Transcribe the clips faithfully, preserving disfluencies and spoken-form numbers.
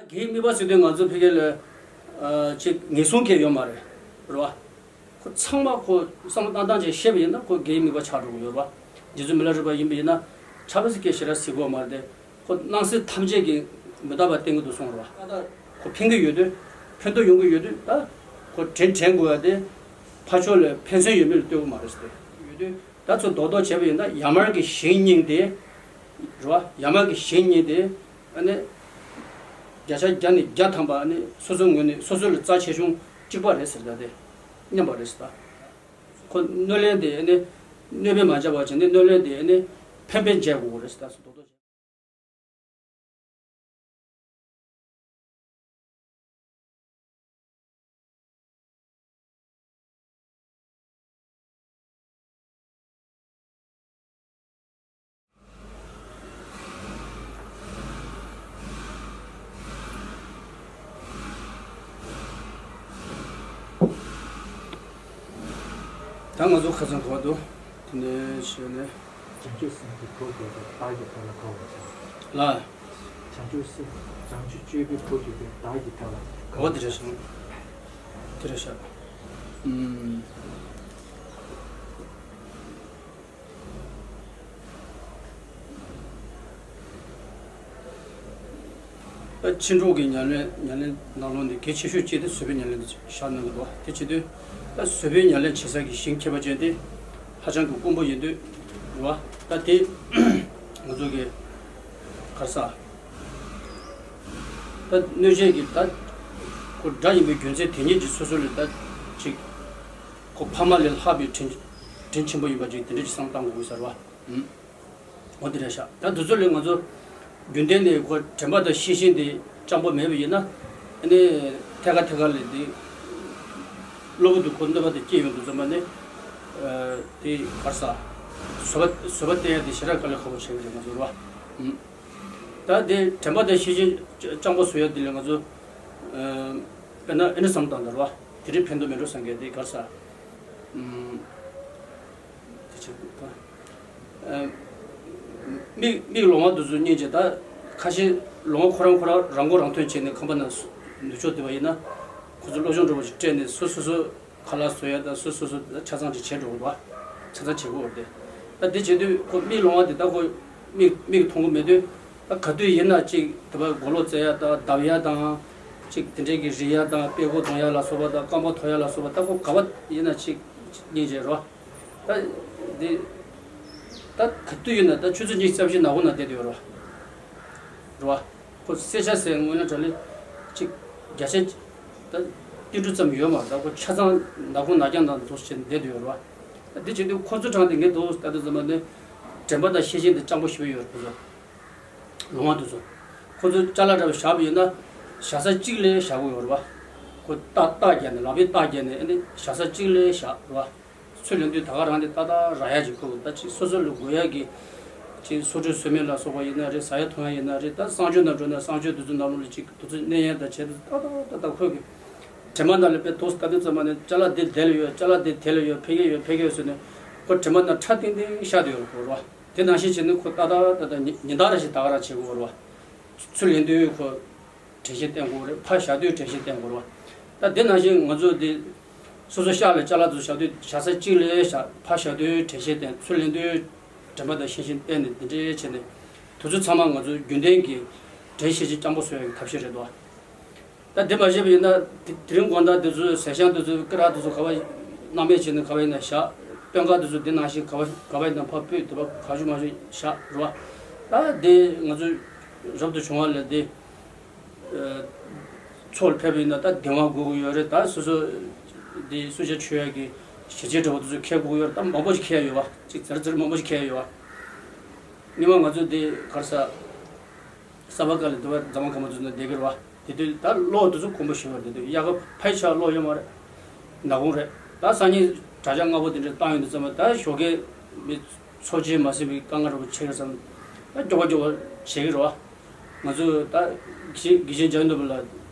དགེ་བའི་དམིགས་པ་ཟེར་དུས་ང་ཚོ་ཕ་གི་ལ་ཨ་ཅིག་ངེས་བཟུང་གི་ཡོད་མ་རེད། རེད་བ། ཁོ་ཚང་མ་ཁོ་བསམ་བློ་བཏང་སྟངས་ཅིག་བཤད་པ་ཡིན་ན་ཁོ་དགེ་བའི་དམིགས་པ་ཆགས་འགྲོ་གི་ཡོད་རེད་བ། རྗེ་བཙུན་མི་ལ་རས་པ་ཡིན་པ་ཡིན་ན་ཆབ་སྲིད་ཀྱི་ཞེ་དྲག་ཟེར་དགོས་མ་རེད་དེ། ཁོ་སྣང་སྲིད་ཐམས་ཅད་ཀྱིས་མི་རྟག་པ་བསྟན་གྱི་འདུག་གསུངས་རེད་བ། ད་ལྟ་ཁོ་ཕན་གྱི་ཡོད་དུས་ཕན་ཐོགས་ཡོང་གི་ཡོད་དུས་ད་ཁོ་དྲན་དྲན་དགོས་ཡ་དེ་ཕར་ཕྱོགས་ལ་ཕན་སེམས་ཡོད་མེད་ལ་ལྟོས་གི་མ་རེད་ཟེར་ཏེ་ཡོད་དུས། ད་ཚོ་རྡོག་རྡོག་བྱས་པ་ཡིན་ན་ཡར་མར་གྱི་ཞེང་སྙིང་དེ། རེད་བ། ཡར་མར་གྱི་ཞེང་སྙིང་དེ། ཨ་ནི། བརྒྱ་ཆ་བརྒྱ་ནས་བརྒྱ་ཐམ་པ་ཨ་ནི་སོ་སོའི་ངོས་ནས་སོ་སོ་ལ་རྩ་ཆེ་ཆུང་གཅིག་པ་རེད་ཟེར་ད་དེ། མཉམ་པ་རེད་ཟེར་ད། ཁོ་གནོད་ལན་དེ་ཨ་ནི། གནོད་པས་མ་བྱས་པ་བྱས་ནས་གནོད་ལན་དེ་ཨ་ནི། ཕན་པས་འཇལ་དགོས་རེད་ཟེར་ད་ཚོ་རྡོག་རྡོག་བྱས། ད་ང་ཚོ་ཁ་སང་གོ་བ་འདུག་དེ་ནས་བྱས་ནས། བྱང་ཆུབ་སེམས་ཀྱི་བུ་བརྒྱུད་པའི་བདག་གི་ཐབས་ལ་དགའ་བར་བྱ། ལ། བྱང་ཆུབ་སེམས། བྱང་ཆུབ་སྤྱོད་པའི་བུ་བརྒྱུད་པའི་བདག་གི་ཐབས་ལ་དགའ་བ་དེ་རེད་བྱ། ཤག་དེ་རེད་ཤག་ཨུམ། ཕྱིན་དྲུག་གི་ཉམས་ལེན་ཉམས་ལེན་ནང་ལོགས་ནས་གལ་ཆེ་ཤོས་གཅིག་དེ་བཟོད་པའི་ཉམས་ལེན་དེ་བཞག་གནང་གི་འདུག་དེ་བྱེད་དུས་ད་བཟོད་པའི་ཉམས་ལེན་བྱེད་ས་ཀྱི་ཞིང་ཁྱད་པར་ཅན་དེ་ཧ་ཅང་གི་དཀོན་པོ་ཡིན་དུས་རེད་བ། ད་དེ་ང་ཚོ་གི་ག་རེ་ཟ། ད་གནོད་བྱེད་ཀྱི་ད་ཁོ་དགྲ་ཡིན་པའི་རྒྱུ་མཚན་དེ་ཉིད་ཀྱིས་སོ་སོ་ལ་ད་ཅིག་ཁོ་ཕ་མ་ལས་ལྷག་པའི་དྲིན་དྲིན་ཆེན་པོ་ཡིན་པ་ཅིག་དེ་འདྲ་ཅིག་བསམ་བཏང་དགོས་ས་རེད་བ། ཨུམ། འོ་དེ་རེད་ཤག་ད་དུས་ཚོད་ལས་ང་ཚོ་རྒྱུན་ལྡན་ནས་ཁོ་དྲན་པ་དང་ཤེས་བཞིན་དེ་སྤྱང་པོ་མེད་པ་ཡིན་ན། ཨ་ནི་ཐད་ཀ་ཐད་ཀ་ལས་དེ་གློ་བུར་དུ་ཁོ་གནོད་པ་དེ་སྐྱེས་ཡོང་དུས་ཙམ་པ་ནས། ཨ་དེ་ག་རེ་ཟ། བཟོད་པ་བཟོད་པ་བསྟེན་ཡ་དེ་ཞེ་དྲག་དཀའ་ལས་ཁག་པོ་ཆགས་ཀྱི་རེད་ང་ཚོ་རེད་བ། ཨུམ། ད་དེ་དྲན་པ་དང་ཤེས་བཞིན་སྤྱང་པོ་བཟོ་ཡ་དེ་ལས་ང་ཚོ། ཨ་དཔེར་ན་ཨ་ནི་བསམ་བཏང་དང་རེད་བ། དེ་རིང་ཕན་ཐོགས་མེད་འགྲོ་བསམ་མཁན་དེ་ག་རེ་ཟ། ཨུམ། དེ་ཆེད་དུ་ད། ཨ། མིག་མིག་ལོང་བ་དེ་ཚོ་སྙིང་རྗེ་ད། ཁ་ཤས་ལོང་བ་ཁོ་རང་ཁོ་རང་རང་མགོ་རང་ཐོན་བྱས་ནས་ཁང་པ་ནང་སུ་ནུབ་ཕྱོགས་བསྡད་པ་ཡིན་ན། ཁོ་ཚོ་སློབ་སྦྱོང་འདྲ་པོ་ཞིག་སྤྲད་ནས་སོ་སོ་སོ་ཁ་ལག་བཟོ་ཡ་དང་སོ་སོ་སོ་ཆ་ཚང་ཅིག་བྱེད་འགྲོ་གི་རེད་བ། ཆ་ཚང་བྱེད་དགོས་རེད་དེ། ད་དེ་བྱེད་དུས་ཁོ་མིག་ལོང་བ་དེ་ད་ཁོ་མིག་མིག་མཐོང་གི་མེད་དུས། ད་ག་དུས་ཡིན་ན་ཅིག་དེ་བ་མགོ་ལོག་རྩེ་ཡ་དང་བརྡབ་ཡ་དང་། ཅིག་དེ་འདྲས་ཀྱི་རིལ་ཡ་དང་དཔྲལ་མགོ་གདོང་ཡ་ལ་སོགས་པ་དང་རྐང་པ་འཐོར་ཡ་ལ་སོགས་པ་ད་ཁོ་ག་བ་ཡིན་ན་ཅིག་སྙིང་རྗེ་རོ། ད་འདི། ད་ག་དུས་ཡིན་ན་ད་ཆུ་ཚོད་ཉི་ཤུ་རྩ་བཞི་ནག་ཁུང་ནང་བསྡད་དུ་ཡོད་རོ། རོ། ཁོ་སེར་ཤ་ཟེར་དངོས་གནས་དྲང་གནས་ཅིག་བརྒྱ་ཆ་ད་ཏིལ་འབྲུ་ཙམ་ཡོད་མ་རེད། ད་ཁོ་ཆ་ཚང་ནག་ཁུང་ནག་རྐྱང་དང་འདུག་བྱས་བསྡད་དུ་ཡོད་རོ། ད་འདི་བྱེད་དུས་ཁོ་ཚོ་དྲངས་ཏེ་ངས་འདུག་ལྟ་དུས་ཙམ་པ་ནི་དྲན་པ་དང་ཤེས་བཞིན་དེ་སྤྱང་པོ་ཞེ་པོ་ཡོད་རེད་ཁོ་ཚོ། ལོང་བ་དེ་ཚོ། ཁོ་ཚོ་ཅ་ལག་འདྲ་བ་བཞག་པ་ཡིན་ན། བཞག་ས་གཅིག་ལ་བཞག་དགོས་ཡོད་རེད་བ། ཁོ་རྟ་རྟ་བརྒྱབ་ནས་ལག་པས་རྟ་བརྒྱབ་ནས་ཨ་ནི་བཞག་ས་གཅིག་ལ་བཞག་རེད་བ། ཚུར་ལེན་དུས་ད་ག་རང་དེ་ཏག་ཏག་རག་ཡ་ཅིག་དགོས། ད་ཅིག་སོ་སོ་ལ་དགོས་ཡ་གི། ཅིག་སོ་བཀྲུ་སོ་སྨན་ལ་སོགས་པ་ཡིན་ན་རེད། ཟ་ཡ་འཐུང་ཡ་ཡིན་ན་རེད། ད་གསང་སྤྱོད་ནང་འགྲོ་ན་གསང་སྤྱོད་དེ་ཚོ་ནང་ལོགས་ལ་ཅིག་དེ་ཚོ་གནས་ཡ་ད་བྱས་དུས་ཏག་ཏག་ཏག་ཏག་ཁོ་གི། དྲན་པ་ནང་ལ་དཔེ་ཏོག་ཙམ་ལྟ་དུས་ཙམ་པ་ནས་ཅ་ལག་འདི་དེ་ལ་ཡོད། ཅ་ལག་འདི་དེ་ལ་ཡོད། ཕ་གི་ཡོད། ཕ་གི་ཡོད་ཟེར་ནས་ཁོ་དྲན་པ་ནང་ཁྲ་ཏིང་ཏིང་ཤར་དུ་ཡོད་རེད་བ། དེ་ནང་བཞིན་བྱས་ནས་ཁོ་ཏག་ཏག་ཏག་ཏག་ཉི་ཉིན་ལྟར་བཞིན་ད་ག་རང་བྱེད་དགོས་རེད་བ། ཚུར་ལེན་དུས་ཁོ་དྲན་ཤེས་བསྟེན་དགོས་རེད། ཕར་བཞག་དུས་དྲན་ཤེས་བསྟེན་དགོས་རེད་བ། ད་དེ་ནང་བཞིན་ང་ཚོ་འདི་སོ་སོ་ཤག་ལ་ཅ་ལག་དེ་བཞག་དུས་བཞག་ས་གཅིག་ལ་བཞག་ཕར་བཞག་དུས་དྲན་ཤེས་བསྟེན། ཚུར་ལེན་དུས་དྲན་པ་དང་ཤེས་བཞིན་བསྟེན་ནས་འདི་འདྲའི་བྱས་ནས་དུས་ཚོད་ཚང་མ་ང་ཚོ་རྒྱུན་ལྡན་གྱི་དྲན་ཤེས་བཞིན་སྤྱང་པོ་བཟོ་ཡག་གི་ཐབས་ཤེས་རེད་དོ། ད་དེ་མ་བྱས་པ་ཡིན་ན་དེ་དེ་རིང་དགོང་དག་དེ་ཚོའི་ཟས་ཤང་དེ་ཚོའི་སྐེ་རགས་དེ་ཚོ་ག་བ་སྣང་མེད་བྱས་ནས་ག་བ་ཡིན་ན་བཞག་དཔོན་ཁག་དེ་ཚོ་དེ་ནང་བཞིན་ག་བ་ག་བ་ཡིན་ན་ཕར་ཕུད། དེ་བ་ག་བྱུང་མ་བྱུང་བཞག་རེད་བ། ད་དེ་ང་ཚོ་རབ་ཏུ་བྱུང་བ་ལས་དེ་ཚོགས་ལ་ཕེབས་པ་ཡིན་ན་ད་གདིང་བ་དགོས་ཀྱི་ཡོད་རེད། ད་སོ་སོ་དེ་གསོལ་ཇ་མཆོད་ཡ་གི་ཞལ་ཆས་འདྲ་བོ་དེ་ཚོ་འཁྱེར་དགོས་ཀྱི་ཡོད་རེད། ད་མང་པོ་ཞིག་འཁྱེར་ཡ་ཡོད་བ། ཅིག་ཛར་ཛར་མང་པོ་ཞིག་འཁྱེར་ཡ་ཡོད་བ། སྔོན་མ་ང་ཚོ་དེ་ག་རེ་ཟ། ས་བ་ཀ་ལ་དུ་བ་རྫ་མ་ཁ་མ་ཚོ་ན་བསྡད་ཀྱི་རེད་བ། དེ་དུས་ད་གློག་དེ་ཚོ་དཀོན་པོ་ཞིག་ཡོད་རེད། དེ་དུས་དབྱར་ཁ་ཕལ་ཆེར་གློག་ཡོད་མ་རེད། ནག་ཁུང་རེད། ད་སང་ཉིན་དྲ་ཇག་སྔ་པོ་དེ་འདྲ་བཏང་ཡོང་དུས་ཙམ་པ་ད་ཞོགས་ཀས་མི་འཚོ་བྱེད་མ་ཟིན་པའི་དཀའ་ངལ་འདྲ་པོ་ཆེ་གི་བསམ། ད་མགྱོགས་པ་མགྱོགས་པ་བྱེད་ཀྱི་རེད་བ། ང་ཚོ་ད་དགེ་དགེ་བཤེས་འཇམ་དབྱངས་ནོར་བུ་ལགས་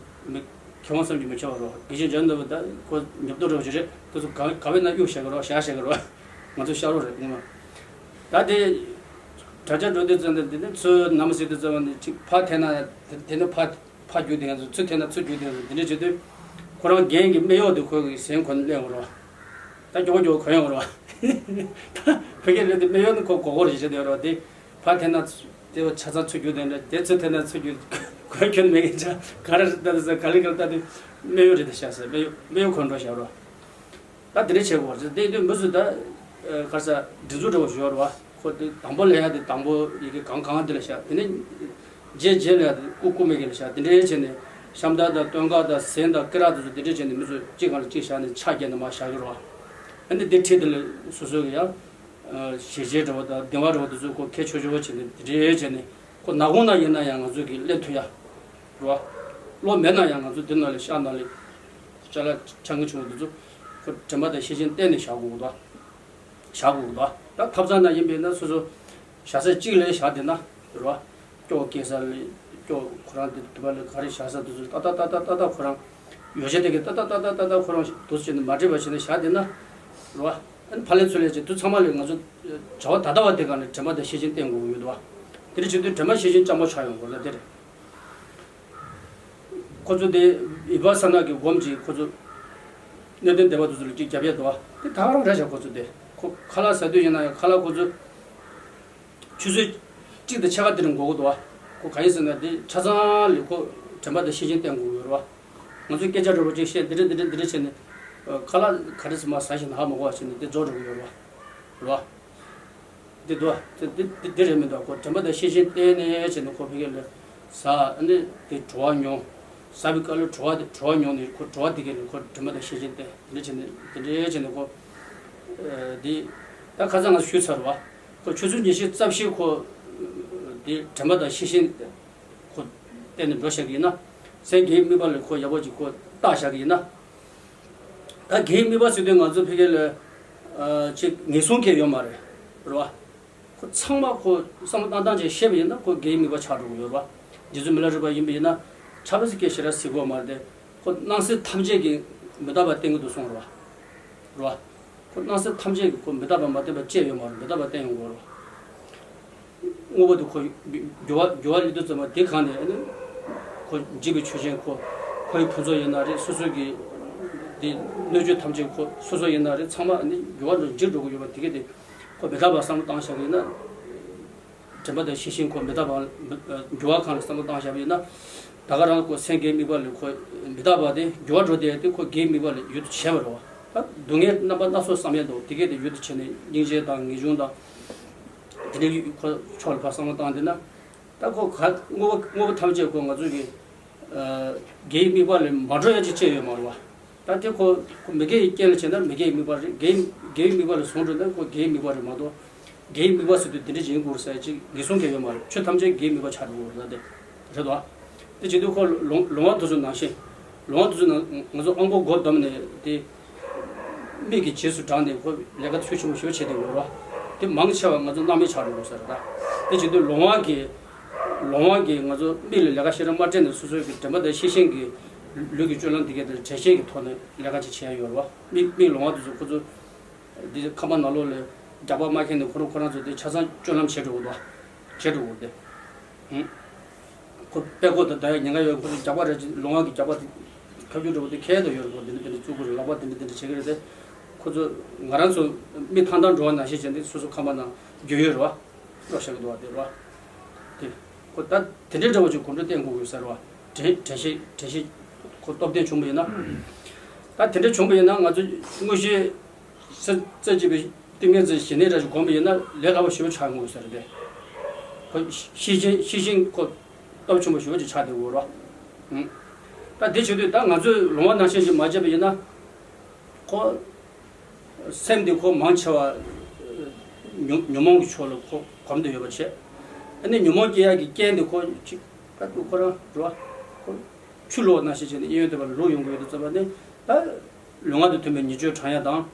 མི་མཁས་དབང་བསམ་གྱིས་མི་ཁྱབ་པ་རེད་བ། དགེ་བཤེས་འཇམ་དབྱངས་ནོར་བུ་ད་ཁོ་ཉོབ་ཏོ་འདྲ་པོ་ཞིག་རེད། དེ་ཚོ་ག་ག་བའི་ནང་གཡུག་བཞག་གི་རེད་བ། བཞག་བཞག་གི་རེད་བ། ང་ཚོ་ཤ་རོགས་རེད་སྔོན་མ། ད་དེ་དྲ་ཇག་འགྲོ་དུས་ཙམ་དེ་དེ་ནས་ཚུར་ནམ་ཟེར་དུས་ཙམ་ནས་ཅིག་ཕར་འཐེན་ན་དེ་དེ་ནས་ཕར་ ཕར་རྒྱུག་དེ་ཡང་ཚུར་ཐེན་ན་ཚུར་རྒྱུག་དེ་ཡང་འདི་འདྲ་བྱེད་དུས། ཁོ་རང་རྒན་གྱི་སྨད་གཡོགས་དེ་ཁོ་གི་ཟན་གོན་ནས་སླེབས་ཡོང་རོ། ད་མགྱོགས་མགྱོགས་གོན་ཡོང་རོ། ད་བོད་སྐད་ལས་དེ་སྨད་གཡོགས་ནི་ཁོ་མགོ་སྐོར་ཞིག་བྱེད་དེ་ཡོང་རོ། དེ་ཕར་ཐེན་ན་དེ་ཆ་ཚང་ཚུར་རྒྱུག་དེ་འདྲ། དེ་ཚུར་ཐེན་ན་ཚུར་རྒྱུག་གོན་གྱོན་མེད་མཁན་ཆ་ག་རེ་རེད། ད་དེ་ཚོ་ག་ལེ་ག་ལེ་ད་དེ་སྨད་གཡོགས་རེད། དེ་བཞག་ཟེར། སྨད་གཡོགས་སྨད་གཡོགས་གོན་འགྲོ་བཞག་རོ། ད་དེ་འདྲ་བྱེད་དགོས་རེད། དེ་དུས་མི་ཚོས་ད་ག་རེ་ཟ་སྒྲིག་འཛུགས་འདྲ་བོ་ཞིག་ཡོད་རེད་བ། ཁོ་དེ་དང་པོ་ལས་ཡ་དེ་དང་པོ་ཡི་གེ་གང་གང་དེ་ལ་བཞག་དེ་ནས་རྗེས་རྗེས་ལ་ཡ་དེ་ཀུ་ཀུ་མེ་གེ་ལ་བཞག་དེ་འདྲ་བྱས་ནས་ཤམ་ཐབས་དང་སྟོད་འགག་དང་ཟན་དང་སྐེ་རགས་དེ་ཚོ་དེ་འདྲ་བྱས་ནས་མི་ཚོས་གཅིག་སྒང་ལ་གཅིག་བཞག་ནས་ཕྱག་བརྒྱབ་ནས་མར་བཞག་གི་རེད་བ། ཨ་ནི་དེ་འཁྲིས་དེ་ལ་སོ་སོ་གི་ཡང་ཞལ་ཆད་འདྲ་བོ་དང་གདིང་བ་འདྲ་བོ་དེ་ཚོ་ཁོ་ཁྱེར་ཆོག་ཆོག་བྱས་ནས་དེ་འདྲ་བྱས་ནས་ཁོ་ནག་ཁུང་ནང་ཡིན་ན་ཡང་ང་ཚོ་གི་སླེབས་ཐུབ་ཡ། རེད་བ། གློག་མེད་ན་ཡང་ང་ཚོ་འདི་ནང་ལ་ཤག་ནང་ལ་ཅ་ལག་ཆང་གི་ཆུང་བ་འདི་ཚོ་ཁོ་དྲན་པ་དང་ཤེས་བཞིན་གཏན་ནས་བཞག་དགོས་འདུག་བཞག་དགོས་འདུག་ད་ཐབ་ཚང་ནང་ཡིན་པས་ན་སོ་སོ་བཞག་ས་གཅིག་ལ་བཞག་བསྡད་ན་རེད་བ། སྐྱོ་སྐྱེ་ས་ལ་སྐྱོ་ཁོ་རང་དེ་དུ་བ་ལ་ག་རེ་བཞག་ས་དེ་ཚོ་ཏག་ཏག་ཏག་ཏག་ཏག་ཏག་ཁོ་རང་ཡོ་བྱད་དེ་གི་ཏག་ཏག་ཏག་ཏག་ཏག་ཏག་ཁོ་རང་འདུག་སེ་བྱས་ནས་མ་བྲེལ་བ་བྱས་ནས་བཞག་བསྡད་ན་རེད་བ། ཨ་ནི་ཕར་ལས་ཚུར་ལས་བྱས་དུས་ཚང་མ་ལ་ང་ཚོ་བྱ་བ་ད་ལྟ་བ་དེ་སྒང་ལ་དྲན་པ་དང་ཤེས་བཞིན་བསྟེན་དགོས་ཀྱི་ཡོད་འདུག་བ། དེ་འདྲ་བྱེད་དུས་དྲན་པ་ཤེས་བཞིན་སྤྱང་པོ་ཆགས་ཡོང་དགོས་ལ་དེ་རེད། ཁོ་ཚོ་དེ་ཡིད་བག་ཚ་ནག་གི་སྒོམ་གྱིས་ཁོ་ཚོ་གནད་དོན་འདས་པ་དེ་ཚོ་ལ་གཅིག་རྒྱབ་ཡས་འདུག་བ། དེ་ད་ག་རང་རེད་བཞག་ཁོ་ཚོ་དེ་ཁོ་ཁ་ལག་ཟ་དུས་ཡིན་ན་ཡང་ཁ་ལག་ཁོ་ཚོ་ཆུ་ཚོད་གཅིག་དང་ཕྱེད་ཀ་དེ་རིང་འགོར་གི་འདུག་བ། ཁོ་ག་ཡིན་ཟེར་ན་དེ་ཆ་ཚང་ལ་ཁོ་དྲན་པ་དང་ཤེས་བཞིན་བསྟེན་དགོས་ཀྱི་ཡོད་རེད་བ། ང་ཚོས་སྐད་ཆ་འདྲ་པོ་ཅིག་བཤད་འདི་འདྲ་འདི་འདྲ་འདི་འདྲ་བྱས་ནས་ཁ་ལག་ག་རེ་ཟེར་མ་ཟ་ཞིག་ན་ཧ་མ་གོ་བ་བྱས་ནས་དེ་རྫོགས་འགྲོ་གི་ཡོད་རེད་བ། རེད་བ། འདི་འདུག་བ། འདི་འདི་འདི་རེད་མི་འདུག་ཁོ་དྲན་པ་དང་ཤེས་བཞིན་བསྟེན་ནས་བྱས་ནས་ཁོ་ཕ་གི་ལ་ཟ་ཨ་ནི་དེ་བྲོ་བ་མྱོང་། ཟ་བའི་སྐབས་ལ་བྲོ་བ་དེ་བྲོ་བ་མྱོང་ནས་ཁོ་བྲོ་བ་དེ་གས་ནས་ཁོ་དྲན་པ་དང་ཤེས་བཞིན་བསྟེན་འདི་འདྲ་བྱས་ནས་འདི་འདྲ་བྱས་ནས་ཁོ་འདི་ད་ཁ་སང་ང་ཞུས་ཚར་བ། ཁོ་ཆུ་ཚོད་ཉི་ཤུ་རྩ་བཞི་ཁོ་འདི་དྲན་པ་དང་ཤེས་བཞིན་ཁོ་བསྟེན་ནས་འགྲོ་བཞག་གི་ཡིན་ན། སེང་གེའི་དམིགས་པ་ལ་ཁོ་ཡག་པོ་ཅིག་ཁོ་བཏགས་བཞག་གི་ཡིན་ན། ད་དགེ་བའི་དམིགས་པ་ཟེར་དུས་ང་ཚོ་ཕ་གི་ལ་ཨ་ཅིག་ངེས་བཟུང་གི་ཡོད་མ་རེད། རེད་བ། ཁོ་ཚང་མ་ཁོ་བསམ་བློ་བཏང་སྟངས་ཅིག་ཤེས་པ་ཡིན་ན་ཁོ་དགེ་བའི་དམིགས་པ་ཆགས་འགྲོ་གི་ཡོད་རེད་བ། རྗེ་བཙུན་མི་ལ་རས་པ་ཡིན་པ་ཡིན་ན་ཆབ་སྲིད་སྐད་ཞེ་དྲག་ཟེར་དགོས་མ་རེད་དེ། ཁོ་སྣང་སྲིད་ཐམས་ཅད་ཀྱིས་མི་རྟག་པ་བསྟན་གྱི་འདུག་གསུངས་རེད་བ། རེད་བ། ཁོ་སྣང་སྲིད་ཐམས་ཅད་ཀྱིས་ཁོ་མི་རྟག་པ་མ་བསྟན་པ་ཅི་ཡང་ཡོད་མ་རེད། མི་རྟག་པ་བསྟན་ཡོང་གི་རེད་བ། དངོས་པོ་དེ་ཁོ་འགྱུར་བ་འགྱུར་བ་སླེབས་དུས་ཙམ་པ་དེ་གང་ནས་ཨ་ནི་ཁོ་འཇིག་པའི་ཆོས་ཅན་ཁོ་ཁོའི་ཕུན་ཚོགས་ཡིན་ན་རེད། སོ་སོ་གི་དེ་སྣོད་བཅུད་ཐམས་ཅད་ཁོ་སོ་སོ་ཡིན་ན་རེད། ཚང་མ་ཨ་ནི་འགྱུར་བ་འགྲོ་འཇིག་འགྲོ་གི་ཡོད་པ་དེ་གས་དེ་ཁོ་མི་རྟག་པ་བསམ་བློ་བཏང་བཞག་གི་ཡིན་ན། དྲན་པ་དང་ཤེས་བཞིན་ཁོ་མི་རྟག་པ་འགྱུར་བ་གང་ལ་བསམ་བློ་བཏང་བཞག་པ་ཡིན་ན། ད་ག་རང་ཁོ་སེང་གེའི་དམིགས་པ་ལས་ཁོ་མི་རྟག་པ་དེ་འགྱུར་བ་འགྲོ་བསྡད་དེ་ཁོ་དགེ་བའི་དམིགས་པ་ལས་ཡུལ་དུ་བྱས་པ་རེད་བ། ད་སྡུག་བསྔལ་རྣམ་པ་སྣ་ཚོགས་བསམ་ཡས་འདུག་དེ་གས་དེ་ཡུལ་དུ་བྱས་ནས་སྙིང་རྗེ་དང་ངེས་འབྱུང་དང་། དེ་འདྲའི་ཁོ་ཕྱོགས་ལ་ཕར་བསམ་བློ་བཏང་བསྡད་ན། ད་ཁོ་ག་དངོས་པོ་དངོས་པོ་ཐམས་ཅད་ཁོ་ང་ཚོ་གི་ཨ་དགེ་བའི་དམིགས་པ་ལས་མ་འགྲོ་ཡ་ཅིག་ཅི་ཡོད་མ་རེད་བ། ད་དེ་ཁོ་ཁོ་མི་དགེ་ཡི་རྐྱེན་ལ་བྱས་ན་མི་དགེ་ཡི་དམིགས་པ་རེད། དགེ་དགེ་བའི་དམིགས་པ་ལ་བཟུང་འགྲོ་ན་ཁོ་དགེ་བའི་དམིགས་པ་རེད་མ་གཏོགས། དགེ་བའི་དམིགས་པ་ཟེར་དུས་འདི་འདྲ་ཅིག་ཡིན་དགོས་ཟེར་ཅིག་ངེས་བཟུང་གི་ཡོད་མ་རེད། ཆོས་ཐམས་ཅད་དགེ་བའི་དམིགས་པ་ཆགས་འགྲོ་གི་རེད་དེ། རེད་དོ། དེ་བྱེད་དུས་ཁོ་ལོང་ལོང་བ་དེ་ཚོ་ནང་བཞིན། ལོང་བ་དེ་ཚོ་ནང་ང་ཚོ་དབང་པོ་སྒོ་བསྡམས་ནས་དེ། མིག་གི་རྗེས་སུ་འབྲངས་ནས་ཁོ་ལས་ཀ་ཚུལ་ཆེན་པོ་ཞེ་པོ་བྱེད་བསྡད་ཡོད་རེད་བ། དེ་མང་ཆེ་བ་ང་ཚོ་སྣང་མེད་ཆགས་འགྲོ་གི་ཟེར་ར། དེ་བྱེད་དུས་ལོང་བ་གི། ལོང་བ་གིས་ང་ཚོ་མིག་ལ་ལས་ཀ་ཞེ་དྲག་མ་སྤྲད་ནས་སོ་སོའི་གི་དྲན་པ་དང་ཤེས་བཞིན་གྱི་ལུས་ཀྱི་སྤྱོད་ལམ་དེ་གའི་དེར་དྲན་ཤེས་ཀྱི་ཐོག་ནས་ལས་ཀ་ཅིག་བྱས་ཡོད་རེད་བ། མིག་མིག་ལོང་བ་དེ་ཚོ་ཁོ་ཚོ་འདི་ཁང་པ་ནང་ལོགས་ལ་རྒྱག་པ་མ་འཁྱེར་ནས་ཁོ་རང་ཁོ་རང་ཚོ་དེ་ཆ་ཚང་སྤྱོད་ལམ་བྱེད་འགྲོ་གི་འདུག་བྱེད་འགྲོ་གི་འདུག་དེ། ཧུམ། ཁོ་པད་ཀོ་དང་ད་ཡ་ཉེན་ཁ་ཡོད། ཁོ་ཚོ་རྒྱག་པ་རེད་ཅེས་ལོང་བ་གི་རྒྱག་པ་དེ་ཁ་རྒྱུ་འགྲོ་བ་དེ་ཁྱེར་དུ་ཡོད་རེད། ཁོ་འདི་འདྲ་འདི་འདྲ་བཙུགས་དགོས་རེད། ལག་པ་འདི་འདྲ་འདི་འདྲ་བྱེད་ཀྱི་རེད་དེ། ཁོ་ཚོ་ང་རང་ཚོ་མི་ཐང་ཐང་འགྲོ་བ་ནང་བཞིན་བྱས་ཏེ་སོ་སོ་ཁང་པ་ནང་རྒྱུ་ཡོད་རེད་བ། རོགས་བྱ་གི་འདུག་བ་དེ་རེད་བ། དེ། ཁོ་ད་དེ་འདྲའི་འདྲ་བོ་ཅིག་གོམ་བགྲོད་བསྟེན་དགོས་ཀྱི་ཟེར་བ། དྲན་དྲན་ཤེས་དྲན་ཤེས་ཁོ་སྟོབས་ལྡན་བྱུང་བ་ཡིན་ན། ད་དེ་འདྲ་བྱུང་བ་ཡིན་ན་ང་ཚོ་དངོས་གཞི། ས་རྩ་གཅིག་པའི་ཏིང་ངེ་འཛིན་ཞི་གནས་ར་ཞིག་སྒོམ་པ་ཡིན་ན་ལས་སླ་པོ་ཞེ་པོ་ཆགས་ཡོང་གི་ཟེར་ཏེ། ཁོ་ཤེས་བཞིན་ཤེས་བཞིན་ཁོ་སྟོབས་ཆེན་པོ་ཞེ་པོ་ཅིག་ཆགས་བསྡད་ཡོད་རེད་བ། ད་དེ་བྱེད་དུས་ད་ང་ཚོས་ལོང་བ་ནང་བཞིན་ཞིག་མ་བྱས་པ་ཡིན་ན། ཁོ་སེམས་འདི་ཁོ་མང་ཆེ་བ་ཉོན་ཉོན་མོངས་ཀྱི་ཕྱོགས་ལ་ཁོ་གོམས་བསྡད་ཡོད་པ་བྱས། ཨ་ནི་ཉོན་མོངས་སྐྱེ་ཡག་གི་རྐྱེན་འདི་ཁོ་ཅིག་ད་དུ་ཁོ་རང་རེད་བ། ཁོ་ཆུ་ལོག་ནང་བཞིན་བྱས་ནས་གཡས་གཡོན་དེ་བར་ལོག་ཡོང་གི་ཡོད་དུས་ཙམ་པ་ནི་ད། ལོང་བ་དང་མཐུན་པའི་ཉེས་སྤྱོད་དྲང་ཡ་དང་།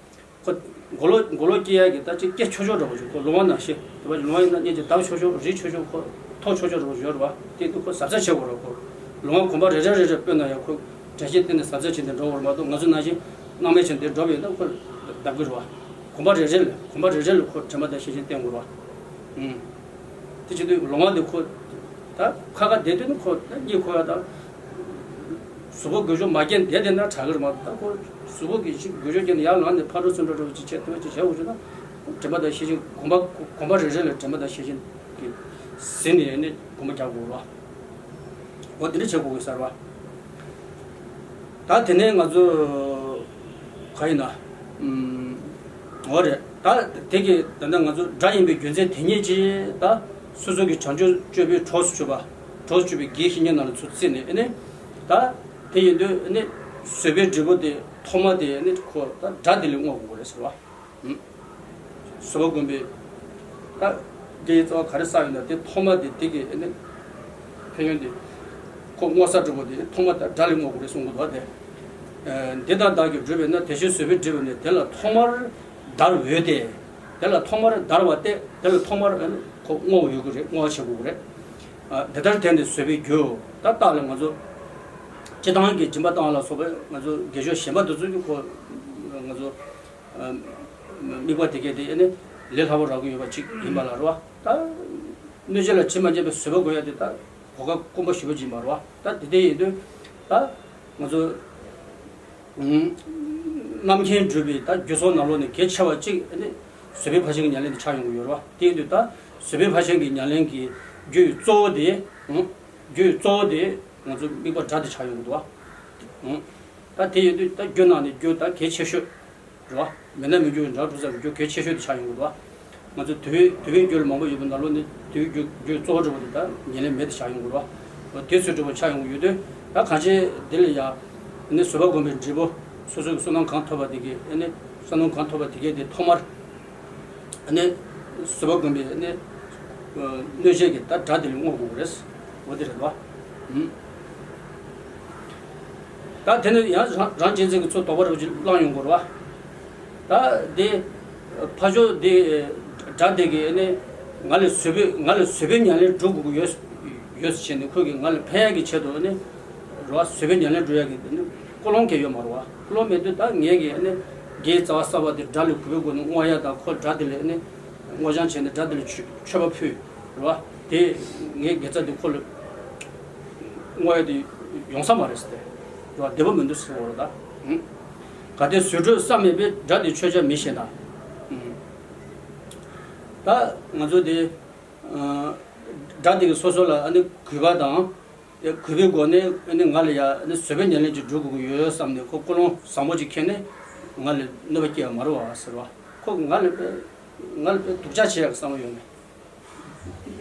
ཁོ་མགོ་ལོག་མགོ་ལོག་སྐྱེ་ཡ་གི་ད་ཅིག་སྐྱེ་ཆོག་ཆོག་འདྲ་པོ་ཞིག་ཁོ་ལོང་བ་ནང་བཞིན་དེ་བ་ལོང་བ་ཡིན་ན་སྙིང་རྗེ་བརྡབ་ཆོག་ཆོག་རིལ་ཆོག་ཆོག་ཁོ་ཐོག་ཆོག་ཆོག་འདྲ་པོ་ཞིག་ཡོད་རེད་བ། དེ་དུས་ཁོ་གཟབ་གཟབ་བྱེད་དགོས་རེད། ཁོ་ལོང་བ་གོམ་པ་རེ་རེ་རེ་རེ་སྤོས་ན་ཡང་ཁོ་དྲན་ཤེས་བསྟེན་ནས་གཟབ་གཟབ་བྱེད་དེ་འགྲོ་དགོས་རེད་མ་གཏོགས་ང་ཚོ་ནང་བཞིན་སྣང་མེད་བྱས་དེ་འགྲོ་བ་ཡིན་ན་ཁོ་བརྡབ་གི་རེད་བ། གོམ་པ་རེ་རེ་ལ་གོམ་པ་རེ་རེ་ལ་ཁོ་དྲན་པ་དང་ཤེས་བཞིན་བསྟེན་དགོས་རེད་བ། ཨུམ། དེ་བྱེད་དུས་ལོང་བ་འདི་ཁོ་ད་ཁ་ཁ་བསྡད་དུས་ནི་ཁོ་ད་གཉིད་ཁུག་ཡ་དང་། གཟུགས་པོ་འགུལ་ཤུགས་མ་སྐྱེས་བསྡད་བསྡད་ན་དྲག་གི་རེད་མ་གཏོགས། ད་ཁོ་གཟུགས་པོ་གི་ཞིག་འགུལ་ཤུགས་སྐྱེས་ནས་ཡར་ལངས་ནས་ཕར་འགྲོ་ཚུར་འགྲོ་འདྲ་བོ་ཅིག་བྱས་དེ་བ་ཅིག་བྱས་འོང་ཞུ་ན། དྲན་པ་དང་ཤེས་བཞིན་གོམས་པ་གོམས་པ་རེ་རེ་ལ་དྲན་པ་དང་ཤེས་བཞིན་གྱིས་ཟིན་ནས་ནི་གོམས་པ་རྒྱག་དགོས་རེད་བ། འོ་དེ་འདྲ་བྱེད་དགོས་ཀྱི་ས་རེད་བ། ད་དེ་ནས་ང་ཚོ་ག་ཡིན་ན། ཨུམ། འོ་རེད། ད་དེ་གི་ད་ལྟ་ང་ཚོ་སྒྲ་ཡིན་པའི་རྒྱུ་མཚན་དེ་ཉིད་ཀྱིས་ད་སོ་སོ་གི་བྱང་ཆུབ་སྤྱོད་པའི་གྲོགས་སུ་གྱུར་པ། གྲོགས་སུ་གྱུར་པའི་དགེ་བཤེས་གཉེན་རྣམས་ལ་ཚུར་བརྩིས་ནས་ཨེ་ནི། ད་དེ་ཡིན་དུས་ཨེ་ནི་བཟོད་པའི་འབྲས་བུ་དེ་ཐོག་མ་དེ་ཨེ་ནི་ཁོ་ད་སྒྲ་དེ་ལས་བསྔོ་དགོས་རེད་ཟེར་བ། ཨུམ། བཟོད་པ་སྒོམ་པའི་ད་དགེ་བའི་རྩ་བ་ག་རེ་བསགས་ཡོད་ན་དེ་ཐོག་མ་དེ་དེ་གི་ཨེ་ནི་ཕན་ཡོན་དེ་ཁོ་བསྔོ་ས་འགྲུབ་པ་དེ་ཐོག་མ་ད་སྒྲ་ལས་བསྔོ་དགོས་རེད་གསུང་གི་འདུག་བ། དེ་འདི་དང་བདག་གིས་བསྒྲུབས་པས་ན། དེ་བཞིན་བཟོད་པའི་འབྲས་བུ་ནི། དེ་ལ་ཐོག་མར་བདར་འོས་ཏེ། དེ་ལ་ཐོག་མར་བདར་བ་སྟེ། དེ་ལ་ཐོག་མར་ཨ་ནི་ཁོ་བསྔོ་བ་ཡོད་ཀྱི་རེད། བསྔོ་བ་བྱེད་དགོས་ཀྱི་རེད། ཨ། འདི་ལྟར་དེ་ནི་བཟོད་པའི་རྒྱུ། ད་རྟགས་ལ་ང་ཚོ་སྤྱིར་བཏང་གི་སྦྱིན་པ་བཏང་བ་ལ་སོགས་པའི་ང་ཚོ་དགེ་སྦྱོར་གཞན་པ་དེ་ཚོ་གི་ཁོ་ང་ཚོ་ཨ། དམིགས་པ་དེ་གས་དེ་ཨ་ནི་ལས་སླ་པོ་རག་གི་ཡོད་པ་ཅིག་ཡིན་པ་ལ་རེད་བ། ད་སྣོད་བཅུད་ལ་ཇི་མ་ཇི་བཞིན་པའི་བཟོད་པ་དགོས་ཡ་དེ་ད་གོ་སྐབས་དཀོན་པོ་ཞེ་པོ་ཅིག་ཡིན་པ་རེད་བ། ད་དེ་འདྲ་ཡིན་དུས་ད་ང་ཚོ་རྣམ་མཁྱེན་སྒྲུབ་པའི་ད་རྒྱུ་ཚོགས་ནང་ལོགས་ནས་གལ་ཆེ་བ་གཅིག་ཨ་ནི་བཟོད་པའི་ཕར་ཕྱིན་གྱི་ཉམས་ལེན་དེ་ཆགས་ཡོང་གི་ཡོད་རེད་བ། དེ་ཡིན་དུས་ད་བཟོད་པའི་ཕར་ཕྱིན་གྱི་ཉམས་ལེན་གྱི་རྒྱུའི་གཙོ་བོ་དེ། རྒྱུའི་གཙོ་བོ་དེ་ང་ཚོ་དམིགས་པ་སྒྲ་དེ་ཆགས་ཡོང་གི་འདུག་བ། ད་དེ་ཡིན་དུས་ད་རྒྱུ་ནང་ནས་རྒྱུ་ད་གལ་ཆེ་ཤོས་རེད་བ། མེད་ན་མི་འགྱུར་བའི་སྒྲ་སྒྲུབ་ས་གི་རྒྱུ་གལ་ཆེ་ཤོས་དེ་ཆགས་ཡོང་གི་འདུག་བ། ང་ཚོ་དུ་བའི་དུ་བའི་རྒྱུ་ལ་མང་པོ་ཡོད་པའི་ནང་ལོགས་ནས་དུ་བའི་རྒྱུ་རྒྱུ་གཙོ་བོ་གྲུབ་པ་དེ་ད་ཉེར་ལེན་མེད་དེ་ཆགས་ཡོང་གི་རེད་བ། དེ་ཚོ་གྲུབ་པ་ཆགས་ཡོང་གི་ཡོད་དུས་ད་གང་ཅི་དེ་ལ་ཡ་ཨ་ནི་བཟོད་པ་སྒོམ་པའི་འབྲས་བུ། སོ་སོའི་བསོད་ནམས་གང་ཐོབ་པ་དེ་གས་ཨ་ནི་བསོད་ནམས་གང་ཐོབ་པ་དེ་གས་དེ་ཐོག་མར་ཨ་ནི་བཟོད་པ་སྒོམ་པའི་ཨ་ནི་སྣོད་བཅུད་ཀྱི་ད་སྒྲ་དེ་ལ་བསྔོ་དགོས་ཀྱི་རེད། འོ་དེ་རེད་བ། ཨུམ། ད་དེ་ནི་ཡང་རང་རང་གཅེས་འཛིན་གྱི་ཚུལ་དོགས་པ་རུ་ཅིག་བསླངས་ཡོང་དགོས་རེད་བ། ད་དེ་ཕ་ཇོ་དེ་སྒྲ་དེ་གི་ཨ་ནི་ང་ལ་བཟོད་པའི་ང་ལ་བཟོད་པའི་ཉམས་ལེན་སྒྲུབ་དགོས་ཀྱི་ཡོད་ཡོད་ཟེར་བྱས་ནས་ཁོ་གིས་ང་ལ་ཕན་ཡག་གི་ཆེད་དུ་ཨ་ནི་རེད་བ། བཟོད་པའི་ཉམས་ལེན་སྒྲུབ་ཡག་གི་ཨ་ནི་ཀུན་སློང་གང་ཡང་ཡོད་མ་རེད་བ། ཀུན་སློང་མེད་དུས་ད་ངས་གི་ཨ་ནི་དགེ་བའི་རྩ་བ་བསགས་པ་དེ་སྒྲ་ལ་གུས་པའི་སྒོ་ནས་བསྔོ་ཡག་དང་ཁོ་སྒྲ་དེ་ལ་ཨ་ནི་བསྔོ་སྦྱང་བྱས་ནས་སྒྲ་དེ་ལ་མཆོད་མཆོད་པ་ཕུལ། རེད་བ། དེ་ངའི་དགེ་རྩ་དེ་ཁོ་ལ་བསྔོ་ཡག་དེ་ཡོང་ས་མ་རེད་ཟེར་ཏེ། རེད་བ། བདེ་པོ་མི་འདུག་ཟེར་བ་རེད་ད། ཨུམ། གལ་ཏེ་བཟོད་གྲོགས་བསམ་མེད་པས། སྒྲ་དེ་མཆོད་བྱར་མི་ཞེན་ན། ཨུམ། ད་ང་ཚོ་དེ་ཨ་སྒྲ་དེ་གིས་སོ་སོ་ལ་ཨ་ནི་གུས་པ་དང་། ཡ་གུས་པའི་སྒོ་ནས་ཨ་ནི་ང་ལ་ཡ་ཨ་ནི་བཟོད་པའི་ཉམས་ལེན་ཅིག་སྒྲུབ་དགོས་ཀྱི་ཡོད་བསམ་ནས་ཁོ་ཀུན་སློང་བཟང་པོ་ཅིག་འཁྱེར་ནས་ང་ལ་གནོད་པ་སྐྱེལ་བ་མ་རེད་བ་ཟེར་བ། ཁོ་ང་ལ་དཔེ་ང་ལ་དཔེ་སྡུག་ཅག་བྱེད་ཡག་གི་བསམ་བློ་ཡོད་མེད།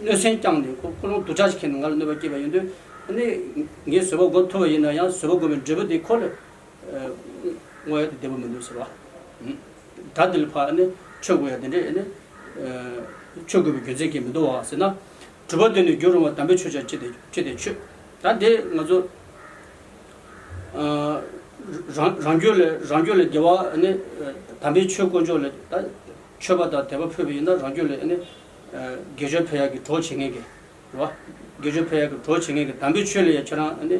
གནོད་སེམས་བསྐྱངས་ནས་ཁོ་ཀུན་སློང་སྡུག་ཅག་ཅིག་འཁྱེར་ནས་ང་ལ་གནོད་པ་སྐྱེལ་བ་ཡིན་དུས་ཨ་ནི་ངས་བཟོད་པ་སྒོམ་ཐུབ་པ་ཡིན་ན་ཡང་བཟོད་པ་སྒོམ་པའི་འབྲས་བུ་དེ་ཁོ་ལ་ཨ་བསྔོ་ཡག་དེ་བདེ་པོ་མི་འདུག་ཟེར་བ། ད་དེ་ལ་ཕར་ཨ་ནི་མཆོད་དགོས་ཡག་དེ་འདྲས་ཨ་ནི་ཨ་མཆོད་དགོས་པའི་རྒྱུ་མཚན་གང་ཡང་མི་འདུག་བ་ཟེར་ན། གྲུབ་པ་དེ་ནི་རྒྱུར་རུང་བ། དམ་པའི་ཆོས་ཀྱང་ཅི་སྟེ་ཅི་སྟེ་མཆོད། ད་དེ་ང་ཚོ་ཨ་རང་རང་རྒྱུད་ལ་རང་རྒྱུད་ལ་དགེ་བ་ཨ་ནི་ཨ་དམ་པའི་ཆོས་དཀོན་མཆོག་ལ་ད་མཆོད་པ་དང་དད་པ་ཕུལ་བ་ཡིན་ན་རང་རྒྱུད་ལ་ཨ་ནི་ཨ་དགེ་སྦྱོར་འཕེལ་ཡག་གི་གྲོགས་བྱེད་མཁན་གྱི། རེད་བ། དགེ་སྦྱོར་འཕེལ་ཡག་གི་གྲོགས་བྱེད་མཁན་གྱི་དམ་པའི་ཆོས་ལ་ཡང་ཁྱེད་རང་ཨ་ནི་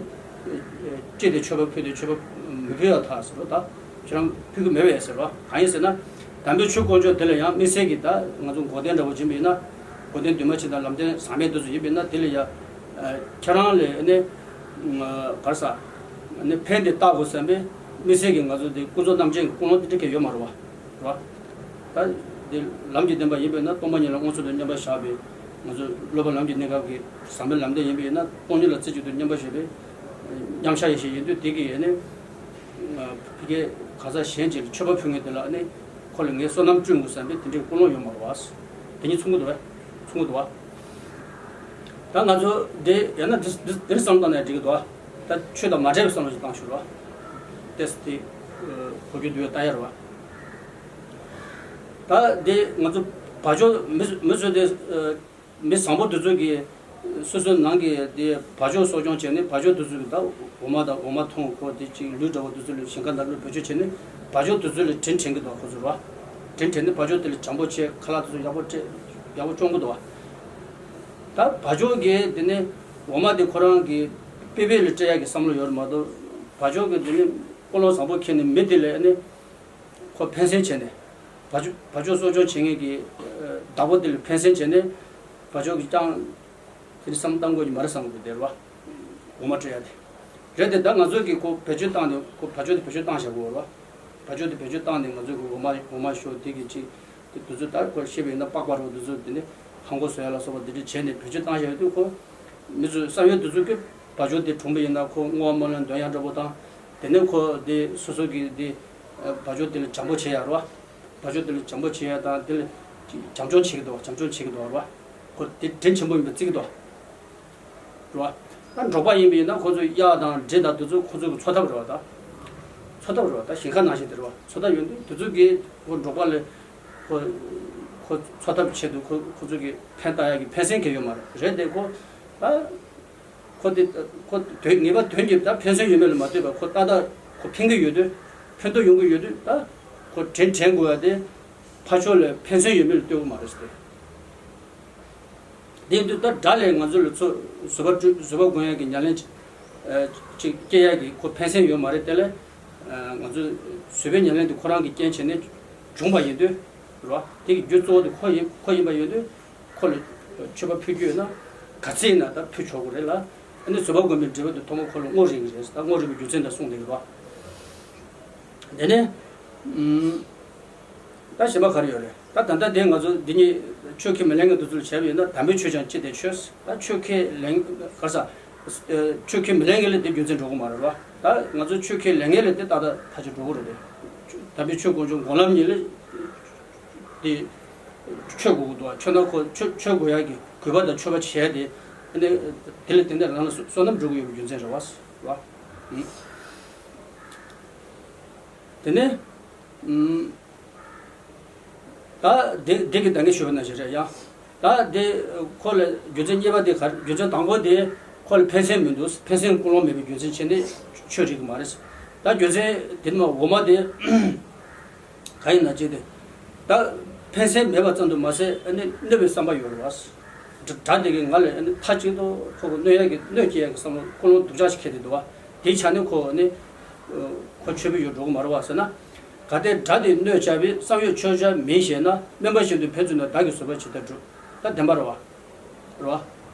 ཅི་སྟེ་མཆོད་པ་ཕུལ་ཏེ་མཆོད་པ་མི་ཕུལ་ཡག་ཐག་ཟེར་རོ། ད་ཁྱེད་རང་ཕུལ་གི་མེད་པས་ཟེར་རོ། གང་ཡིན་ཟེར་ན། དམ་པའི་ཆོས་དཀོན་མཆོག་དེ་ལ་ཡང་དམིགས་བསལ་གྱི་ད་ང་ཚོ་འགོག་བདེན་འདྲ་བོ་ཡིན་པ་ཡིན་ན། འགོག་བདེན་འདུས་མ་བྱས་དང་ལམ་བདེན་ཟག་མེད་དེ་ཚོ་ཡིན་པ་ཡིན་ན་དེ་ལ་ཡང་ཁྱེད་རང་ལ་ཨ་ནི་ག་རེ་ཟ། ཨ་ནི་ཕན་དེ་བཏགས་དགོས་བསམ་པའི་དམིགས་བསལ་གྱི་ང་ཚོ་དེ་ཀུན་རྫོབ་རྣམ་འབྱེད་ཀྱི་ཀུན་སློང་དེ་འདྲ་གང་ཡང་ཡོད་མ་རེད་བ། རེད་བ། ད་དེ་ལམ་གྱི་བདེན་པ་ཡིན་པས་ན་སྟོང་པ་ཉིད་ལ་མངོན་སུམ་དུ་མཉམ་པར་བཞག་པའི་ང་ཚོ་སློབ་པ་ལམ་གྱི་གནས་སྐབས་ཀྱི་ཟབ་མོའི་ལམ་བདེན་ཡིན་པས་ན་སྟོང་ཉིད་ལ་རྩེ་གཅིག་ཏུ་མཉམ་པར་བཞག་པའི་མཉམ་བཞག་ཡེ་ཤེས་ཡིན་དུས་དེ་གིས་ནི་ཕ་གིའི་གང་ཟག་གཞན་གྱི་མཆོད་པ་ཕུལ་མཁན་དེ་ལ་ནི་ཁོ་ལ་ངའི་བསོད་ནམས་བསྐྲུན་དགོས་བསམ་པའི་དེ་འདྲའི་ཀུན་སློང་ཡོད་མ་རེད་བ། དེ་གཉིས་མཚུངས་ཀྱི་འདུག་བས། མཚུངས་ཀྱི་འདུག་བ། ད་ང་ཚོ་དེ་ཡང་ན་འདི་འདི་འདིར་བསམ་བཏང་ནས་འགྲིག་གི་འདུག་བ། ད་ཆོས་དང་མ་འབྲེལ་བའི་བསམ་བློ་ཞིག་བཏང་ཞུ་རོགས། ཏེས་དེ་གོ་རྒྱུ་འདུག་བས་ད་ཡར་བ། ད་དེ་ང་ཚོ་བ་ཅོ་མི་མི་བཟོས་ཏེ་མི་བཟང་པོ་དེ་ཚོ་གིས་སོ་སོའི་ནང་གི་དེ་བ་ཅོ་གསོ་སྐྱོང་བྱས་ནས་བ་ཅོ་དེ་ཚོ་གིས་ད་འོ་མ་དང་འོ་མ་འཐུང་ཁོ་དེ་གཅིག་ལུད་འདྲ་བོ་དེ་ཚོ་ལ་ཞིང་ཁ་ནང་ལ་བེད་སྤྱོད་བྱས་ནས་བ་ཅོ་དེ་ཚོ་ལ་དྲིན་དྲན་གྱི་འདུག་ཁོ་ཚོ་ར། དྲིན་དྲན་ནས་བ་ཅོ་དེ་ལ་བྱམས་པོ་བྱས་ཁ་ལག་དེ་ཚོ་ཡག་པོ་སྤྲད་ཡག་པོ་སྐྱོང་གི་འདུག་བ། ད་བ་ཅོ་གིས་དེ་ནས་འོ་མ་དེ་ཁོ་རང་གི་པེ་པེ་ལ་སྤྲད་ཡག་གི་བསམ་བློ་ཡོད་རེད་མ་གཏོགས་བ་ཅོ་གིས་དེ་ནས་ཀུན་སློང་བཟང་པོ་འཁྱེར་ནས་མི་དེ་ལ་ནི། ཁོ་ཕན་སེམས་བྱས་ནས། བ་ཅོ་བ་ཅོ་གསོ་སྐྱོང་བྱེད་མཁན་གྱི་ཨ་བདག་པོ་དེ་ལ་ཕན་སེམས་བྱས་ནས། བ་ཅོ་གིས་ཀྱང་དེ་ནི་བསམ་བློ་གཏང་དགོས་ཀྱི་མ་རེད་བསམ་གྱི་འདུག་དེ་རེད་བ། འོ་མ་སྤྲད་ཡ་དེ། རེད་དེ། ད་ང་ཚོ་གིས་ཁོ་བེད་སྤྱོད་བཏང་ནས། ཁོ་བ་ཅོ་དེ་བེད་སྤྱོད་བཏང་བཞག་གོ་ར། བ་ཅོ་དེ་བེད་སྤྱོད་བཏང་ནས་ང་ཚོ་གི་འོ་མ་འོ་མ་ཤོག་དེ་གི་ཅིག་དེ་དུས་ཚོད་ལྟར་ཁོ་ཤེས་པ་ཡིན་ན། པགས་པ་རོ་དུས་ཚོད་དེ་ནས་ཧང་གོ་བཟོ་ཡ་ལ་སོགས་པ་དེ་འདྲ་བྱས་ནས་བེད་སྤྱོད་བཏང་བཞག་ཡོད་དུས། ཁོ་མི་ཚོས་བསམ་ཡོད་དུས་ཚོད་ཀྱི་བ་ཅོ་དེ་གྲུམ་པ་ཡིན་ན། ཁོ་བསྔོ་བ་སྨོན་ལམ་འདོན་ཡ་འདྲ་པོ་དང་། དེ་ནས་ཁོ་དེ་སོ་སོ་གི་དེ་བ་ཅོ་དེ་ལ་བྱམས་པོ་བྱེད་ཡ་ར་བ། བ་ཅོ་དེ་ལ་བྱམས་པོ་བྱེད་ཡ་དང་། དེ་ལ་བྱམས་སྐྱོང་བྱེད་ཀྱི་འདུག་བྱམས་སྐྱོང་བྱེད་ཀྱི་འདུག་ར་བ། ཁོ་དེ་དྲིན་ཆེན་པོ་ཡིན་པ་བརྩི་གི་འདུག་རེད་བ། ད་འབྲོག་པ་ཡིན་པ་ཡིན་ན་ཁོ་ཚོ་གཡག་དང་འདྲེ་དང་དེ་ཚོ་ཁོ་ཚོ་གི་འཚོ་ཐབས་རེད་བ། ད་འཚོ་ཐབས་རེད་བ། ད་ཞིང་ཁ་ནང་བཞིན་དེ་རེད་བ། འཚོ་ཐབས་ཡོད་དུས་དེ་ཚོ་གིས་ཁོ་འབྲོག་པ་ལ་ཁོ་ཁོ་འཚོ་ཐབས་ཆེད་དུ་ཁོ་ཁོ་ཚོ་གི་ཕན་བཏགས་ཡག་གི་ཕན་སེམས་གང་ཡང་ཡོད་མ་རེད། རེད་དེ། ཁོ་ད་ཁོ་དེ་ཁོ་དོན་ངེས་པ་དོན་གྱི་ད་ཕན་སེམས་ཡོད་མེད་ལ་མ་ལྟོས་པར། ཁོ་ཏག་ཏག་ཁོ་ཕན་གི་ཡོད་དུས། ཕན་ཐོགས་ཡོང་གི་ཡོད་དུས། ད་ཁོ་དྲིན་དྲན་དགོས་ཡ་དེ་ཕར་ཕྱོགས་ལ་ཕན་སེམས་ཡོད་མེད་ལ་ལྟོས་གི་མ་རེད་ཟེར་ཏེ། དེ་ཡིན་དུས་ད་དགྲ་ལས་ང་ཚོ་ལ་ཚོ་བཟོད་པ་བསྒོ་བཟོད་པ་བསྒོ་ཡག་གི་ཉམས་ལེན་ཅིག་ཨ་ཅིག་སྐྱེ་ཡག་གི་ཁོ་ཕན་སེམས་ཡོད་མ་རེད། དེ་ལས་ཨ་ང་ཚོ་བཟོད་པའི་ཉམས་ལེན་དེ་ཁོ་རང་གི་རྐྱེན་བྱས་ནས་བྱུང་བ་ཡིན་དུས་རེད་བ། དེ་གི་རྒྱུ་གཙོ་བོ་དེ་ཁོ་ཡིན་ཁོ་ཡིན་པ་ཡིན་དུས། ཁོ་ལ་མཆོད་པ་ཕུལ་རྒྱུ་ཡོད་ན་ག་ཚད་ཡིན་ན་ད་ཕུལ་ཆོག་གི་རེད་ལ། ཨ་ནི་བཟོད་པ་བསྒོམས་པའི་འབྲས་བུ་དེ་ཐོག་མར་ཁོ་ལ་བསྔོ་རིགས་རེད། ད་བསྔོ་རིགས་པའི་རྒྱུ་མཚན་དེ་གསུངས་བསྡད་ཀྱི་རེད་བ། དེ་ནས་ཨུམ། ད་གཞན་པ་ག་རེ་ཡོད་རེད། ད་ད་ལྟ་དེ་ང་ཚོ་འདི་གཉིས་ཆོས་ཁས་མི་ལེན་མཁན་དེ་ཚོ་ལ་བྱས་པ་ཡིན་ན། དམ་པའི་ཆོས་ཀྱང་ཅི་སྟེ་ཆོས། ད་ཆོས་ཁས་ལེན་ག་ས་ཨ་ཆོས་ཁས་མི་ལེན་མཁན་ལ་དེ་རྒྱུ་མཚན་འགྲོ་གི་མ་རེད་བ། ད་ང་ཚོ་ཆོས་ཁས་ལེན་མཁན་ལ་དེ་ཏག་ཏག་ཕལ་ཆེར་འགྲོ་གི་རེད། དམ་པའི་ཆོས་དཀོན་མཆོག་སྒོམ་ལམ་གཉིས་ལ་དེ་ཆོས་དགོས་ཀྱི་འདུག་བ། ཆོས་ན་ཁོ་ཆོས་ཆོས་དགོས་ཡག་གི་གུས་པ་དང་མཆོད་པ་བྱས་ཏེ། དེ་ནས་དེ་ལ་དེ་འདྲ་རང་ལ་བསོད་ནམས་འགྲོ་གི་ཡོད་པའི་རྒྱུ་མཚན་རེད་བ། རེད་བ། ཨུམ། དེ་ནས་ཨུམ། ད་དེ་དེ་གི་ད་གིན་ཞུས་པ་ནང་བཞིན་རེད་ཡ། ད་དེ་ཁོ་ལ་རྒྱུ་མཚན་གཉིས་པ་དེ་ག་རེ། རྒྱུ་མཚན་དང་པོ་དེ་ཁོ་ལ་ཕན་སེམས་མི་འདུག་ཕན་སེམས་ཀུན་སློང་མེད་པའི་རྒྱུ་མཚན་བྱས་ནས་ཆོས་རིག་གི་མ་རེད། ད་རྒྱུ་མཚན་དེ་ནི་འོ་མ་དེ་ག་ཡིན་ན་ཅི་སྟེ། ད་ཕན་སེམས་མེད་པ་ཙམ་དུ་མ་ཟད། ཨ་ནི་གནོད་པའི་བསམ་པ་ཡོད་རེད་བ། དགྲ་དགྲ་དེ་གིས་ང་ལ་ཨ་ནི་མཐའ་གཅིག་ཏུ་ཁོ་གི་གནོད་ཡག་གི་གནོད་སྐྱེལ་ཡག་གི་བསམ་བློ་ཀུན་སློང་སྡུག་ཅག་ཞིག་འཁྱེར་ཏེ་འདུག་བ། དེའི་ཆ་ནས་ཁོ་ནི་ཁོ་ཆོས་པའི་ཡུལ་འགྲོ་གི་མ་རེད་བ་ཟེར་ན། གལ་ཏེ་དགྲ་དེས་གནོད་བྱ་བའི་བསམ་ཡོད་ཆོས་བྱ་མིན་ཞེ་ན། སྨོན་པ་བཞིན་དུ་ཕན་ཚུན་ན། བདག་གིས་བཟོད་པ་ཇི་ལྟར་བསྒྲུབ། ད་བདེན་པ་རེད་བ། རེད་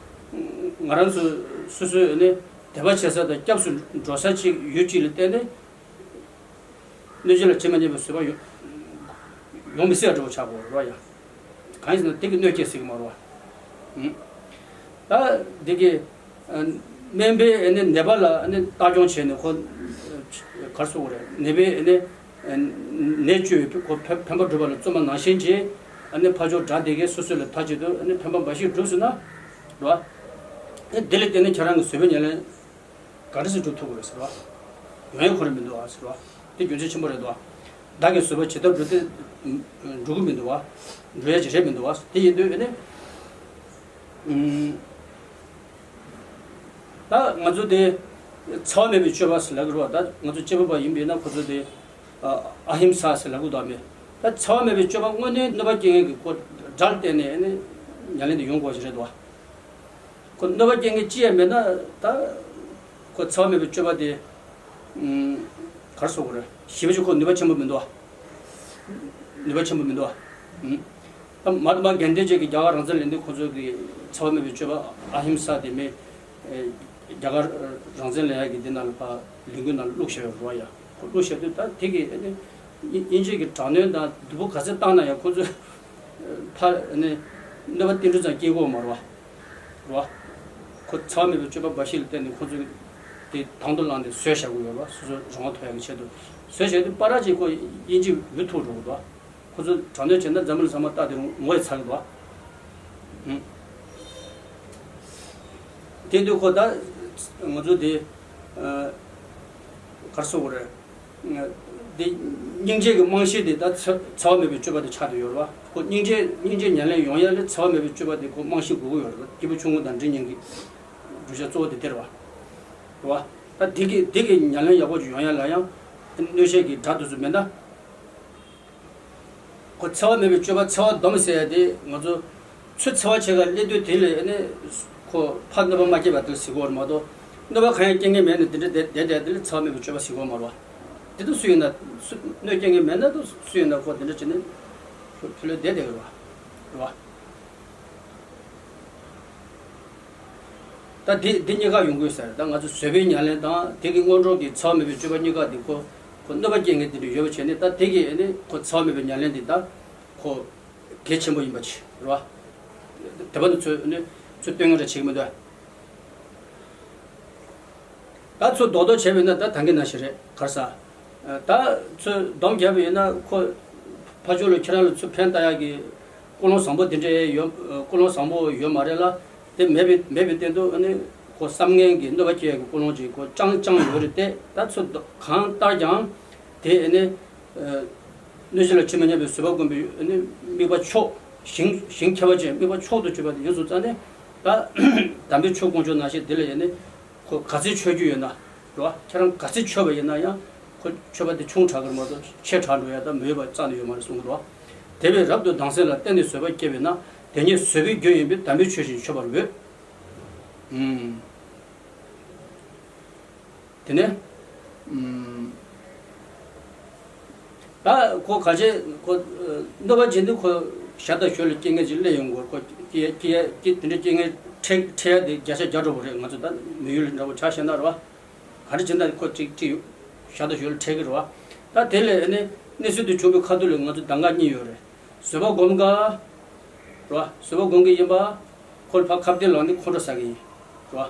བ། ང་རང་ཚོ་སོ་སོའི་ནི་དད་པ་བྱེད་ས་དང་སྐྱབས་སུ་འགྲོ་ས་ཅིག་ཡུལ་གཅིག་ལ་བརྟེན་ནས། གནོད་བྱེད་ལ་ཇི་མ་སྙམ་པའི་བཟོད་པ་ཡོང་ཡོང་མི་སྲིད་པ་འདྲ་པོ་ཆགས་དགོས་རེད་བ་ཡ། གང་ཡིན་ཟེར་ན་དེ་གིས་གནོད་སྐྱེལ་སྲིད་ཀྱི་མ་རེད་བ། ཨུམ། ད་དེ་གིས་ཨ་སྨན་པས་ཨ་ནི་ནད་པ་ལ་ཨ་ནི་ལྟ་སྐྱོང་བྱས་ནས། ཁོ་ག་རེ་ཟེར་དགོས་རེད། ནད་པས་ཨ་ནི་ཨ་ནད་བཅོས་པའི་ཁོ་ཕན་ཕན་པ་སྒྲུབ་པ་ལ་བརྩོན་པ་ནང་བཞིན་གྱིས། ཨ་ནི་ཕར་ཕྱོགས་དགྲ་དེ་གིས་སོ་སོ་ལ་མཐའ་གཅིག་ཏུ་ཨ་ནི་ཕན་པ་འབའ་ཞིག་བསྒྲུབས་ཟིན་ན་རེད་བ། ཨ་དེ་ལ་བརྟེན་ནས་ཁྱེད་རང་གི་བཟོད་པའི་ཉམས་ལེན་ག་འདྲ་ཞིག་སྒྲུབ་ཐུབ་དགོས་ཟེར་བ། ཡོང་ཡ་ཁོ་རང་མི་འདུག་བ་ཟེར་བ། དེ་རྒྱུ་མཚན་ཆེན་པོ་རེད་འདུག་བ། བདག་གིས་བཟོད་པ་ཇི་ལྟར་བསྒྲུབ་སྟེ་འགྲུབ་ཀྱི་མི་འདུག་བ། འགྲུབ་ཡ་ཅིག་རེད་མི་འདུག་བ། དེ་ཡིན་དུས་ཨ་ནི་ཨུམ། ད་ང་ཚོ་དེ་འཚེ་བ་མེད་པའི་སྤྱོད་པ་ཟེར་ལབ་ཀྱི་རེད་བ། ད་ང་ཚོ་སྐྱེས་བུ་པ་ཡིན་པས་ན་ཁོ་ཚོ་དེ་ཨ་ཨ་ཧིམ་ས་ཟེར་ལབ་ཀྱི་འདུག་བ། མེད་ད་འཚེ་བ་མེད་པའི་སྤྱོད་པ་དངོས་གནས་གནོད་པ་སྐྱེལ་མཁན་གྱི་ཁོ་དགྲ་ལ་བརྟེན་ནས་ཨ་ནི་ཉམས་ལེན་དེ་ཡོང་དགོས་ཀྱི་རེད་འདུག་བ། ཁོ་གནོད་པ་སྐྱེལ་མཁན་ཅི་ཡང་མེད་ན། ད་ཁོ་འཚེ་བ་མེད་པའི་སྤྱོད་པ་དེ་ཨུམ་ག་རེ་ཟེར་དགོས་རེད། ཞི་བ་ཅིག་ཁོ་ནུས་པ་ཆེན་པོ་མི་འདུག་བ། ནུས་པ་ཆེན་པོ་མི་འདུག་བ། ཨུམ། ད་མ་མ་དགེ་ལྡན་བཅས་ཀྱིས་རྒྱ་གར་རང་བཙན་ལེན་དུས་ཁོ་ཚོ་གིས་འཚེ་བ་མེད་པའི་སྤྱོད་པ་ཨ་ཧིམ་ས་དེ་མེད། ཨེ་རྒྱ་གར་རང་བཙན་ལེན་ཡག་གི་འདི་ནང་ལ་ཕར་ལས་འགུལ་ནང་ལ་བླུགས་བཞག་ཡོད་རེད་བ་ཡ། ཁོ་བླུགས་བཞག་དུས་ད་དེ་གི་ཨ་ནི་དབྱིན་དབྱིན་ཇི་གི་དྲག་གནོན་དང་སྡུག་པོ་ག་ཚད་བཏང་ན་ཡང་ཁོ་ཚོས་ཕར་ཨ་ནི་གནོད་པ་ཏིལ་འབྲུ་ཙམ་སྐྱེལ་གྱི་ཡོད་མ་རེད་བ། རེད་བ། ཁོ་འཚེ་བ་མེད་པའི་སྤྱོད་པ་འབའ་ཞིག་ལ་བརྟེན་ནས་ཁོ་ཚོས་དེ་དང་དུ་བླངས་ཏེ་བཟོས་བཞག་གི་ཡོད་རེད་བ། སོ་སོ་རང་དབང་ཐོབ་ཡག་གི་ཆེད་དུ་བཟོས་བཞག་དུས་པ་ར་ཅིག་ཁོ་དབྱིན་ཇི་འུ་ཐུག་འགྲོ་གི་འདུག་ཁོ་ཚོ་དྲག་གནོན་བྱས་ན་འཛམ་བུ་གླིང་ཚང་མ་རྟག་ཏུ་ངོ་ཡི་ཚ་གི་འདུག་ཨང་། དེ་དུས་ཁོ་ད་ང་ཚོ་དེ་ཨ་ག་རེ་ཟེར་དགོས་རེད། འདི་སྙིང་རྗེ་གི་རྨང་གཞི་དེ་ད་འཚེ་འཚེ་བ་མེད་པའི་སྤྱོད་པ་དེ་ཆགས་བསྡད་ཡོད་རེད་བ། ཁོ་སྙིང་རྗེ་སྙིང་རྗེ་ཉམས་ལེན་ཡོང་ཡ་ལ་འཚེ་བ་མེད་པའི་སྤྱོད་པ་དེ་ཁོ་རྨང་གཞི་དགོས་ཀྱི་ཡོད་རེད་བ། སྐྱེས་བུ་ཆུང་ངུ་དང་འབྲི་སྙིང་གི་བསྒྲུབ་བྱ་གཙོ་བོ་དེ་དེ་རེད་བ། རེད་བ། ད་འདི་གི་འདི་གི་ཉམས་ལེན་ཡག་པོ་ཅིག་ཡོང་ཡ་ལ་ཡང་གནོད་བྱེད་ཀྱི་དགྲ་དེ་ཚོ་མེད་ན། ཁོ་འཚེ་བ་མེད་པའི་སྤྱོད་པ་འཚེ་བ་སྡོམ་ཟེར་ཡ་དེ་ང་ཚོ་ཚུར་འཚེ་བ་བྱེད་ག་སླེབས་དུས་དེ་ལས་ཨ་ནི་ཁོ་ཕར་གནོད་པ་མ་སྐྱེལ་བ་དེ་ཟེར་གྱི་ཡོད་རེད་མ་གཏོགས། གནོད་པ་གང་ཡང་སྐྱེལ་མཁན་མེད་ན་དེ་འདྲ་བསྡད་བསྡད་བསྡད་དེ་ལ་འཚེ་བ་མེད་པའི་སྤྱོད་པ་ཟེར་གྱི་ཡོད་མ་རེད་བ། དེ་དུས་སུ་ཡིན་ན་སུ་གནོད་སྐྱེལ་མཁན་མེད་ན་དུས་སུ་ཡིན་ན་ཁོ་དེ་འདྲ་བྱས་ནས་ཕུ་ཕུ་ལས་བསྡད་བསྡད་ཀྱི་རེད་བ། རེད་བ། ད་ ད་དེ་དེ་གཉིས་ཀ་ཡོང་གི་ཡོད་ས་རེད། ད་ང་ཚོ་བཟོད་པའི་ཉམས་ལེན་དང་དེ་གི་སྔོན་འགྲོ་གི་འཚེ་བ་མེད་པའི་སྤྱོད་པ་གཉིས་ཀ་དེ་ཁོ་ཁོ་གནོད་པ་སྐྱེལ་མཁན་དེ་འདྲ་ཡོད་པ་བྱས་ནས། ད་དེ་གི་ཨ་ནི་ཁོ་འཚེ་བ་མེད་པའི་ཉམས་ལེན་དེ་ད་ཁོ་གལ་ཆེན་པོ་ཡིན་པ་ཆེ་རེད་བ། དེ་བ་ནི་ཚོས་ཨ་ནི་ཚོས་སྟོན་ངན་རེ་བྱེད་ཀྱི་མི་འདུག་ད་ཚོ་རྡོག་རྡོག་བྱས་པས་ན་ད་ད་གིན་ནང་བཞིན་རེད། ག་རེ་ཟ། ད་ཚོ་སྡོམ་བརྒྱབ་པ་ཡིན་ན་ཁོ་ཕ་ཆོས་ལ་ཁྱེད་རང་ལ་ཚུར་ཕན་བཏགས་ཡག་གི་ཀུན་སློང་བཟང་པོ་དེ་འདྲ་ཡོད། ཀུན་སློང་བཟང་པོ་ཡོད་མ་རེད་ལ། དེ་མེད་པའི་མེད་པའི་སྟེང་དུ་ཨ་ནི་ཁོ་བསམ་ངན་གྱི་གནོད་པ་སྐྱེལ་ཡག་གི་ཀུན་སློང་ཅིག་ཁོ་ཅང་ཅང་ཡོད་རེད་དེ། ད་ཚོ་གང་ལྟར་ཀྱང་དེ་ཨ་ནི་གནོད་བྱེད་ལ་ཆུད་མི་ཉན་པའི་བཟོད་པ་སྒོམ་པའི་ཨ་ནི་དམིགས་པ་མཆོག་ཞིང་ཞིང་ཁྱད་པར་ཅན་དམིགས་པ་མཆོག་ཏུ་གྱུར་པ་དེ་ཡིན་སོང་ཙང་ནས། ད་དམ་པའི་ཆོས་དཀོན་མཆོག་ནང་བཞིན་དེ་ལ་ཡང་ནི་ཁོ་ག་ཚོད་མཆོད་རྒྱུ་ཡོད་ན་རེད་བ། ཁྱེད་རང་ག་ཚོད་མཆོད་པ་ཡིན་ན་ཡང་ཁོ་མཆོད་པ་དེ་ཆུང་དྲགས་ཀྱི་མ་གཏོགས་ཆེ་དྲགས་འགྲོ་ཡ་ད་མི་འོས་པ་རྩ་ནས་ཡོད་མ་རེད་གསུངས་ཀྱི་རེད་བ། དེ་བས་རབ་ཏུ་སྡང་སེམས་ལ་བརྟེན་ནས་བཟོད་པ་སྐྱེ་བས་ན། དེ་ཉིད་བཟོད་པའི་རྒྱུ་ཡིན་པས་དམ་པའི་ཆོས་བཞིན་མཆོད་པར་འོས། ཨུམ། དེ་ནས། ཨུམ། ད་ཁོ་ག་བྱེད་ཁོ། གནོད་པ་བྱེད་དུས་ཁོ་ཞྭ་དང་ཞོལ་ལ་སྐྱེ་མཁན་ཅིག་སླེབས་ཡོང་གི་རེད། ཁོ་སྐྱེ་སྐྱེ་སྐྱེ་དེ་འདྲ་སྐྱེ་མཁན་འཕྲད་འཕྲད་ཡ་དེ་བརྒྱ་ཆ་བརྒྱ་འགྲོ་གི་རེད། ང་ཚོ་ད་མི་ཡུལ་ལ་འདྲ་བོ་ཆ་བཞག་ན་རེད་བ། ག་རེ་བྱེད་ན་ཁོ་ཅིག་ཅིག་ཞྭ་དང་ཞོལ་ལ་འཕྲད་ཀྱི་རེད་བ། ད་དེ་ལས་ནི་གནས་ཚུལ་དེ་བྱུང་བའི་ཁ་ཐུག་ལ་ང་ཚོ་གདམ་ག་གཉིས་ཡོད་རེད། བཟོད་པ་སྒོམ་ག་རེད་བ། བཟོད་པ་སྒོམ་གི་ཡིན་པ། ཁོ་ལ་ཕར་ཁ་གཏད་ལངས་ནས་ཁོང་ཁྲོ་ཟ་གི་ཡིན། རེད་བ།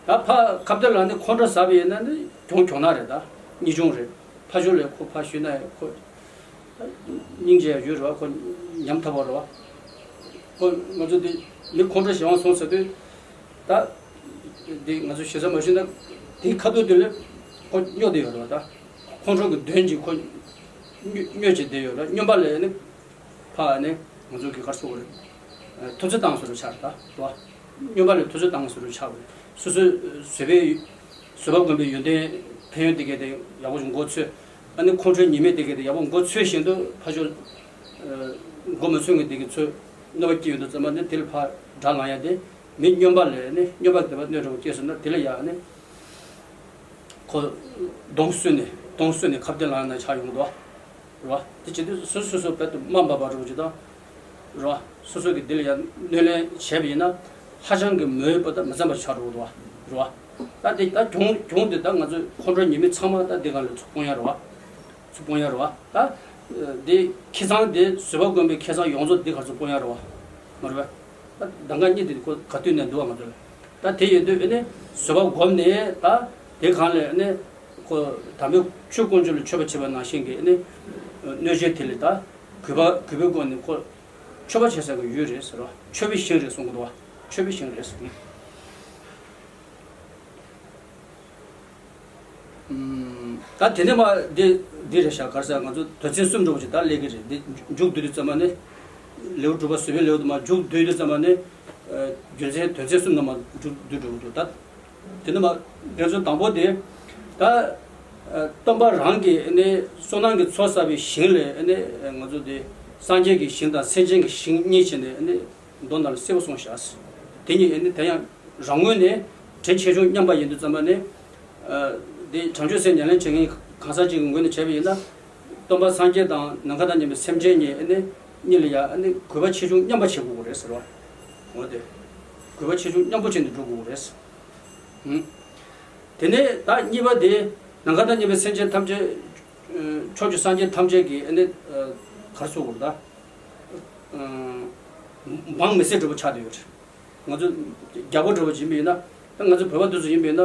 ད་ཕར་ཁ་གཏད་ལངས་ནས་ཁོང་ཁྲོ་ཟ་བ་ཡིན་ན་ནི་གྱོང་གྱོང་ན་རེད། ད་གཉིས་བྱུང་རེད། ཕ་ཆོས་ལ་ཁོ་ཕར་ཞུས་ན་ཁོ་སྙིང་རྗེ་ཡ་ཡོད་རེད་བ། ཁོ་ཉམ་ཐག་པ་རེད་བ། ཁོ་ང་ཚོ་འདི་མི་ཁོང་ཁྲོ་ཞེ་དྲག་སོང་ཟེར་དུས། ད་འདི་ང་ཚོ་ཞེ་ས་མ་ཞུས་ན་དེའི་ཁ་ཐུག་དེ་ལ་ཁོ་སྨྱོ་བསྡད་ཡོད་རེད་བ། ད་ཁོང་ཁྲོ་གི་གདོན་གྱིས་ཁོ་སྨྱོ་སྨྱོ་བྱས་བསྡད་ཡོད་རེད། སྨྱོན་པ་ལས་ནི། ཕ་ནི་ང་ཚོ་གི་གར་སོགས་རེད། ཐུབ་ཚོད་བཏང་སོ་རུ་ཆགས་རེད་ད་རེད་བ། སྨྱོན་པ་ལས་ཐུབ་ཚོད་བཏང་སོ་རུ་ཆགས་པ་རེད། སོ་སོའི་བཟོད་པའི་བཟོད་པ་སྒོམ་པའི་ཡོན་ཏན་ཕན་ཡོན་དེ་གས་དེ་ཡག་པོ་ཞིག་མགོ་ཚོས། ཨ་ནི་ཁོང་ཁྲོའི་ཉེས་དམིགས་དེ་གས་དེ་ཡག་པོ་མགོ་ཚོས་བཞིན་དུ་ཕ་ཆོས་མགོ་མི་ཚོས་ངེས་དེ་གས་ཚོས་གནོད་པ་སྐྱེལ་ཡོང་དུས་ཙམ་པ་ནི་དེ་ལ་ཕར་དགྲ་ལངས་ཡ་དེ། མི་སྨྱོན་པ་ལས་ནི་སྨྱོན་པ་དེ་པ་གནོད་འགྲོ་བ་སྐྱེས་སོང་ན་དེ་ལ་ཡ་ནི། ཁོ་གདོང་བསུས་ནས་གདོང་བསུས་ནས་ཁ་གཏད་ལངས་ན་ཆགས་ཡོང་གི་འདུག་བ། རེད་བ། དེ་བྱེད་དུས་སོ་སོ་སོ་སོ་བེད་དུ་དམའ་འབབ་པ་རུ་ཅི་དང་། རེད་བ། སོ་སོ་གི་འདི་ལ་ཡང་གནོད་ལན་བྱས་པ་ཡིན་ན་ཧ་ཅང་གི་མོས་པ་དང་མི་འཚམ་པ་ཆགས་འགྲོ་གི་འདུག་བ། རེད་བ། ད་དེ་ད་གྱོང་གྱོང་དེ་ད་ང་ཚོ་ཁོང་ཁྲོ་ཉེས་དམིགས་ཚང་མ་ད་འདི་གང་ལ་ཚུར་སྤོང་ཡ་རེད་བ། ཚུར་སྤོང་ཡ་རེད་བ། ད་འདི་ཁེ་བཟང་དེ་བཟོད་པ་སྒོམ་པའི་ཁེ་བཟང་ཡོངས་རྫོགས་འདི་ག་ཚུར་སྤོང་ཡ་རེད་བ། མ་རེད་བ། ད་གདམ་ག་གཉིས་དེ་ཁོ་ག་དུས་ནས་འདུག་བ་ང་ཚོ་ལ། ད་དེ་ཡོད་དུས་ཨ་ནི་བཟོད་པ་སྒོམ་ནས་ད་དེ་གང་ལས་ཨ་ནི་ཁོ་དམ་པའི་ཆོས་དཀོན་མཆོག་ལ་མཆོད་པ་བྱེད་པ་ནང་བཞིན་གྱི་ཨ་ནི་གནོད་བྱེད་དེ་ལ་ད་གུས་པ་གུས་པའི་སྒོ་ནས་ཁོ་མཆོད་པ་བྱེད་ས་གི་ཡུལ་རེད་ཟེར་བ། མཆོད་པའི་ཞིང་རེད་གསུང་གི་འདུག་བ། མཆོད་པའི་ཞིང་རེད་ཟེར། ད་དེ་ནས་མ་འདི་འདི་རེད་ཤག་ག་རེ་ཟེར། ང་ཚོ་དོན་ཚན་གསུམ་འདྲ་བོ་ཅིག་ད་སླེབས་ཀྱི་རེད། འདི་མཇུག་བསྡུ་དུས་ཙམ་པ་ནི། ལེའུ་དྲུག་པ་བཟོད་པའི་ལེའུ་དུ་མ་མཇུག་བསྡུ་དུས་ཙམ་པ་ནི། རྒྱུ་མཚན་དོན་ཚན་གསུམ་ནང་མ་མཇུག་བསྡུ་འགྲོ་གི་འདུག་ད་དེ་ནས་མ་དོན་ཚན་དང་པོ་དེ། ད་སྟོན་པ་རང་གིས་ནི་བསོད་ནམས་ཀྱི་ཚོགས་བསགས་པའི་ཞིང་ལས་ནི་ང་ཚོ་དེ་སངས་རྒྱས་ཀྱི་ཞིང་དང་སེམས་ཅན་གྱི་ཞིང་གཉིས་བྱས་ནས་ནི། མདོ་ནང་ལ་གསལ་པོ་གསུངས་བཞག་དེ་ཉིད་ཨ་ནི་དེ་ཡང་རང་ངོས་ནས་དྲིན་ཆེ་ཆུང་མཉམ་པ་ཡིན་དུས་ཙམ་པ་ནི། ཨ། དེ་བྱང་ཆུབ་སེམས་ཉམས་ལེན་བྱེད་མཁན་གང་ཟག་ཅིག་གི་ངོས་ནས་བྱས་པ་ཡིན་ན། སྟོན་པ་སངས་རྒྱས་དང་ནམ་མཁའ་དང་མཉམ་པའི་སེམས་ཅན་གཉིས་ཨ་ནི་གཉིས་ལ་ཡང་ཨ་ནི་གུས་པ་ཆེ་ཆུང་མཉམ་པ་བྱེད་དགོས་ཀྱི་རེད་ཟེར་བ། འོ་དེ། གུས་པ་ཆེ་ཆུང་མཉམ་པོ་བྱས་ནས་འགྲོ་དགོས་ཀྱི་རེད། ཨང་། དེ་ནས་ད་གཉིས་པ་དེ་ནམ་མཁའ་དང་མཉམ་པའི་སེམས་ཅན་ཐམས་ཅད། ཕྱོགས་བཅུའི་སངས་རྒྱས་ཐམས་ཅད་ཀྱིས་ཨ་ནི། ག་རེ་ཟེར་དགོས་རེད་ད། འབངས་མི་སེར་འདྲ་པོ་ཆགས་བསྡད་ཡོད་རེད། ང་ཚོ་རྒྱ་བོད་འདྲ་པོ་ཡིན་པ་ཡིན་ན། ད་ང་ཚོ་བོད་པ་དེ་ཚོ་ཡིན་པ་ཡིན་ན།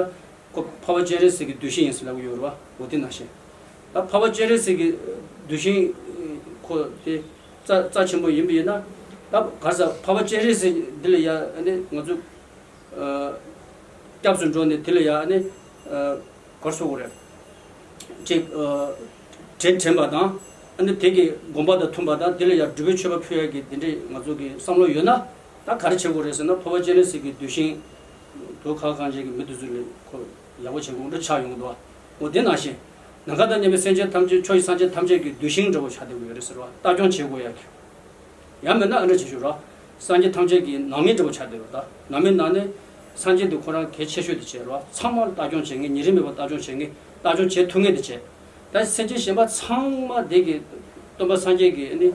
ཁོ་འཕགས་པ་སྤྱན་རས་གཟིགས་ཀྱི་གདུལ་ཞིང་ཡིན་ཟེར་ལབ་ཀྱི་ཡོད་རེད་བ། འོ་དེ་ནང་བཞིན། ད་འཕགས་པ་སྤྱན་རས་གཟིགས་ཀྱི་གདུལ་ཞིང་ཁོ་དེ་རྩ་རྩ་ཆེན་པོ་ཡིན་པ་ཡིན་ན། ད་ག་རེ་ཟེར། འཕགས་པ་སྤྱན་རས་གཟིགས་འདི་ལ་ཡ་ཨ་ནི་ང་ཚོ། སྐྱབས་སུ་འགྲོ་ནས་དེ་ལ་ཡ་ཨ་ནི། ག་རེ་ཟེར་དགོས་རེད། ཅིག་དྲིན་དྲན་པ་དང་། ཨ་ནི་དེ་གི་དགོངས་པ་དང་མཐུན་པ་དང་དེ་ལ་ཡང་སྒྲུབ་པའི་མཆོད་པ་ཕུལ་ཡག་གི་དེ་འདྲའི་ང་ཚོ་གི་བསམ་བློ་ཡོད་ན། ད་ག་རེ་བྱེད་དགོས་རེད་ཟེར་ན། འཕགས་པ་སྤྱན་རས་གཟིགས་ཀྱི་གདུལ་ཞིང་དུ་ཁ་གང་བྱེད་ཀྱི་མི་དེ་ཚོ་ལ་ཁོ་ཡག་པོ་བྱེད་དགོས་འདྲ་ཆགས་ཡོང་གི་འདུག་འོ་དེ་ནང་བཞིན། ནམ་མཁའ་དང་མཉམ་པའི་སེམས་ཅན་ཐམས་ཅད། ཕྱོགས་བཅུའི་སངས་རྒྱས་ཐམས་ཅད་ཀྱི་གདུལ་ཞིང་འདྲ་བོ་ཆགས་བསྡད་ཀྱི་ཡོད་རེད་ཟེར་བ། ལྟ་སྐྱོང་བྱེད་དགོས་ཡག་གི། ཡང་མིན་ན་ཨ་འདྲ་བྱེད་ཤོག་ར། སངས་རྒྱས་ཐམས་ཅད་ཀྱི་ནང་མི་འདྲ་བོ་ཆགས་བསྡད་པ་ད། ནང་མི་ནང་ནས་སངས་རྒྱས་དེ་ཁོ་རང་གལ་ཆེ་ཤོས་དེ་བྱས་ར། ཚང་མ་ལ་ལྟ་སྐྱོང་བྱེད་མཁན། ཉིན་རེ་མེད་པར་ལྟ་སྐྱོང་བྱེད་མཁན། ལྟ་སྐྱོང་བྱེད་ཐུབ་མཁན་དེ་བྱས། ད་སེམས་ཅན་གཞན་པ་ཚང་མ་དེ་གི་སྟོན་པ་སངས་རྒྱས་ཀྱི་ཨ་ནི་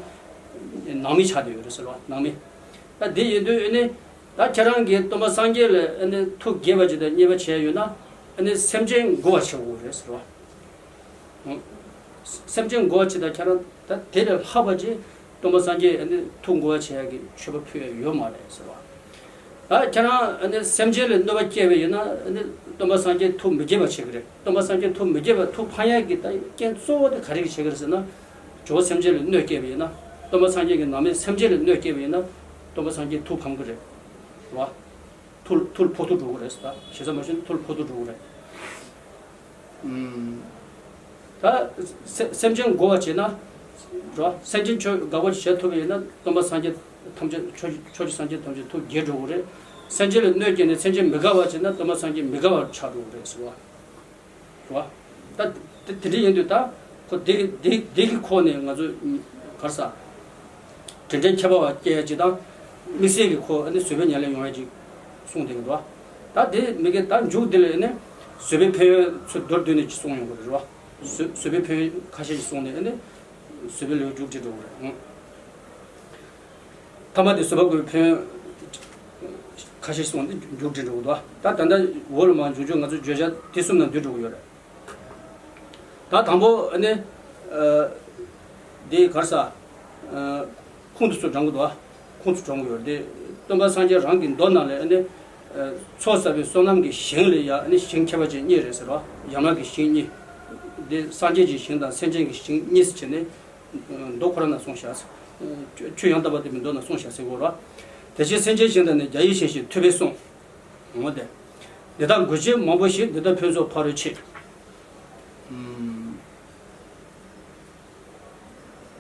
ནང་མི་ཆགས་བསྡད་ཡོད་རེད་ཟེར་བ། ནང་མི། ད་དེ་ཡིན་དུས་ཨ་ནི། ད་ཁྱེད་རང་གིས་སྟོན་པ་སངས་རྒྱས་ལ་ཨ་ནི་ཐུགས་དགྱེས་པ་ཅིག་དང་མཉེས་པ་བྱས་ཡོད་ན། ཨ་ནི་སེམས་ཅན་མགོ་བ་བྱེད་དགོས་རེད་ཟེར་བ། སེམས་ཅན་མགོ་བ་བྱེད་དང་། ཁྱེད་རང་ད་དེ་ལས་ལྷག་པ་ཅིག་སྟོན་པ་སངས་རྒྱས་ཨ་ནི་ཐུགས་མགོ་བ་བྱེད་ཡག་གི་མཆོད་པ་ཕུལ་ཡག་ཡོད་མ་རེད་ཟེར་བ། ད་ཁྱེད་རང་ཨ་ནི་སེམས་ཅན་ལ་གནོད་པ་སྐྱེལ་བ་ཡིན་ན། ཨ་ནི་སྟོན་པ་སངས་རྒྱས་ཐུགས་མི་དགྱེས་པ་བྱེད་ཀྱི་རེད། སྟོན་པ་སངས་རྒྱས་ཐུགས་མི་དགྱེས་པ། ཐུགས་ཕམ་ཡག་གི་ད་རྐྱེན་གཙོ་བོ་དེ་ག་རེ་གིས་བྱེད་ཀྱི་རེད་ཟེར་ན། ཇོ་བོ་སེམས་ཅན་ལ་གནོད་སྐྱེལ་བ་ཡིན་ན། སྟོན་པ་སངས་རྒྱས་ཀྱི་ནང་མི་སེམས་ཅན་ལ་གནོད་སྐྱེལ་བ་ཡིན་ན། སྟོན་པ་སངས་རྒྱས་ཐུགས་ཕམ་གྱི་རེད། རེད་བ། ཐུགས་ལ་ཐུགས་ལ་ཕོག་ཐུག་འགྲོ་གི་རེད་ཟེར། ད་ཞེ་ས་མ་ཞུ་ན་ཐུགས་ལ་ཕོག་ཐུག་འགྲོ་གི་རེད། ཨུམ། ད་སེ་སེམས་ཅན་མགོ་བ་བྱེད་ན། རེད་བ། སེམས་ཅན་ཆོས་དགའ་པོ་བྱེད་ཐུབ་པ་ཡིན་ན། སྟོན་པ་སངས་རྒྱས་ཐམས་ཅད་ཕྱོགས་ཕྱོགས་བཅུའི་སངས་རྒྱས་ཐམས་ཅད་ཐུགས་དགྱེས་འགྲོ་གི་རེད། སེམས་ཅན་ལ་གནོད་སྐྱེལ་ནས་སེམས་ཅན་མི་དགའ་བ་བྱེད་ན། སྟོན་པ་སངས་རྒྱས་མི་དགའ་བར་ཆགས་འགྲོ་གི་རེད་ཟེར་བ། རེད་བ། ད་དེ་དེ་འདྲ་ཡིན་དུས། ད་ཁོ་དེ་གི་དེ་དེ་གི་ཁོག་ནས་ང་ཚོ་ག་རེ་ཟ། དྲིན་དྲན་ཁྱད་པར་བ་སྐྱེ་ཡ་ཅིག་དང་། དམིགས་བསལ་གྱི་ཁོ་ཨ་ནི་བཟོད་པའི་ཉེར་ལེན་ཡོང་ཡ་ཅིག་གསུངས་བསྡད་ཀྱི་འདུག་བ། ད་དེ་མི་དགེ་ད་མཇུག་དེ་ལ་ཨ་ནི་བཟོད་པའི་ཕན་ཡོན་ཚོ་མདོར་བསྡུས་ནས་ཅིག་གསུངས་ཡོང་གི་རེད་བ། བཟོད་བཟོད་པའི་ཕན་ཡོན་ཁ་ཤས་ཅིག་གསུངས་ནས། ཨ་ནི་བཟོད་པའི་ལེའུ་མཇུག་སྒྲིལ་འགྲོ་གི་རེད། ཨང་། ཐ་མ་དེ་བཟོད་པ་དགོས་པའི་ཕན་ཡོན་ཁ་ཤས་གསུངས་ཏེ་མཇུག་སྒྲིལ་འགྲོ་གི་འདུག། ད་ད་ལྟ་འོག་ལ་མར་མཇུག་མཇུག་ང་ཚོ་བརྗོད་བྱ་དེ་གསུམ་ནང་འདུས་འགྲོ་གི་ཡོད་རེད། ད་དང་པོ་ཨ་ནི། ཨ། འདི་ག་རེ་ཟ། ཨ། ཁུངས་དེ་ཚོ་དྲངས་གི་འདུག། ཨ། ཁུངས་དེ་དྲངས་གི་ཡོད་རེད། དེ་སྟོན་པ་སངས་རྒྱས་རང་གི་མདོ་ནང་ལ་ཨ་ནི། ཨ། ཚོགས་བསགས་པའི་བསོད་ནམས་ཀྱི་ཞིང་ལ་ཡ་ཨ་ནི་ཞིང་ཁྱད་པར་ཅན་གཉིས་རེད་ཟེར་བ། ཡན་ལག་གི་ཞིང་གཉིས། འདི་སངས་རྒྱས་ཀྱི་ཞིང་དང་སེམས་ཅན་གྱི་ཞིང་གཉིས་སུ་ཕྱེ་ནས། མདོ་ཁོ་རང་ན་གསུངས་བཞག། ཆོས་ཡང་དག་པར་བསྟན་པའི་མདོ་ན་གསུངས་བཞག་ཟེར་གོ་ར། དེ་བཞིན་སེམས་ཅན་ཞིང་དུ་ནི་རྒྱ་ཡི་ཞིང་ཞེས་ཐུབ་པས་གསུངས། འོ་དེ། འདི་དག་འགོད་བྱེད་མང་པོ་ཞིག་འདི་ལྟར་ཕུན་ཚོགས་ཕ་རོལ་ཕྱིར།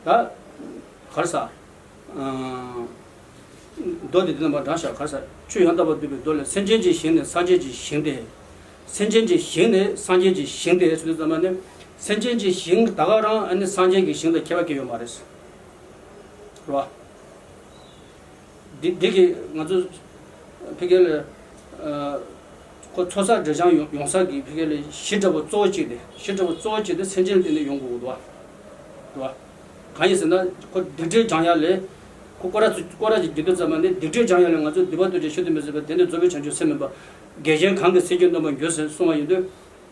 ད་ག་རེ་ཟ། མདོ་འདི་འདི་ནང་མར་དྲངས་བཞག། ག་རེ་ཟ། ཆོས་ཡང་དག་པར་བསྟན་པའི་མདོ་ལས། སེམས་ཅན་གྱི་ཞིང་ནི་སངས་རྒྱས་ཀྱི་ཞིང་སྟེ། སེམས་ཅན་གྱི་ཞིང་ནི་སངས་རྒྱས་ཀྱི་ཞིང་སྟེ་ཟེར་དུས་ཙམ་པ་ནི། སེམས་ཅན་གྱི་ཞིང་ད་ག་རང་ཨ་ནི་སངས་རྒྱས་ཀྱི་ཞིང་དང་ཁྱད་པར་གང་ཡོད་མ་རེད། རེད་བ། འདི་འདི་གི་ང་ཚོ་ཕ་གི་ལ། ཨ། ཁོ་ཚོགས་བསགས་འབྲས་བུ་ཡོང་ཡོང་ས་གི་ཕ་གི་ལ་གཞི་འདྲ་པོ་གཙོ་བོ་གཅིག་དེ། གཞི་འདྲ་པོ་གཙོ་བོ་གཅིག་དེ་སེམས་ཅན་ལ་བརྟེན་ནས་ཡོང་དགོས་ཀྱི་འདུག་བ། རེད་བ། གང་ཡིན་ཟེར་ན། ཁོ་སྡིག་སྒྲིབ་སྦྱང་ཡ་ལས། ཁོ་སྐོར་ར་ཚོ་སྐོར་ར་ཅིག་བགྱིད་དུས་ཙམ་པ་ནི་སྡིག་སྒྲིབ་སྦྱང་ཡ་ལས་ང་ཚོ་སྡིག་པ་ཐུབ་ཅིང་ཆེད་དུ་མི་བཟོད་པ། དེ་ནི་རྫོགས་པའི་བྱང་ཆུབ་སེམས་མིན་པ། བགེགས་གཞན་གང་གིས་སེམས་ཅན་གནོད་པར་འགྱུར་ཟེར་གསུངས་པ་ཡིན་དུས།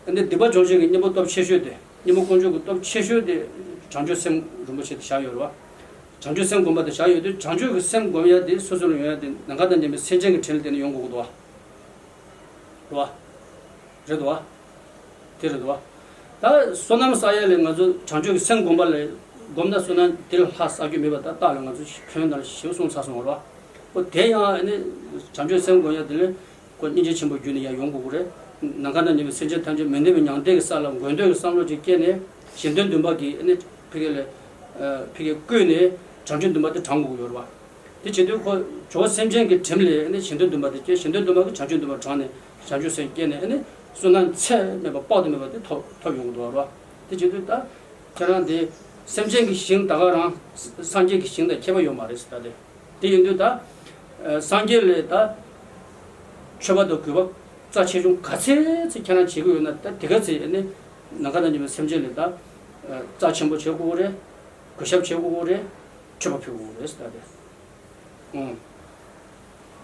ཨ་ནི་སྡིག་པ་སྦྱོང་བྱེད་ཀྱི་གཉེན་པོ་སྟོབས་ཆེ་ཤོས་དེ། གཉེན་པོ་དཀོན་མཆོག་གི་སྟོབས་ཆེ་ཤོས་དེ་བྱང་ཆུབ་སེམས་རིན་པོ་ཆེ་དེ་བཞག་ཡོད་རེད་བ། བྱང་ཆུབ་སེམས་བསྒོམ་པ་དེ་བཞག་ཡོད་དུས། བྱང་ཆུབ་ཀྱི་སེམས་བསྒོམ་ཡ་དེ་སོ་སོ་ལ་ཡོང་ཡ་དེ་ནམ་མཁའ་དང་མཉམ་པའི་སེམས་ཅན་གྱི་དྲིན་ལ་བརྟེན་ནས་ཡོང་དགོས་ཀྱི་འདུག་བ། རེད་བ། རེད་འདུག་བ། དེ་རེད་འདུག་བ། ད་བསོད་ནམས་བསགས་ཡ་ལས་ང་ཚོ་བྱང་ཆུབ་ཀྱི་སེམས་བསྒོམ་པ་ལས་བསྒོམ་ན་བསོད་ནམས་དེ་ལས་ལྷག་བསགས་རྒྱུ་མེད་པ། ད་རྟགས་ལ་ང་ཚོ་ཁྱོན་ནས་ཞིབ་གསུངས་ཚར་སོང་བ་རེད་བ། འོ་དེ་ཡང་ཨ་ནི་བྱང་ཆུབ་སེམས་བསྒོམ་ཡ་དེ་ལས། ཁོ་སྙིང་རྗེ་ཆེན་པོ་བརྒྱུད་ནས་ཡང་ཡོང་དགོས་ཀྱི་རེད། ནམ་མཁའ་དང་མཉམ་པའི་སེམས་ཅན་ཐམས་ཅད་མི་འདོད་པའི་མྱང་འདས་ཀྱི་ས་ལ་འགོད་འདོད་ཀྱི་བསམ་བློ་ཅིག་སྐྱེས་ནས། གཞན་དོན་བདུན་པ་གི་ཨ་ནི་ཕ་གི་ལ། ཨ། ཕ་གི་བཀོད་ནས་བྱང་ཆུབ་བདུན་པ་དེ་དྲངས་དགོས་ཀྱི་ཡོད་རེད་བ། དེ་བྱེད་དུས་ཁོ་ཇོ་བོ་སེམས་ཅན་གྱི་དྲིན་ལས་ཨ་ནི་གཞན་དོན་བདུན་པ་དེ་སྐྱེས། གཞན་དོན་བདུན་པ་གི་བྱང་ཆུབ་བདུན་པ་དྲངས་ནས་བྱང་ཆུབ་སེམས་སྐྱེས་ནས། ཨ་ནི་བསོད་ནམས་ཚད་མེད་པ་དཔག་ཏུ་མེད་པ་དེ་ཐོབ་ཐོབ་ཡོང་གི་འདུག་བ་རེད་བ། དེ་བྱེད་དུས་ད་ཁྱེད་རང་དེ་སེམས་ཅན་གྱི་ཞིང་ད་ག་རང་སངས་རྒྱས་ཀྱི་ཞིང་དང་ཁྱད་པར་ཡོད་མ་རེད་ཟེར། ད་དེ། དེ་ཡིན་དུས་ད། ཨ། སངས་རྒྱས་ལ་ད་མཆོད་པ་དང་གུས་པ་རྩ་ཆེ་ཆུང་ག་ཚད་ཚད་ཁྱེད་རང་བྱེད་ཀྱི་ཡོད་ན། ད་དེ་ག་ཚད་ཨ་ནི་ནམ་མཁའ་དང་མཉམ་པའི་སེམས་ཅན་ལ་ད། ཨ། རྩ་ཆེན་པོ་བྱེད་དགོས་རེད། གུས་ཞབས་བྱེད་དགོས་རེད། མཆོད་པ་ཕུལ་དགོས་རེད་ཟེར། ད་དེ། ཨང་།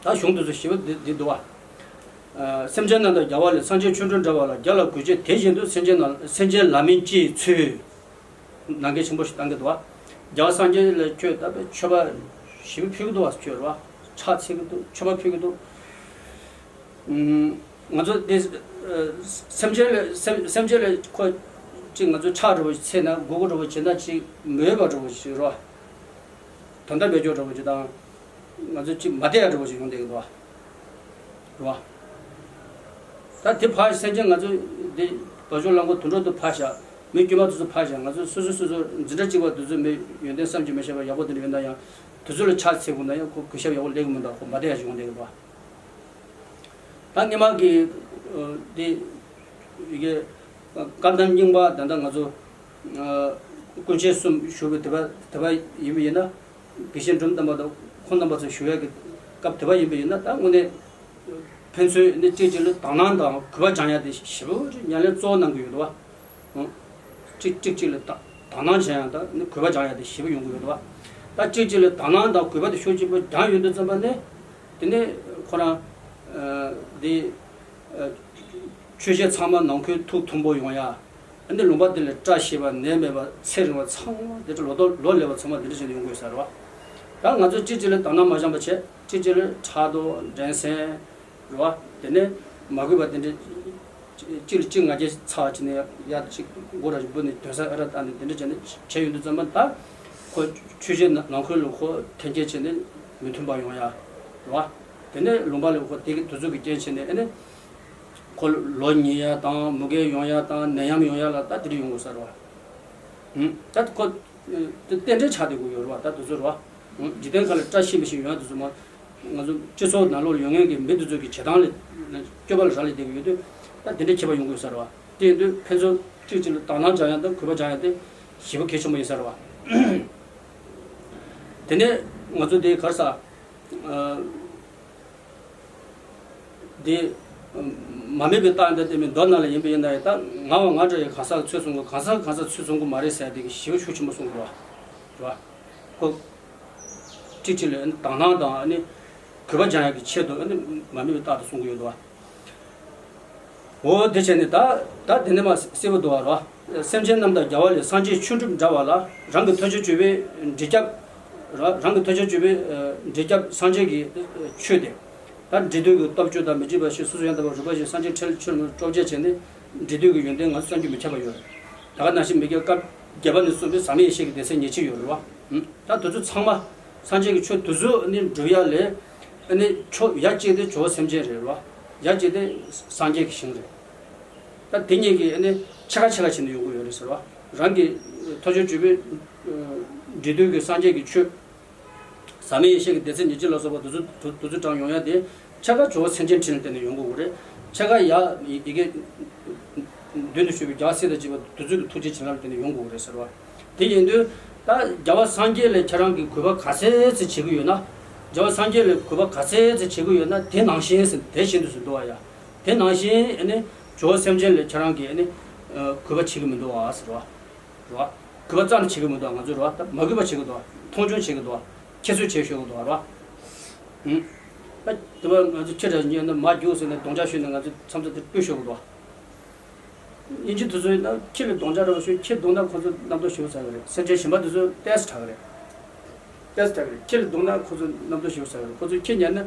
ད་གཞུང་དེ་ཚོ་ཞིབ་པ་འདི་འདི་འདུག་བ། ཨ། སེམས་ཅན་རྣམས་དང་རྒྱལ་བ་ལས། སངས་རྒྱས་ཆོ་འཕྲུལ་འདྲ་བ་ལ། བརྒྱ་ལ་གུས་བྱས་དེ་བཞིན་དུ། སེམས་ཅན་ལ་སེམས་ཅན་ལ་མིན་ཅིའི་ཚུལ། ནང་འགལ་ཆེན་པོ་ཞིག་བཏང་གི་འདུག་བ། རྒྱལ་བ་སངས་རྒྱས་ལ་ཁྱོད་ད་དཔེ་མཆོད་པ་ཞིབ་ཕུལ་གི་འདུག་བ། ཁྱོད་རེད་བ། ཕྱག་འཚལ་གི་འདུག། མཆོད་པ་ཕུལ་གི་འདུག། ཨུམ། ང་ཚོ་འདི། ཨ། སེམས་ཅན་ལ་སེམས་སེམས་ཅན་ལ་ཁོ་ཅིག་ང་ཚོ་ཕྱག་འདྲ་བོ་ཞིག་འཚལ་ན། མགོ་སྐོར་འདྲ་བོ་བྱེད་ན། ཅིག་མོས་པ་འདྲ་བོ་ཞིག་རེད་བ། དོན་དག་བེད་སྤྱོད་འདྲ་བོ་ཞིག་དང་། ང་ཚོ་ཅིག་མ་བདེ་ཡ་འདྲ་བོ་ཞིག་ཡོང་བསྡད་ཀྱི་འདུག་བ། རེད་བ། ད་དེ་ཕར་སེམས་ཅན་ང་ཚོ་འདི་བ་ཕྱུགས་རླངས་འཁོར་དུད་འགྲོ་དེ་ཕར་བཞག། མི་དཀྱུས་མ་དེ་ཚོ་ཕར་བཞག། ང་ཚོ་སོ་སོ་སོ་སོ་འཛིན་གྲྭ་གཅིག་པ་དེ་ཚོ་མི་ཡོན་ཏན་བསམ་གྱིས་མི་ཁྱབ་པ་ཡག་པོ་དེ་འདྲ་ཡོད་ན་ཡང་། དེ་ཚོ་ལ་ཕྱག་འཚལ་དགོས་ན་ཡང་ཁོ་གུས་ཞབས་ཡག་པོ་སླེབས་ཀྱི་མི་འདུག། ཁོ་མ་བདེ་ཡ་ཞིག་ཡོང་བསྡད་ཀྱི་འདུག། ད་སྔོན་མ་གི། ཨ། དེ་ཡི་གེ། བཀའ་གདམས་རྙིང་པ་ད་ལྟ་ང་ཚོ། ཨ། ཀུན་མཁྱེན་གསུམ་བཞུགས་པའི་དུས་པ་དུས་པ་ཡིན་པ་ཡིན་ན། དགེ་བཤེས་འབྲོམ་དམ་པ་དང་ཁོང་རྣམ་པ་ཚོ་བཞུགས་ཡག་གི་སྐབས་དུས་པ་ཡིན་པ་ཡིན་ན། ད་དངོས་གནས་ཕན་ཚུན་ནི་གཅིག་གཅིག་ལ་དག་སྣང་དང་གུས་པ་སྦྱང་ཡ་དེ་ཞེ་པོ་ཅིག་ཉམས་ལེན་གཙོ་བོ་གནང་གི་ཡོད་དོ། ཨང་། གཅིག་གཅིག་གཅིག་ལ་དག་དག་སྣང་བྱེད་ཡ་དང་ནི་གུས་པ་སྦྱང་ཡ་དེ་ཞེ་པོ་ཡོང་གི་ཡོད་དོ། ད་གཅིག་གཅིག་ལ་དག་སྣང་དང་གུས་པ་དེ་ཤུགས་ཆེན་པོ་སྦྱངས་ཡོང་དུས་ཙམ་པ་ནས། དེ་ནས་ ཁོ་རང་འདི་ཆོས་བཤད་ཚང་མ་ནང་ཁུལ་ཐུགས་མཐུན་པོ་ཡོང་ཡ། ཨ་ནི་ལུང་པ་འདི་ལ་བཀྲ་ཤིས་པ་ནད་མེད་པ་ཚེ་རིང་བ་ཚང་མ་འདི་འདྲ་ལོ་ཏོག་ལོ་ལེགས་པ་ཚང་མ་འདི་འདྲ་བྱས་ནས་ཡོང་དགོས་ས་རེད་བ། ད་ང་ཚོ་གཅིག་གཅིག་ལ་དག་སྣང་མ་བཞག་པ་བྱས། གཅིག་གཅིག་ལ་ཕྲག་དོག་འགྲན་སེམས་རེད་བ། དེ་ནས་མ་གུས་པ་དེ་འདྲ་གཅིག་ལ་གཅིག་ང་རྒྱལ་ཚ་བ་བྱས་ནས་ཡར་གཅིག་མགོ་ར་ཅིག་བུད་ནས་དོན་ས་ཨ་ར་བཏང་ནས་དེ་འདྲ་བྱས་ནས་བྱས་ཡོང་དུས་ཙམ་པ། ད་ཁོ་ཆོས་བཤད་ནང་ཁུལ་ལ་ཁོ་འཐེན་འཁྱེར་བྱས་ནས་མི་མཐུན་པ་ཡོང་ཡ་རེད་བ། དེ་ནས་ལུང་པ་ལ་ཁོ་དེ་གི་དུས་ཚོད་ཀྱི་རྐྱེན་བྱས་ནས་ཨ་ནི་ཁོ་ལོ་ཉེས་ཡ་དང་མུ་གེ་ཡོང་ཡ་དང་ནད་ཡམས་ཡོང་ཡ་ལ་ད་དེ་འདྲ་ཡོང་དགོས་ས་རེད་བ། ད་ཁོ་རྟེན་འབྲེལ་ཆགས་བསྡད་དགོས་ཡོད་རེད་བ། ད་དུས་ཚོད་རེད་བ། འཇིག་རྟེན་ཁ་ལ་བཀྲ་ཤིས་མི་ཤིས་ཡོང་ཡ་དུས་ཚོད་མ། ང་ཚོ་སྤྱི་ཚོགས་ནང་ལོགས་ལ་ཡོད་མཁན་གྱི་མི་དེ་ཚོ་གི་བྱེད་སྟངས་ལ་སྤྱོད་པ་ལ་རག་ལས་བསྡད་ཀྱི་ཡོད་དུས། ད་དེ་འདྲའི་ཁྱད་པར་ཡོང་དགོས་ས་རེད་བ། དེ་ཡིན་དུས་ཕན་ཚུན་གཅིག་གཅིག་ལ་དག་སྣང་སྦྱང་ཡ་དང་གུས་པ་སྦྱང་ཡ་དེ་ཞེ་པོ་གལ་ཆེན་པོ་ཡིན་ས་རེད་བ། དེ་ནས་ང་ཚོ་དེ་ག་རེ་ཟ། དེ་མ་དམིགས་པའི་རྟགས་འདི་དེ་མིན་མདོར་ན་ལ་ཡིན་པ་ཡིན་ན་ཡང་ད་ང་བ་ང་འདྲ་ཡི་གང་ཟག་ཚོད་བཟུང་དགོས། གང་ཟག་གང་ཟག་ཚོད་བཟུང་དགོས་མ་རེད་ཟེར་དེ་གི་ཞེ་པོ་ཤུགས་ཆེན་པོ་གསུང་དགོས་རེད་བ། ཁོ་གཅིག་གཅིག་ལ་དག་སྣང་དང་ཨ་ནི་གུས་པ་སྦྱང་ཡག་གི་ཆེད་དུ་ཨ་ནི་མ་དམིགས་པའི་རྟགས་དེ་གསུང་གི་ཡོད་དོ། འོ་དེ་བྱས་ནས་ད་ད་དེ་ནས་མ་གསལ་པོ་འདུག་བ་ར། སེམས་ཅན་རྣམས་དང་རྒྱལ་བ་ལས། སངས་རྒྱས་ཆོས་སྒྲུབ་འདྲ་བ་ལ། རང་གི་མཐུན་ཕྱོགས་གཅོད་པའི་འདྲེ་སྐྱབས་ར། རང་གི་མཐུན་ཕྱོགས་གཅོད་པའི་འདྲེ་སྐྱབས་སངས་རྒྱས་ཀྱི་ཆོས་དེ། ད་འབྲས་དུས་ཀྱི་སྟོབས་བཅུ་དང་མི་འཇིགས་པ་བཞི། སོ་སོ་ཡང་དག་པར་རིག་པ་བཞི། སངས་རྒྱས་ཁྲི་ལ་ཆོས་རྣམས་སྤྲོ་བྱེད་བྱས་ནས་འབྲས་དུས་ཀྱི་ཡོན་ཏན་ང་ཚོ་བསམ་གྱིས་མི་ཁྱབ་པ་ཡོད་རེད། ད་ག་ནང་བཞིན་མི་དགེ་སྐབས་བརྒྱད་པ་ནས་གསུངས་པའི་ཟག་མེད་ཡེ་ཤེས་ཀྱི་སྡེ་ཚན་ཉེར་གཅིག་ཡོད་རེད་བ། ད་དེ་ཚོ་ཚང་མ་སངས་རྒྱས་ཀྱི་ཆོས་དེ་ཚོ་ནི་སྒྲུབ་ཡ་ལས་ཨ་ནི་ཆོས་ཡ་གཅིག་དེ་ཇོ་བོ་སེམས་ཅན་རེད་བ། ཡ་གཅིག་དེ་སངས་རྒྱས་ཀྱི་ཞིང་རེད། ད་དེ་གཉིས་ཀྱི་ཨ་ནི་ཕྱེད་ཀ་ཕྱེད་ཀ་བྱས་ནས་ཡོང་གི་ཡོད་རེད་ཟེར་བ། རང་གི་མཐུན་ཕྱོགས་གཅོད་པའི་འབྲས་དུས་ཀྱི་སངས་རྒྱས་ཀྱི་ཆོས། ཟག་མེད་ཡེ་ཤེས་ཀྱི་སྡེ་ཚན་ཉེར་གཅིག་ལ་སོགས་པ་དེ་ཚོ་དེ་དེ་ཚོ་དྲངས་ཡོང་ཡ་དེ་ཕྱེད་ཀ་ཇོ་བོ་སེམས་ཅན་ཁྲིད་ལ་བརྟེན་ནས་ཡོང་དགོས་ཀྱི་རེད། ཕྱེད་ཀ་ཡ་ཡི་གེ་མདུན་དུ་བཞུགས་པའི་རྒྱལ་བ་སྲས་དང་བཅས་པ་དེ་ཚོ་གི་ཐུགས་རྗེ་བྱིན་རླབས་ལ་བརྟེན་ནས་ཡོང་དགོས་ཀྱི་རེད་ཟེར་བ། དེ་ཡིན་དུས་ད་རྒྱལ་བ་སངས་རྒྱས་ལ་ཁྱེད་རང་གིས་གུས་པ་ག་ཚད་ཚད་བྱེད་ཀྱི་ཡོད་ན། རྒྱལ་བ་སངས་རྒྱས་ལ་གུས་པ་ག་ཚད་ཚད་བྱེད་ཀྱི་ཡོད་ན་དེ་ནང་བཞིན་ཟེར་དེ་བཞིན་དུ་ཟེར་འདུག་བ་ཡ། དེ་ནང་བཞིན་ཨ་ནི་ཇོ་བོ་སེམས་ཅན་ལ་ཁྱེད་རང་གིས་ཨ་ནི་གུས་པ་བྱེད་ཀྱི་མི་འདུག་བ་ཟེར་བ། རེད་བ། གུས་པ་རྩ་ནས་བྱེད་ཀྱི་མི་འདུག་ང་ཚོས་རེད་བ། ད་མ་གུས་པ་བྱེད་ཀྱི་འདུག་མཐོང་ཆུང་བྱེད་ཀྱི་འདུག་ཁྱད་གསོད་བྱེད་ཤོར་གྱི་འདུག་རེད་བ། ཨུམ། ད་དེ་བ་ང་ཚོ་ཁྱི་འདྲ་ཉན་ན་མ་རྒྱུགས་ཟེར་ནས་རྡོག་རྒྱག་ཤོར་ནས་ང་ཚོ་མཚམས་མཚམས་དེ་སྤུས་ཤོར་གྱི་འདུག་དབྱིན་ཇི་དེ་ཚོས་ན་ཁྱི་ལ་རྡོག་རྒྱག་རེད་བ་ཤོད། ཁྱི་རྡུང་ན་ཁོ་ཚོ་རྣམ་རྟོག་ཞེ་པོ་ཟ་གི་རེད། སེམས་ཅན་གཞན་པ་དེ་ཚོ་ཏོག་ཙམ་དྲག་གི་རེད། ཏོག་ཙམ་དྲག་གི་རེད། ཁྱི་ལ་རྡུང་ན་ཁོ་ཚོ་རྣམ་རྟོག་ཞེ་པོ་ཟ་གི་རེད། ཁོ་ཚོས་ཁྱི་ཉར་ན་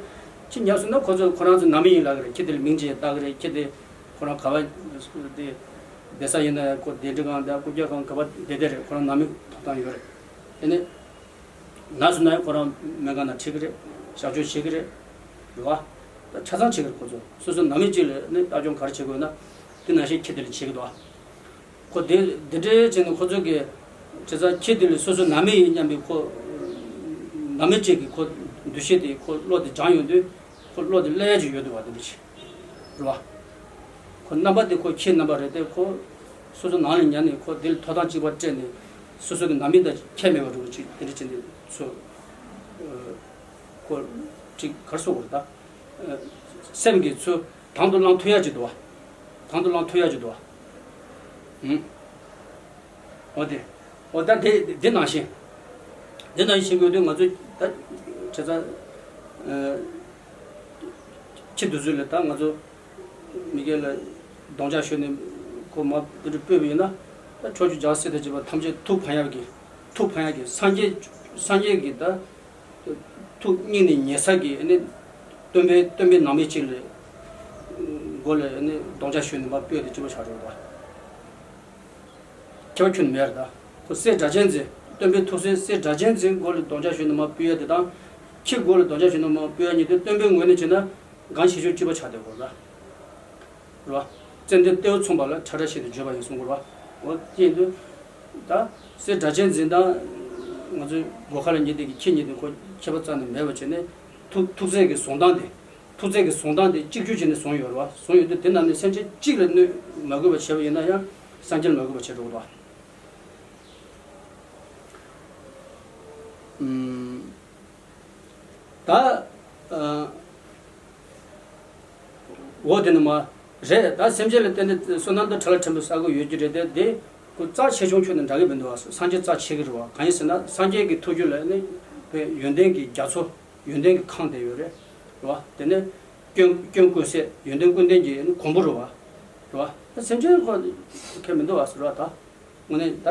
ཁྱི་ཉར་སོང་ན་ཁོ་ཚོ་ཁོ་རང་ཚོ་ནང་མི་ཡིན་ལབ་གི་རེད། ཁྱི་དེ་ལ་མིང་ཅིག་བཏགས་གི་རེད། ཁྱི་དེ་ཁོ་རང་ག་བ་དེ་བསྡད་ས་ཡིན་ན་ཁོ་བདེ་འདྲི་ཁང་དང་རྐུབ་བཀྱག་ཁང་ག་བ་བསྡད་བསྡད་རེད། ཁོ་རང་ནང་མི་ཐོབ་ཐང་ཡོད་རེད། དེ་ནས་ན་སོང་ན་ཁོ་རང་སྨན་ཁང་ནང་ཁྲིད་གི་རེད། གཤག་བཅོས་བྱེད་གི་རེད། རེད་བ། ད་ཆ་ཚང་བྱེད་གི་རེད། ཁོ་ཚོ་སོ་སོ་ནང་མི་གཅིག་ལ་ནི་ལྟ་སྐྱོང་ག་རེ་བྱེད་དགོས་ན་དེ་ནང་བཞིན་ཁྱི་དེ་ལ་བྱེད་གི་འདུག་ཁོ་དེ་དེ་འདྲའི་བྱས་ནས་ཁོ་ཚོ་གི་བྱས་ཙང་ཁྱི་དེ་ལ་སོ་སོ་ནང་མི་ཡིན་སྙམ་པའི་ཁོ་ནང་མི་གཅིག་གི་ཁོ་འདུ་ཤེས་དེ་ཁོ་བློ་དེ་སྦྱངས་ཡོང་དུས་ཁོ་བློ་དེ་སླེབས་ཡ་ཅིག་ཡོད་འདུག་བ། དེ་འདྲ་ཅིག་རེད་བ། ཁོ་རྣམ་པ་དེ་ཁོ་ཁྱི་རྣམ་པ་རེད་དེ། ཁོ་སོ་སོ་ནང་ལ་ཉར་ནས་ཁོ་དེ་ལ་ཐོབ་ཐང་གཅིག་པ་སྤྲད་ནས་སོ་སོ་གི་ནང་མི་དང་ཁྱད་མེད་པ་འདྲ་བོ་ཅིག་དེ་འདྲ་བྱས་ནས་ཚོ་ཁོ་ཅིག་ག་རེ་ཟེར་དགོས་རེད་ད། སེམས་ཀྱི་ཚུལ་དང་དུ་བླང་ཐུབ་ཡ་ཅིག་འདུག་བ། དང་དུ་བླང་ཐུབ་ཡ་ཅིག་འདུག་བ། ཨུམ། འོ་དེ། འོ་ད་དེ་དེ་ནང་བཞིན། དེ་ནང་བཞིན་བྱེད་དགོས་དུས་ང་ཚོ་ད་བྱས་ཙང་ཁྱི་འདི་ཚོ་ལ་ད་ང་ཚོ་མི་སྒེར་ལ་རྡོག་རྒྱག་ཤོར་ནས་ཁོ་མ་དེ་འདྲ་སྤོས་པ་ཡིན་ན། ད་ཕྱོགས་བཅུའི་རྒྱལ་སྲས་དང་བཅས་པ་ཐམས་ཅད་ཐུགས་ཕམ་ཡག་གི། ཐུགས་ཕམ་ཡག་གི་སངས་རྒྱས་སངས་རྒྱས་ཀྱི་ད། ཐུགས་སྙིང་ནས་ཉེ་ས་གི་ནི་སྟོན་པའི་སྟོན་པའི་ནང་མི་གཅིག་ལ་མགོ་ལ་ནི་རྡོག་རྒྱག་གཞུས་ནས་མར་སྤོས་ཏེ་སྤྱི་བོ་བྱ་རོགས་དང་། ཁྱད་པར་ཁྱོན་མེད་རེད་ད། ཁོ་སྲས་སྒྲ་གཅན་འཛིན། སྟོན་པའི་ཐུགས་སྲས་སྲས་སྒྲ་གཅན་འཛིན་མགོ་ལ་རྡོག་རྒྱག་གཞུས་ནས་མར་སྤོས་ཡ་དེ་དང་། ཁྱི་མགོ་ལ་རྡོག་རྒྱག་གཞུས་ནས་མར་སྤོས་ཡ་གཉིས་དེ་སྟོན་པའི་ངོས་ནས་བྱས་ན་འགངས་ཆེ་ཤོས་གཅིག་པ་ཆགས་བསྡད་ཡོད་རེད་ད། རེད་བ། ཙན་དན་ཏེའུ་མཚུངས་པ་ལ་ཁྲ་ཁྲ་ཞིག་ཏུ་བརྗོད་པ་ཡིན་གསུང་གི་རེད་བ། འོ་དེ་ཡིན་དུས། ད་སྲས་སྒྲ་གཅན་འཛིན་དང་ང་ཚོའི་སྒོ་ཁ་ལ་ཉལ་བསྡད་ཀྱི་ཁྱི་གཉིས་དེ་ཁོ་ཁྱད་པར་རྩ་ནས་མེད་པ་བྱས་ནས་ཐུགས་ཐུགས་སྲས་ཀྱི་བཟུང་སྟངས་དེ། ཐུགས་སྲས་ཀྱི་བཟུང་སྟངས་དེ་གཅིག་གྱུར་བྱས་ནས་བཟུང་ཡོད་རེད་བ། བཟུང་ཡོད་དུས་དེ་རྣམས་ནི་སེམས་ཅན་གཅིག་ལ་གནོད་མ་དགོས་པ་བྱས་པ་ཡིན་ན་ཡང་སངས་རྒྱས་ལ་མ་དགོས་པ་བྱས་འགྲོ་གི་རེད་བ། ཨུམ། ད། ཨ། འོ་དེ་ནི་མ་རེད། ད་སེམས་ཅན་ལ་བརྟེན་ནས་བསོད་ནམས་དང་ཕྲ་ལ་ཕྲན་བུ་བསགས་ཀྱི་ཡོད་ཀྱི་རེད་དེ། དེ་ཁོ་རྩ་ཆེ་ཆུང་ཁྱོན་ནས་འདྲ་གི་མི་འདུག་བ། སངས་རྒྱས་རྩ་ཆེ་གི་རེད་བ། གང་ཡིན་ཟེར་ན་སངས་རྒྱས་ཀྱི་ཐུགས་རྒྱུད་ལ་ནི་བོད་ཡོན་ཏན་གྱི་རྒྱ་མཚོ། ཡོན་ཏན་གྱི་ཁང་དེ་ཡོད་རེད། རེད་བ། དེ་ནས་སྐྱོན་སྐྱོན་ཀུན་ཟད་ཡོན་ཏན་ཀུན་ལྡན་གྱི་གོང་བུ་རེད་བ། རེད་བ། ད་སེམས་ཅན་ཁོ་ཁྱད་མི་འདུག་བ་ཟེར་བ་ད། དངོས་གནས་ད་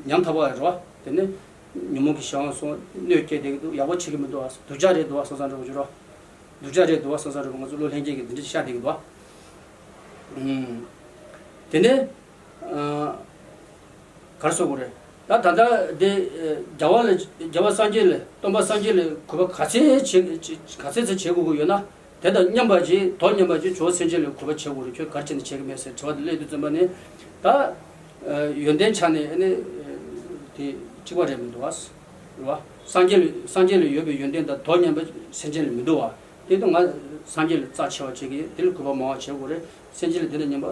ཉམ་ཐག་པ་རེད་བ། དེ་ནས་ཉོན་མོངས་ཀྱི་གཞན་དབང་སོང་གནོད་སྐྱེལ་བསྡད་ཀྱི་འདུག་ཡག་པོ་བྱེད་ཀྱི་མི་འདུག་བ། སྡུག་ཅག་རེད་འདུག་བ་བསམ་བསམ་འདྲ་བོ་ཅིག་རེད་བ། སྡུག་ཅག་རེད་འདུག་བ་བསམ་བསམ་འདྲ་བོ། ང་ཚོ་བློ་ལྷན་སྐྱེས་ཀྱི་འདི་འདྲ་ཤར་བསྡད་ཀྱི་འདུག་བ། ཨུམ། དེ་ནས་ཨ། ག་རེ་ཟེར་དགོས་རེད། ད་ད་ལྟ་འདི་ཨ། རྒྱལ་བ་ལ་རྒྱལ་བ་སངས་རྒྱས་ལ་སྟོན་པ་སངས་རྒྱས་ལ་གུས་པ་ག་ཚད་བྱེད་ག་ཚད་ཚད་བྱེད་དགོས་ཀྱི་ཡོད་ན། དེ་དང་མཉམ་པ་ཅིག་དོ་མཉམ་པ་ཅིག་ཇོ་བོ་སེམས་ཅན་ལ་གུས་པ་བྱེད་དགོས་རེད། ཁྱོད་ག་རེ་བྱས་ནས་བྱེད་ཀྱི་མེད་ཟེར་དྲི་བ་དེ་སླེབས་དུས་ཙམ་པ་ནི། ད་ཨ། ཡོན་ཏན་ཆ་ནས་ཨ་ནི་ཨ། དེ་གཅིག་པ་རེད་མི་འདུག་བ། རེད་བ། སངས་རྒྱས་ལ་སངས་རྒྱས་ལ་ཡོད་པའི་ཡོན་ཏན་དང་དོ་མཉམ་པ་སེམས་ཅན་ལ་མི་འདུག་བ། དེ་དུས་ང་སངས་རྒྱས་ལ་རྩ་ཆེ་བ་བྱེད་ཀྱི་དེ་ལ་གུས་པ་མང་བ་བྱེད་དགོས་རེད། སེམས་ཅན་ལ་དེ་དང་མཉམ་པ་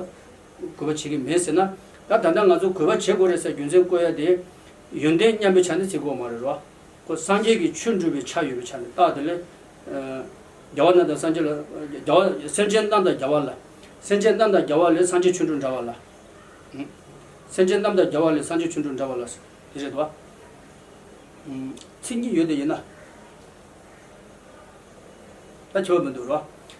གུས་པ་བྱེད་ཀྱི་མེད་ཟེར་ན། ད་ད་ལྟ་ང་ཚོ་གུས་པ་བྱེད་དགོས་རེད་ཟེར་རྒྱུ་མཚན་བཀོད་ཡ་དེ། ཡོན་ཏན་མཉམ་པའི་ཆ་ནས་བརྩི་དགོས་མ་རེད་རོ། ཁོ་སངས་རྒྱས་ཀྱི་ཆོས་སྒྲུབ་པའི་ཆ་ཡོད་པའི་ཆ་ནས་རྟགས་དེ་ལས། ཨ། རྒྱལ་བ་རྣམས་དང་སངས་རྒྱས་ལ། རྒྱལ་བ་སེམས་ཅན་རྣམས་དང་རྒྱལ་བ་ལ། སེམས་ཅན་རྣམས་དང་རྒྱལ་བ་ལས་སངས་རྒྱས་ཆོས་སྒྲུབ་འདྲ་བ་ལ། ཨུ། སེམས་ཅན་རྣམས་དང་རྒྱལ་བ་ལས་སངས་རྒྱས་ཆོས་སྒྲུབ་འདྲ་བ་ལ། དེ་རེད་དོ། ཨུ། ཚིག་གཉིས་ཡོད་དེ་ཡིན་ན། ད་ཁྱད་པར་མི་འདུག་རོ།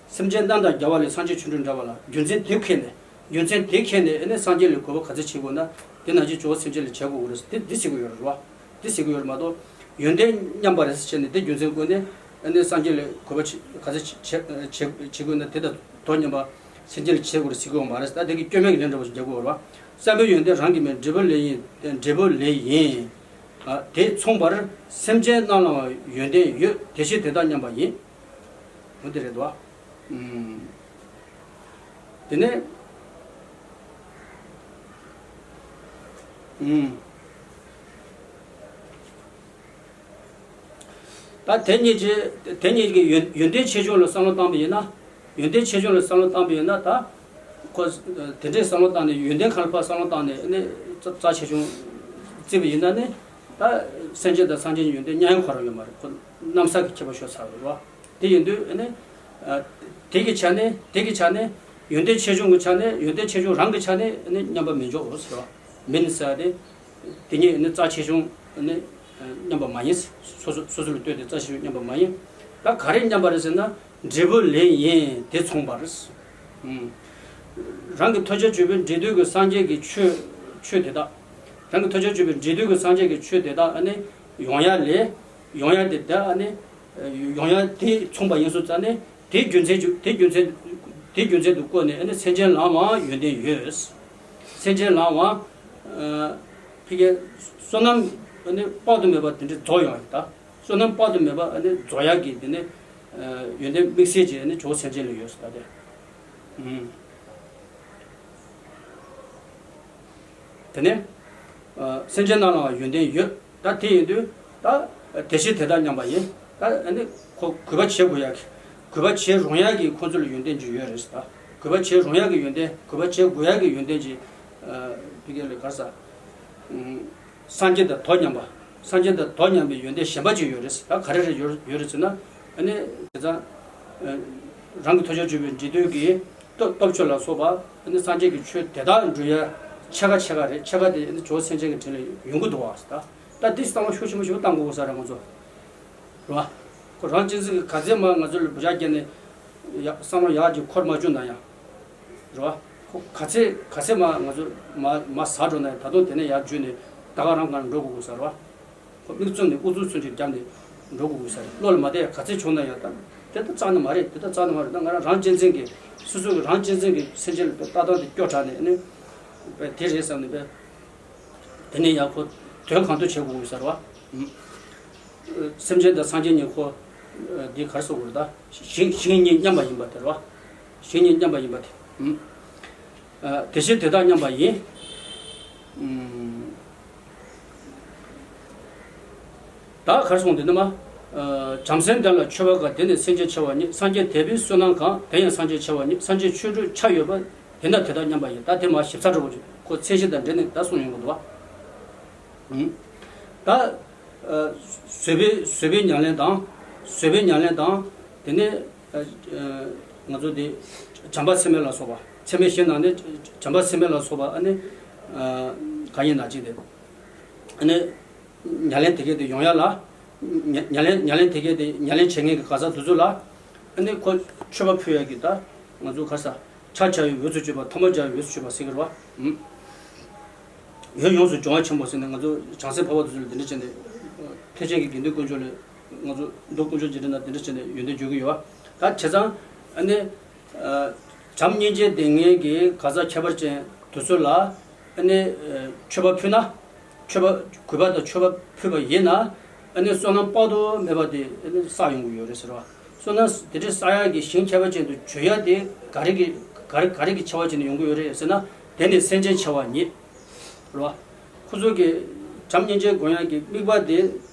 སེམས་ཅན་རྣམས་དང་རྒྱལ་བ་ལས་སངས་རྒྱས་ཆོས་སྒྲུབ་འདྲ་བ་ལ། རྒྱུ་མཚན་དེ་ཁྱེར་ནས། རྒྱུ་མཚན་དེ་ཁྱེར་ནས་ཨ་ནི་སངས་རྒྱས་ལ་གུས་པ་ག་ཚོད་བྱེད་དགོས་ན། དེ་ནང་བཞིན་ཇོ་བོ་སེམས་ཅན་ལ་བྱེད་དགོས་རེད། དེ་འདི་ཟེར་གི་ཡོད་རེད་རོ། འདི་ཟེར་གི་ཡོད་རེད་མ་གཏོགས། ཡོན་ཏན་མཉམ་པ་རེད་ཟེར་བྱས་ནས་དེ་རྒྱུ་མཚན་བཀོད་ནས་ཨ་ནི་སངས་རྒྱས་ལ་གུས་པ་བྱེད་ག་ཚོད་བྱེད་བྱེད་བྱེད་དགོས་ན། དེ་དང་དོ་མཉམ་པ་སེམས་ཅན་ལ་བྱེད་དགོས་རེད་ཟེར་གི་ཡོད་མ་རེད། ད་དེ་གི་སྐྱོན་མེད་ཀྱི་ལན་འདྲ་བོ་ཞིག་རྒྱག་གི་ཡོད་རེད་བ། བསམ་པའི་ཡོན་ཏན་རང་གིས་མིན། འབྲས་བུ་ལས་ཡིན། འབྲས་བུ་ལས་ཡིན། ཨ། དེས་མཚུངས་པར་སེམས་ཅན་རྣམས་ལའང་ཡོན་ཏན་ཡོད། དེ་བཞིན་དེ་དག་མཉམ་པ་ཡིན། འོ་དེ་རེད་དོ། ཨུམ། དེ་ནས། ཨུམ། ད་དེ་གཉིས་ཀྱི་དེ་གཉིས་ཀྱི་ཡོན་ཡོན་ཏན་ཆེ་ཆུང་ལ་བསམ་བློ་བཏང་པ་ཡིན་ན། ཡོན་ཏན་ཆེ་ཆུང་ལ་བསམ་བློ་བཏང་པ་ཡིན་ན་ད། ཁོ་དེ་འདྲའི་བསམ་བློ་བཏང་ནས་ཡོན་ཏན་གང་ལ་ཕར་བསམ་བློ་བཏང་ནས་ནི་རྩ་རྩ་ཆེ་ཆུང་བརྩི་བ་ཡིན་ན་ནི། ད་སེམས་ཅན་དང་སངས་རྒྱས་ཀྱི་ཡོན་ཏན་མཉམ་ཡང་ཁོ་རང་ཡོད་མ་རེད། ཁོ་རྣམ་གསལ་གྱི་ཁྱད་པར་ཤོར་ཚར་བ་རེད་བ། དེ་ཡིན་དུས་ནི། ཨ། དེ་གི་ཆ་ནས་དེ་གི་ཆ་ནས་ཡོན་ཏན་ཆེ་ཆུང་གི་ཆ་ནས་ཡོན་ཏན་ཆེ་ཆུང་རང་གི་ཆ་ནས་ནི་མཉམ་པ་མི་འཇོག་རོ་ཟེར་བ། མིན་ཟེར་བ་དེ། དེ་གཉིས་ནི་རྩ་ཆེ་ཆུང་ནི་མཉམ་པ་མ་ཡིན། སོ་སོ་སོ་སོ་ལ་ལྟོས་ཏེ་རྩ་ཆེ་ཆུང་མཉམ་པ་མ་ཡིན། ད་ག་རེ་མཉམ་པ་རེད་ཟེར་ན། འབྲས་བུ་ལས་ཡིན་དེ་མཚུངས་པར། ཨུམ། རང་གི་ཐོས་བྱ་སྤྱོད་པའི་འབྲས་དུས་ཀྱི་སངས་རྒྱས་ཀྱི་ཆོས་ཆོས་དེ་དག་རང་གི་ཐོས་བྱ་སྤྱོད་པའི་འབྲས་དུས་ཀྱི་སངས་རྒྱས་ཀྱི་ཆོས་དེ་དག་ཨ་ནི་ཡོང་ཡ་ལས། ཡོང་ཡ་དེ་དག་ཨ་ནི་ཡོང་ཡ་དེ་མཚུངས་པ་ཡིན་སོང་ཙང་ནི། དེ་རྒྱུ་མཚན་དེ་རྒྱུ་མཚན་དེ་རྒྱུ་མཚན་དུ་བཀོད་ནས་ཨ་ནི་སེམས་ཅན་ལའང་ཡོན་ཏན་ཡོད། སེམས་ཅན་ལའང་། ཨ། ཕ་གིའི་བསོད་ནམས་ཨ་ནི་དཔག་ཏུ་མེད་པ་དེ་འདྲ་རྫོགས་ཡོང་ཡ་ད། བསོད་ནམས་དཔག་ཏུ་མེད་པ་ཨ་ནི་རྫོགས་ཡག་གི་དེ་ནི། ཨ། ཡོན་ཏན་དམིགས་བསལ་གྱི་ཨ་ནི་ཇོ་བོ་སེམས་ཅན་ལ་ཡོད་ཟེར་ད་དེ། ཨུམ། དེ་ནས། ཨ། སེམས་ཅན་རྣམས་ལའང་ཡོན་ཏན་ཡོད། ད་དེ་ཡིན་དུས་ད་དེ་བཞིན་དེ་དག་མཉམ་པ་ཡིན། ད་ཨ་ནི་ཁོ་གུས་པ་བྱེད་དགོས་ཡག་གི། གུས་པ་བྱེད་རུང་ཡག་གི་ཁོ་ཚོ་ལ་ཡོན་ཏན་ཅིག་ཡོད་རེད་ཟེར་ད། གུས་པ་བྱེད་རུང་ཡག་གི་ཡོན་ཏན། གུས་པ་བྱེད་དགོས་ཡག་གི་ཡོན་ཏན་ཅིག། ཨ། ཕ་གི་ལ་ག་རེ་ཟེར། ཨུམ། སངས་རྒྱས་དང་དོ་མཉམ་པ། སངས་རྒྱས་དང་དོ་མཉམ་པའི་ཡོན་ཏན་གཞན་པ་ཅིག་ཡོད་རེད་ཟེར། ད་ག་རེ་རེད་ཡོད་ཡོད་རེད་ཟེར་ན། ཨ་ནི་དེ་ཙང་། ཨ། རང་གི་ཐོས་བྱ་སྤྱོད་པའི་འབྲས་དུས་ཀྱི་སྟོབས་སྟོབས་ཆོས་ལ་སོགས་པ་ཨ་ནི་སངས་རྒྱས་ཀྱི་ཆོས་དེ་དག་འགྲུབ་ཡ་ཕྱེད་ཀ་ཕྱེད་ཀ་རེད། ཕྱེད་ཀ་དེ་ཨ་ནི་ཇོ་བོ་སེམས་ཅན་གྱི་དྲིན་ལ་ཡོང་གི་འདུག་བ་ཟེར་ད། ད་འདི་བསམ་བློ་ཤུགས་ཆེན་པོ་ཞིག་བཏང་དགོས་ས་རེད་ང་ཚོ། རེད་བ། ཁོ་རང་གཅེས་འཛིན་གྱི་ག་ཚད་མ་ང་ཚོ་ལ་བུ་ཆགས་བརྒྱབ་ནས་ཡ་བསམ་བློ་ཡག་ཅིག་འཁོར་མ་བཅུག་ན་ཡང་། རེད་བ། ཁོ་ག་ཚད་ག་ཚད་མ་ང་ཚོ་མ་མ་ཟ་འགྲོ་ན་ཡང་ད་དུང་དེ་ནས་ཡར་འཇུས་ནས་ད་ག་རང་གང་འགྲོ་དགོས་དགོས་ས་རེད་བ། ཁོ་མིག་བཙུམ་ནས་ཨུ་ཚུགས་ཚུན་ཆད་བརྒྱབ་ནས་འགྲོ་དགོས་དགོས་ས་རེད། བློ་ལ་མ་བདེ་ཡ་ག་ཚད་བྱུང་ན་ཡང་ད་དེ་ད་རྩ་ནས་མ་རེད། དེ་ད་རྩ་ནས་མ་རེད། ད་ང་རང་རང་གཅེས་འཛིན་གྱི་སོ་སོ་གི་རང་གཅེས་འཛིན་གྱི་སེམས་ཅན་ལ་ལྟ་སྟངས་དེ་སྐྱོ་དྲགས་ནས་ནི་དཔེ་དེ་རེད་བསམ་ནས་དཔེ། དེ་ནས་ཡང་ཁོ་དོན་གང་དུ་བྱེད་དགོས་ས་རེད་བ། ཨུམ། སེམས་ཅན་དང་སངས་རྒྱས་གཉིས་ཁོ། ཨ། འདི་ག་རེ་ཟེར་དགོས་རེད་ད། ཞིང་ཞིང་གཉིས་མཉམ་པ་ཡིན་པ་དེ་རེད་བ། ཞིང་གཉིས་མཉམ་པ་ཡིན་པ་དེ། ཨུམ། ཨ། དེ་བཞིན་དེ་དག་མཉམ་པ་ཡིན། ཨུམ། ད་ག་རེ་གསུངས་འདི་ནི་མ། ཨ། བྱམས་སེམས་ལྡན་ལ་མཆོད་པ་དགའ། དེ་ནི་སེམས་ཅན་ཆེ་བ་ཉིད། སངས་རྒྱས་དད་པས་བསོད་ནམས་གང་། དེ་ཡང་སངས་རྒྱས་ཆེ་བ་ཉིད། སངས་རྒྱས་ཆོས་སྒྲུབ་ཆ་ཡོད་པ། དེ་ན་དེ་དག་མཉམ་པ་ཡིན། ད་དེ་མ་ཞིབ་ཚགས་འདྲ་པོ་ཅིག་ཁོ་མཚན་གཞི་དང་འབྲེལ་ནས་ད་གསུངས་ཡོང་གི་འདུག་བ། ཨུམ། ད། ཨ། བཟོད་པའི་བཟོད་པའི་ཉམས་ལེན་དང་། བཟོད་པའི་ཉམས་ལེན་དང་། དེ་ནས། ཨ། ཨ། ང་ཚོ་དེ་བྱམས་པ་ཚད་མེད་ལ་སོགས་པ། ཚད་མེད་བཞི་ནང་ནས་བྱམས་པ་ཚད་མེད་ལ་སོགས་པ་ཨ་ནི། ཨ། གང་ཡིན་ན་ཅིག་དེ། ཨ་ནི། ཉམས་ལེན་དེ་གས་དེ་ཡོང་ཡ་ལ། ཉ་ཉམས་ལེན་ཉམས་ལེན་དེ་གས་དེ་ཉམས་ལེན་བྱེད་མཁན་གྱི་ག་ས་དེ་ཚོ་ལ། ཨ་ནི་ཁོ་མཆོད་པ་ཕུལ་ཡ་གི་ད་ང་ཚོ་ག་ས་ཕྱག་བྱ་བའི་འོས་སུ་གྱུར་པ། ཐོག་མ་བྱ་བའི་འོས་སུ་གྱུར་པ་ཟེར་གི་རེད་བ། ཨུམ། འོས་ཡོངས་སུ་སྦྱོང་བ་ཆེན་པོ་ཟེར་ནས་ང་ཚོ་བྱང་སེམས་འཕགས་པ་དེ་ཚོ་ལ་འདི་འདྲ་བྱས་ནས། ཐེག་ཆེན་གྱི་དགེ་འདུན་དཀོན་མཆོག་ལས་ང་ཚོ་མདོ་དཀོན་མཆོག་རྗེས་དྲན་དང་འདི་འདྲ་བྱས་ནས་ཡོན་ཏན་བརྗོད་ཀྱི་ཡོད་བ། ད་བྱས་ཙང་ཨ་ནི། བྱམས་སྙིང་རྗེ་ལྡན་མཁན་གྱི་གང་ཟག་ཁྱད་པར་ཅན་དེ་ཚོ་ལ་ཨ་ནི་མཆོད་པ་ཕུལ་ན། མཆོད་པ་གུས་པ་དང་མཆོད་པ་ཕུལ་བ་ཡིན་ན། ཨ་ནི་བསོད་ནམས་དཔག་ཏུ་མེད་པ་དེ་ཨ་ནི་བསགས་ཡོང་གི་ཡོད་རེད་ཟེར་བ། བསོད་ནམས་དེ་འདྲའི་བསགས་ཡག་གི་ཞིང་ཁྱད་པར་ཅན་དུ་བརྗོད་ཡག་དེ་ག་རེ་གི་ག་རེ་ག་རེ་གི་ཆེ་བ་བྱས་ནས་ཡོང་གི་ཡོད་རེད་ཟེར་ན། དེ་ནི་སེམས་ཅན་ཆེ་བ་ཉིད་རེད་བ། ཁོ་ཚོ་གི་བྱམས་སྙིང་རྗེ་སྒོམ་ཡག་གི་དམིགས་པ་དེ་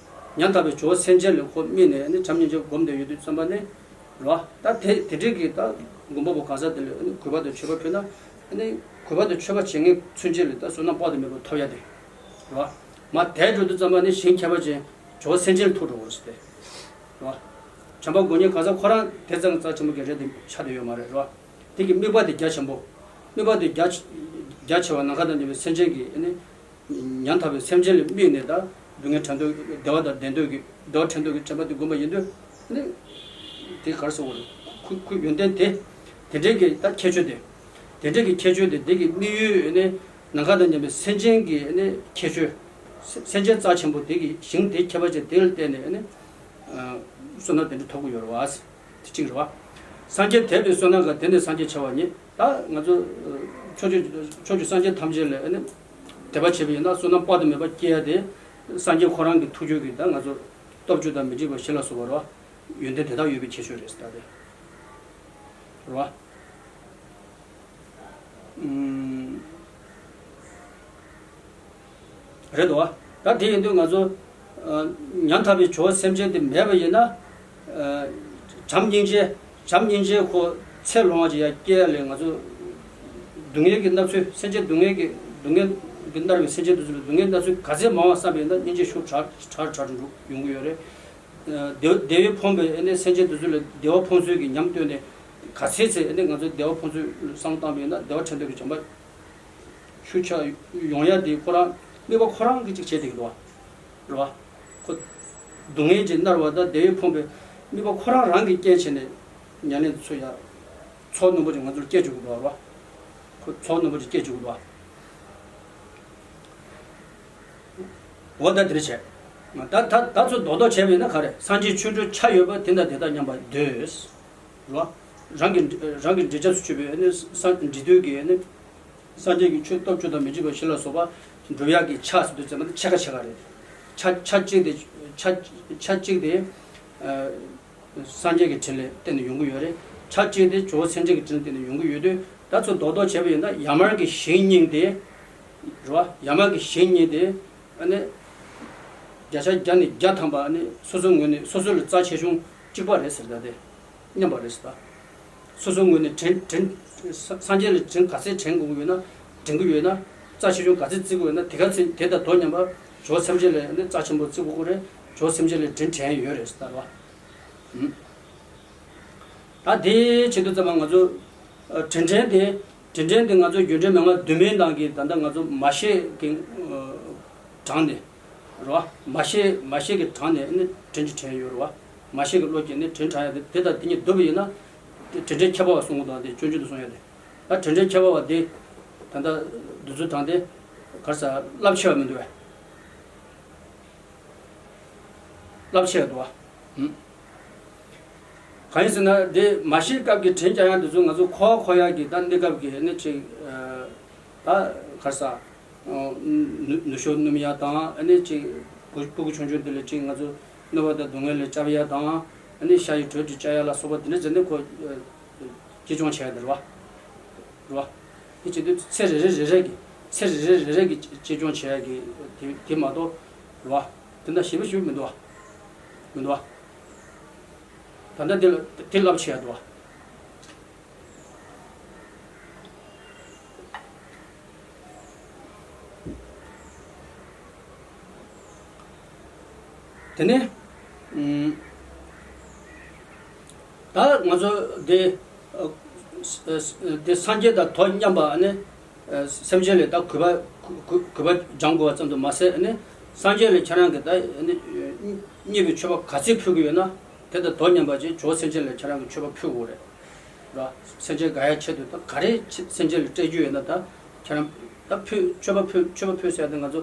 ཉམ་ཐག་པའི་ཇོ་བོ་སེམས་ཅན་ལ་ཁོ་དམིགས་ནས་ཨ་ནི་བྱམས་སྙིང་རྗེ་སྒོམ་བསྡད་ཡོད་དུས་ཙམ་པ་ནི། རེད་བ། ད་དེ་དེ་འདྲའི་གི་ད་མགོན་པོ་བོ་གང་ཟག་དེ་ལ་ཨ་ནི་གུས་པ་དང་མཆོད་པ་ཕུལ་ན། ཨ་ནི་གུས་པ་དང་མཆོད་པ་བྱེད་མཁན་ཚུན་ཆད་ལ་ད་བསོད་ནམས་དཔག་ཏུ་མེད་པ་ཐོབ་ཡ་དེ། རེད་བ། མར་དེར་འགྲོ་དུས་ཙམ་པ་ནི་ཞིང་ཁྱད་པར་ཅན་ཇོ་བོ་སེམས་ཅན་ལ་ཐུག་འགྲོ་གི་རེད་ཟེར་ཏེ། རེད་བ། བྱམས་པ་སྒོམ་མཁན་གང་ཟག་ཁོ་རང་དེ་ཙམ་རྩ་ཆེན་པོ་གི་རེད་དེ་ཆགས་བསྡད་ཡོད་མ་རེད། རེད་བ། དེ་གི་དམིགས་པ་དེ་རྒྱ་ཆེན་པོ། དམིགས་པ་དེ་རྒྱ་ཆེ་རྒྱ་ཆེ་བ། ནམ་མཁའ་དང་མཉམ་པའི་སེམས་ཅན་གྱི་ཨ་ནི། ཉམ་ཐག་པའི་སེམས་ཅན་ལ་དམིགས་ནས་ད་སྡུག་བསྔལ་བྲལ་འདོད། བདེ་བ་དང་ལྡན་འདོད་ཀྱི། བདེ་བ་འདོད་མཁན་གྱི་དྲན་པ་དེ་སྒོམ་པ་ཡིན་དུས། ཨ་ནི་དེ་ག་རེ་ཟེར་དགོས་རེད། ཁོ་ཁོའི་ཡོན་ཏན་དེ། དེ་འདྲའི་གི་ད་ཁྱད་ཆོས་དེ། དེ་འདྲའི་གི་ཁྱད་ཆོས་དེ། དེ་གི་དམིགས་ཡུལ་ནི་ནམ་མཁའ་དང་མཉམ་པའི་སེམས་ཅན་གྱི་ཨ་ནི་ཁྱད་ཆོས། སེམས་ཅན་རྩ་ཆེན་པོ་དེ་གི་ཞིང་དེ་ཁྱད་པར་ཅན་དེ་ལ་བརྟེན་ནས་ཨ་ནི་བསོད་ནམས་དེ་འདྲ་ཐོབ་ཀྱི་ཡོད་རེད་བ། དེ་གཅིག་རེད་བ། སངས་རྒྱས་དད་པའི་བསོད་ནམས་ཀྱང་། དེ་ནི་སངས་རྒྱས་ཆེ་བ་ཉིད། ད་ང་ཚོ་ཕྱོགས་བཅུ་ཕྱོགས་བཅུའི་སངས་རྒྱས་ཐམས་ཅད་ལ་ཨ་ནི་དད་པ་བྱས་པ་ཡིན་ན། བསོད་ནམས་དཔག་ཏུ་མེད་པ་སྐྱེ་ཡ་དེ་སངས་རྒྱས་ཁོ་རང་གི་ཐུགས་རྒྱུད་ཀྱི། ད་ང་ཚོ་སྟོབས་བཅུ་དང་མི་འཇིགས་པ་བཞི་ལ་སོགས་པ་རེད་བ། ཡོན་ཏན་དེ་དག་ཡོད་པའི་ཁྱད་ཆོས་རེད་ཟེར། ད་དེ་རེད་བ། ཨུམ། རེད་དོ། ད་དེ་ཡིན་དུས་ང་ཚོ་ཉམ་ཐག་པའི་ཇོ་བོ་སེམས་ཅན་དེ་མེད་པ་ཡིན་ན། བྱམས་སྙིང་རྗེ། བྱམས་སྙིང་རྗེ་ཁོ་ཚད་ལོངས་པ་ཅིག་ཡར་སྐྱེ་ཡ་ལས། ང་ཚོ་སྡུག་བསྔལ་གྱི་བསླབ་ཚུལ། སེམས་ཅན་སྡུག་བསྔལ་གྱི། སྡུག་བསྔལ་གྱིས་མནར་བའི་སེམས་ཅན་དེ་ཚོ་ལ་སྡུག་བསྔལ་བསླབ་ཚུལ་ག་ཚད་མང་བ་བསམ་པ་ཡིན་ན། སྙིང་རྗེ་ཤུགས་དྲག་དྲག་དྲག་འགྲོ་ཡོང་གི་ཡོད་རེད། བདེ་བདེ་བས་ཕོངས་པའི་ཨ་ནི་སེམས་ཅན་དེ་ཚོ་ལ་བདེ་བ་ཕོངས་ཚུལ་གྱི་ཉམས་བཏོན་ནས། ག་ཚད་ཚད་ཨ་ནི་ང་ཚོ་བདེ་བ་ཕོངས་ཚུལ་བསམ་བློ་བཏང་པ་ཡིན་ན། བདེ་བ་འཕྲད་འདོད་ཀྱི་བྱམས་པ་ཤུགས་ཆག་ཡོང་ཡ་དེ་ཁོ་རང་དམིགས་པ་ཁོ་རང་གིས་ཅིག་བྱས་བསྡད་ཀྱི་འདུག་བ། རེད་བ། ཁོ་སྡུག་བསྔལ་གྱིས་མནར་བ་དང་བདེ་བས་ཕོངས་པའི་དམིགས་པ་ཁོ་རང་རང་གིས་རྐྱེན་བྱས་ནས་ཉམས་ལེན་ཚུལ་ཡ་ཚོགས་རྣོན་པོ་ཅིག་ང་ཚོར་སྐྱེ་བཅུག་གི་འདུག་བ། རེད་བ། ཁོ་ཚོགས་རྣོན་པོ་ཅིག་སྐྱེ་བཅུག་གི་འདུག་བ། འོ་ད་དེ་འདྲ་བྱས། ད་ད་ད་ཚོ་རྡོག་རྡོག་བྱས་པ་ཡིན་ན་ག་རེ། སངས་རྒྱས་ཆོ་འཕྲུལ་ཆ་ཡོད་པ་དེ་དང་དེ་དག་མཉམ་པར་འདོད། རེད་བ། རང་གི་རང་གི་འབྲས་སྐྱབས་སུ་མཆི་བའི་ཨ་ནི་སངས་འབྲས་དུས་ཀྱི་ཨ་ནི་སངས་རྒྱས་ཀྱི་ཆོས་སྟོབས་བཅུ་དང་མི་འཇིགས་པ་བཞི་ལ་སོགས་པ་སྒྲུབ་ཡག་གི་ཆ་ཟེར་དུས་ཙམ་པ་ནི་ཕྱེད་ཀ་ཕྱེད་ཀ་རེད། ཆ་ཆ་གཅིག་དེ། ཆ་ཆ་གཅིག་དེ་ཨ་སངས་རྒྱས་ཀྱི་དྲིན་ལས་བརྟེན་ནས་ཡོང་གི་ཡོད་རེད། ཆ་གཅིག་དེ་ཇོ་བོ་སེམས་ཅན་གྱི་དྲིན་ལས་བརྟེན་ནས་ཡོང་གི་ཡོད་དུས། ད་ཚོ་རྡོག་རྡོག་བྱས་པ་ཡིན་ན་ཡར་མར་གྱི་ཞིང་གཉིས་དེ། རེད་བ། ཡར་མར་གྱི་ཞིང་གཉིས་དེ་ཨ་ནི་བརྒྱ་ཆ་བརྒྱ་ནས་བརྒྱ་ཐམ་པ་ཨ་ནི་སོ་སོའི་ངོས་ནས་སོ་སོ་ལ་རྩ་ཆེ་ཆུང་གཅིག་པ་རེད་ཟེར། ད་དེ་མཉམ་པ་རེད་ཟེར། ད་སོ་སོའི་ངོས་ནས་དྲིན་དྲིན་སངས་རྒྱས་ལ་དྲིན་ག་ཚད་དྲན་དགོས་ཀྱི་ཡོད་ན། དྲན་གྱི་ཡོད་ན། རྩ་ཆེ་ཆུང་ག་ཚད་བརྩི་དགོས་ཡོད་ན། དེ་ག་ཚད་དེ་དང་དོ་མཉམ་པ་ཇོ་བོ་སེམས་ཅན་ལ་ཨ་ནི་རྩ་ཆེན་པོ་བརྩི་དགོས་ཀྱི་རེད། ཇོ་བོ་སེམས་ཅན་ལ་དྲིན་དྲན་ཡོད་རེད་ཟེར། ད་རེད་བ། ད་དེ་བྱེད་དུས་ཙམ་པ་ང་ཚོ་ཨ་དྲིན་དྲན་དེ། དྲིན་དྲན་དེ་ང་ཚོ་རྒྱུ་འབྲས་མན་ངག་བདུན་མའི་ནང་གི་ད་ལྟ་ང་ཚོ་མ་ཤེས་ཀྱི་ཨ་དྲངས་ནས། རེད་བ། མ་ཤེས་མ་ཤེས་ཀྱི་དྲངས་ནས་ནི་དྲིན་གྱི་དྲན་ཡོད་རེད་བ། མ་ཤེས་ཀྱི་བློ་སྐྱེས་ནས་དྲིན་དྲན་ཡ་དེ། དེ་དང་དེ་གཉིས་བསྡུར་བ་ཡིན་ན། དེ་དྲིན་དྲན་ཁྱད་པར་བ་གསུང་གི་འདུག་དེ་སྤྱོད་འཇུག་ཏུ་གསུང་ཡ་དེ། ད་དྲིན་དྲན་ཁྱད་པར་བ་དེ་ད་ལྟ་འདི་ཚོ་དྲངས་ཏེ་ག་རེ་ཟ། རླབས་ཆེ་བ་མི་འདུག་བས། རླབས་ཆེ་བ་འདུག་བ། ཨུམ། གང་ཡིན་ཟེར་ན། དེ་མ་ཤེས་སྐབས་ཀྱི་དྲིན་བསྐྱང་ཡག་དེ་ཚོ་ང་ཚོ་འཁོར་བ་འཁོར་ཡག་གི་ད་གནས་སྐབས་ཀྱི་ཨ་ནི་ཅིག་ཨ་ད་ག་རེ་ཟ། ཨ་ནུ་ནུ་ཞོ་སྣུམ་ཡག་དང་། ཨ་ནི་ཅིག་སྤུ་སྤུ་གུ་ཆུང་ཆུང་དེ་ལ་ཅིག་ང་ཚོ་གནོད་པ་དང་སྡུག་བསྔལ་ལས་བསྐྱབ་ཡག་དང་། ཨ་ནི་ཤ་ཡི་དྲོད་དེ་བཅག་ཡག་ལ་སོགས་པ་དེ་འདྲ་བྱས་ནས་ཁོ་ཨ་གཅེས་སྐྱོང་བྱས་ཡག་དེ་རེད་བ། རེད་བ། དེ་བྱེད་དུས་ཚེ་རེ་རེ་རེ་རེ་གི། ཚེ་རེ་རེ་རེ་རེ་གི་གཅེས་སྐྱོང་བྱེད་ཡག་གི་དེ་དེ་མ་གཏོགས། རེད་བ། དེ་འདྲ་ཞེ་པོ་ཞེ་པོ་མི་འདུག་བ། མི་འདུག་བ། ད་ལྟ་དེ་ལ་དེ་རླབས་ཆེ་ཡག་འདུག་བ། དེ་ནས་ཨུམ། ད་ང་ཚོ་དེ་ཨ་ཨ་དེ་སངས་རྒྱས་དང་དོ་མཉམ་པ་ཨ་ནི་ཨ་སེམས་ཅན་ལ་ད་གུས་པ་གུས་གུས་གུས་པ་སྦྱང་དགོས་པ་ཙམ་དུ་མ་ཟད། ཨ་ནི་སངས་རྒྱས་ལ་ཁྱེད་རང་གིས་ད་ཨ་ནི་མཉེས་པའི་མཆོད་པ་ག་ཚད་ཕུལ་གྱི་ཡོད་ན། དེ་དང་དོ་མཉམ་པ་ཅིག་ཇོ་བོ་སེམས་ཅན་ལ་ཁྱེད་རང་གིས་མཆོད་པ་ཕུལ་དགོས་རེད། ར། སེམས་ཅན་དགའ་ཡག་ཆེད་དུ་ད་ག་རེ་ཆེ་སེམས་ཅན་ལ་སྤྲད་རྒྱུ་ཡོད་ན། ད་ཁྱེད་རང་ད་ཕུལ་མཆོད་པ་ཕུལ་མཆོད་པ་ཕུལ་ཟེར་ཡ་དེ་ང་ཚོ་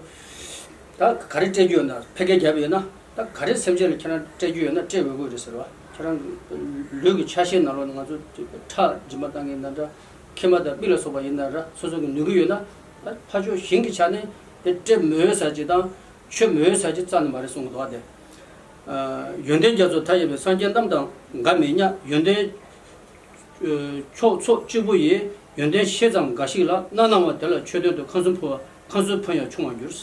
ད་ག་རེ་སྤྲད་རྒྱུ་ཡོད་ན། ཕལ་སྐད་བརྒྱབ་ཡོད་ན། ད་ག་རེ་སེམས་ཅན་ལ་ཁྱེད་རང་སྤྲད་རྒྱུ་ཡོད་ན་སྤྲད་འོས་དགོས་རེད་ཟེར་བ། ཁྱེད་རང་ལུས་ཀྱི་ཆ་ཤས་ནང་ལོགས་ནས་ང་ཚོ་ཁྲག་སྦྱིན་པ་བཏང་མཁན་འདྲ་འདྲ། མཁལ་མ་དང་མིག་ལ་སོགས་པ་ཡིན་ན་ར། སོ་སོ་གི་ནུས་ཀྱི་ཡོད་ན། ད་ཕར་ཕྱོགས་གཞན་གྱི་ཆ་ནས་དེ་སྤྲད་མི་འོས་ས་ཅིག་དང་མཆོད་མི་འོས་ས་ཅིག་རྩ་ནས་མ་རེད་གསུང་གི་འདུག་ཨ། དེ། ཨ། ཡོན་ཏན་རྒྱ་མཚོ་མཐའ་ཡས་པའི། སངས་རྒྱས་རྣམས་དང་འགའ་མི་མཉམ། ཡོན་ཏན་མཆོག་ཚོགས་གཅིག་པུ་ཡི། ཡོན་ཏན་ཤེས་ཙམ་འགའ་ཞིག་ལ། སྣ་སྣང་བ་དེ་ལ་མཆོད་དོན་དུ། ཁམས་གསུམ་ཕུང་ཁམས་གསུམ་ཕུང་ཡང་ཆུང་བར་འགྱུར།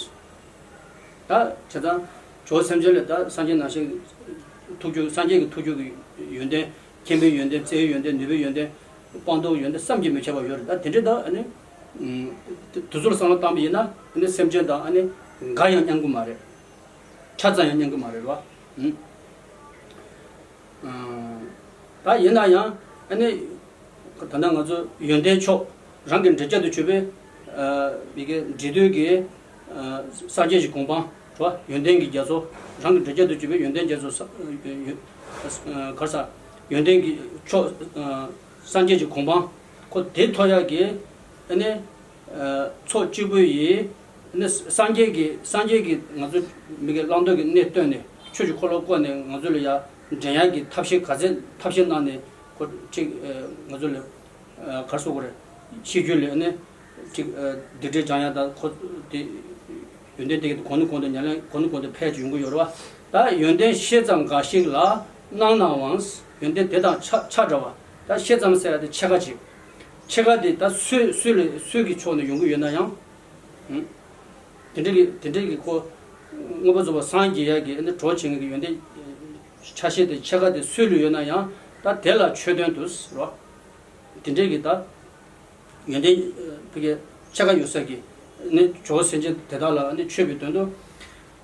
ད་བྱས་ཙང་ཇོ་བོ་སེམས་ཅན་ལ་ད་སངས་རྒྱས་རྣམ་བཞི་ཐུགས་རྒྱུད། སངས་རྒྱས་ཀྱི་ཐུགས་རྒྱུད་ཀྱི་ཡོན་ཏན། མཁྱེན་པའི་ཡོན་ཏན། བརྩེ་བའི་ཡོན་ཏན། ནུས་པའི་ཡོན་ཏན། སྤངས་རྟོགས་ཡོན་ཏན་བསམ་གྱིས་མི་ཁྱབ་པ་ཡོད་རེད། ད་དེ་འདྲ་ད་ཨ་ནི་དེ་ཚོར་བསམ་བློ་བཏང་པ་ཡིན་ན། ཨ་ནི་སེམས་ཅན་དང་ཨ་ནི་འགའ་ཡང་མཉམ་གི་མ་རེད། ཆ་ཙམ་ཡང་མཉམ་གི་མ་རེད་རོ། ད་ཡིན་ན་ཡང་ཨ་ནི་ད་ལྟ་ང་ཚོ་ཡོན་ཏན་མཆོག་རང་གི་འབྲས་རྒྱལ་དུ་གྱུར་པའི་ཨ་མི་གི་འབྲས་དུས་ཀྱི་ཨ་སངས་རྒྱས་ཀྱི་གོ་འཕང་རོ། ཡོན་ཏན་གྱི་རྒྱ་མཚོ། རང་གི་འབྲས་རྒྱལ་དུ་གྱུར་པའི་ཡོན་ཏན་རྒྱ་མཚོ་ས་ཡོ་ཨ་ག་རེ་ཟ། ཡོན་ཏན་གྱི་མཆོག་ཨ་སངས་རྒྱས་ཀྱི་གོ་འཕང་ཁོ་དེ་ཐོབ་ཡག་གི་ཨ་ནི་ཨ་ཚོགས་གཅིག་པུ་ཡིས་ནི་སངས་རྒྱས་ཀྱི་སངས་རྒྱས་ཀྱི་ང་ཚོ་མི་གི་བླང་དོར་གྱི་གནས་སྟོན་ནས། ཆོས་ཀྱི་འཁོར་ལོ་བསྐོར་ནས་ང་ཚོ་ལ་ཡང་འདྲེན་ཡག་གི་ཐབས་ཤེས་ག་ཚད་ཐབས་ཤེས་གནང་ནས་ཁོ་ཅིག་ཨ་ང་ཚོ་ལ་ཨ་ག་རེ་ཟེར་དགོས་རེད། ཤེས་རྒྱུད་ལ་ནི་ཅིག་ཨ་སྡིག་སྒྲིབ་སྦྱང་ཡག་དང་། ཁོ་དེ་ཡོན་ཏན་དེ་གི་གོང་ནས་གོང་དུ་ཉམས་ལེན་གོང་ནས་གོང་དུ་འཕེལ་ཡོང་གི་ཡོད་རེད་བ། ད་ཡོན་ཏན་ཤེས་ཙམ་འགའ་ཞིག་ལ། སྣང་སྣང་བའང་། ཡོན་ཏན་དེ་དང་ཆ་ཆ་འདྲ་བ། ད་ཤེས་ཙམ་ཟེར་ཡག་དེ་ཕྱེད་ཀ་ཅིག་ཕྱེད་ཀ་དེ་ད་སོས་སོས་ལ་སོས་ཀྱི་ཕྱོགས་ནས་ཡོང་གི་ཡོད་ན་ཡང་། ཨུམ། དེ་འདྲ་གི་དེ་འདྲ་གི་ཁོ་མངོན་པར་རྫོགས་པར་སངས་རྒྱས་ཡག་གི་ཨ་ནི་གྲོགས་བྱེད་མཁན་གྱི་ཡོན་ཏན་ཆ་ཤས་དེ་ཕྱེད་ཀ་དེ་སོས་ལ་ཡོད་ན་ཡང་། ད་དེ་ལ་མཆོད་དོན་དུ་ཟེར་བ། དེ་འདྲ་གི་ད་ཡོན་ཏན་ཕ་གི་ཕྱེད་ཀ་ཡོད་ས་གི་ཨ་ནི་ཇོ་བོ་སེམས་ཅན་དེ་དག་ལ་ཨ་ནི་མཆོད་པའི་དོན་དུ།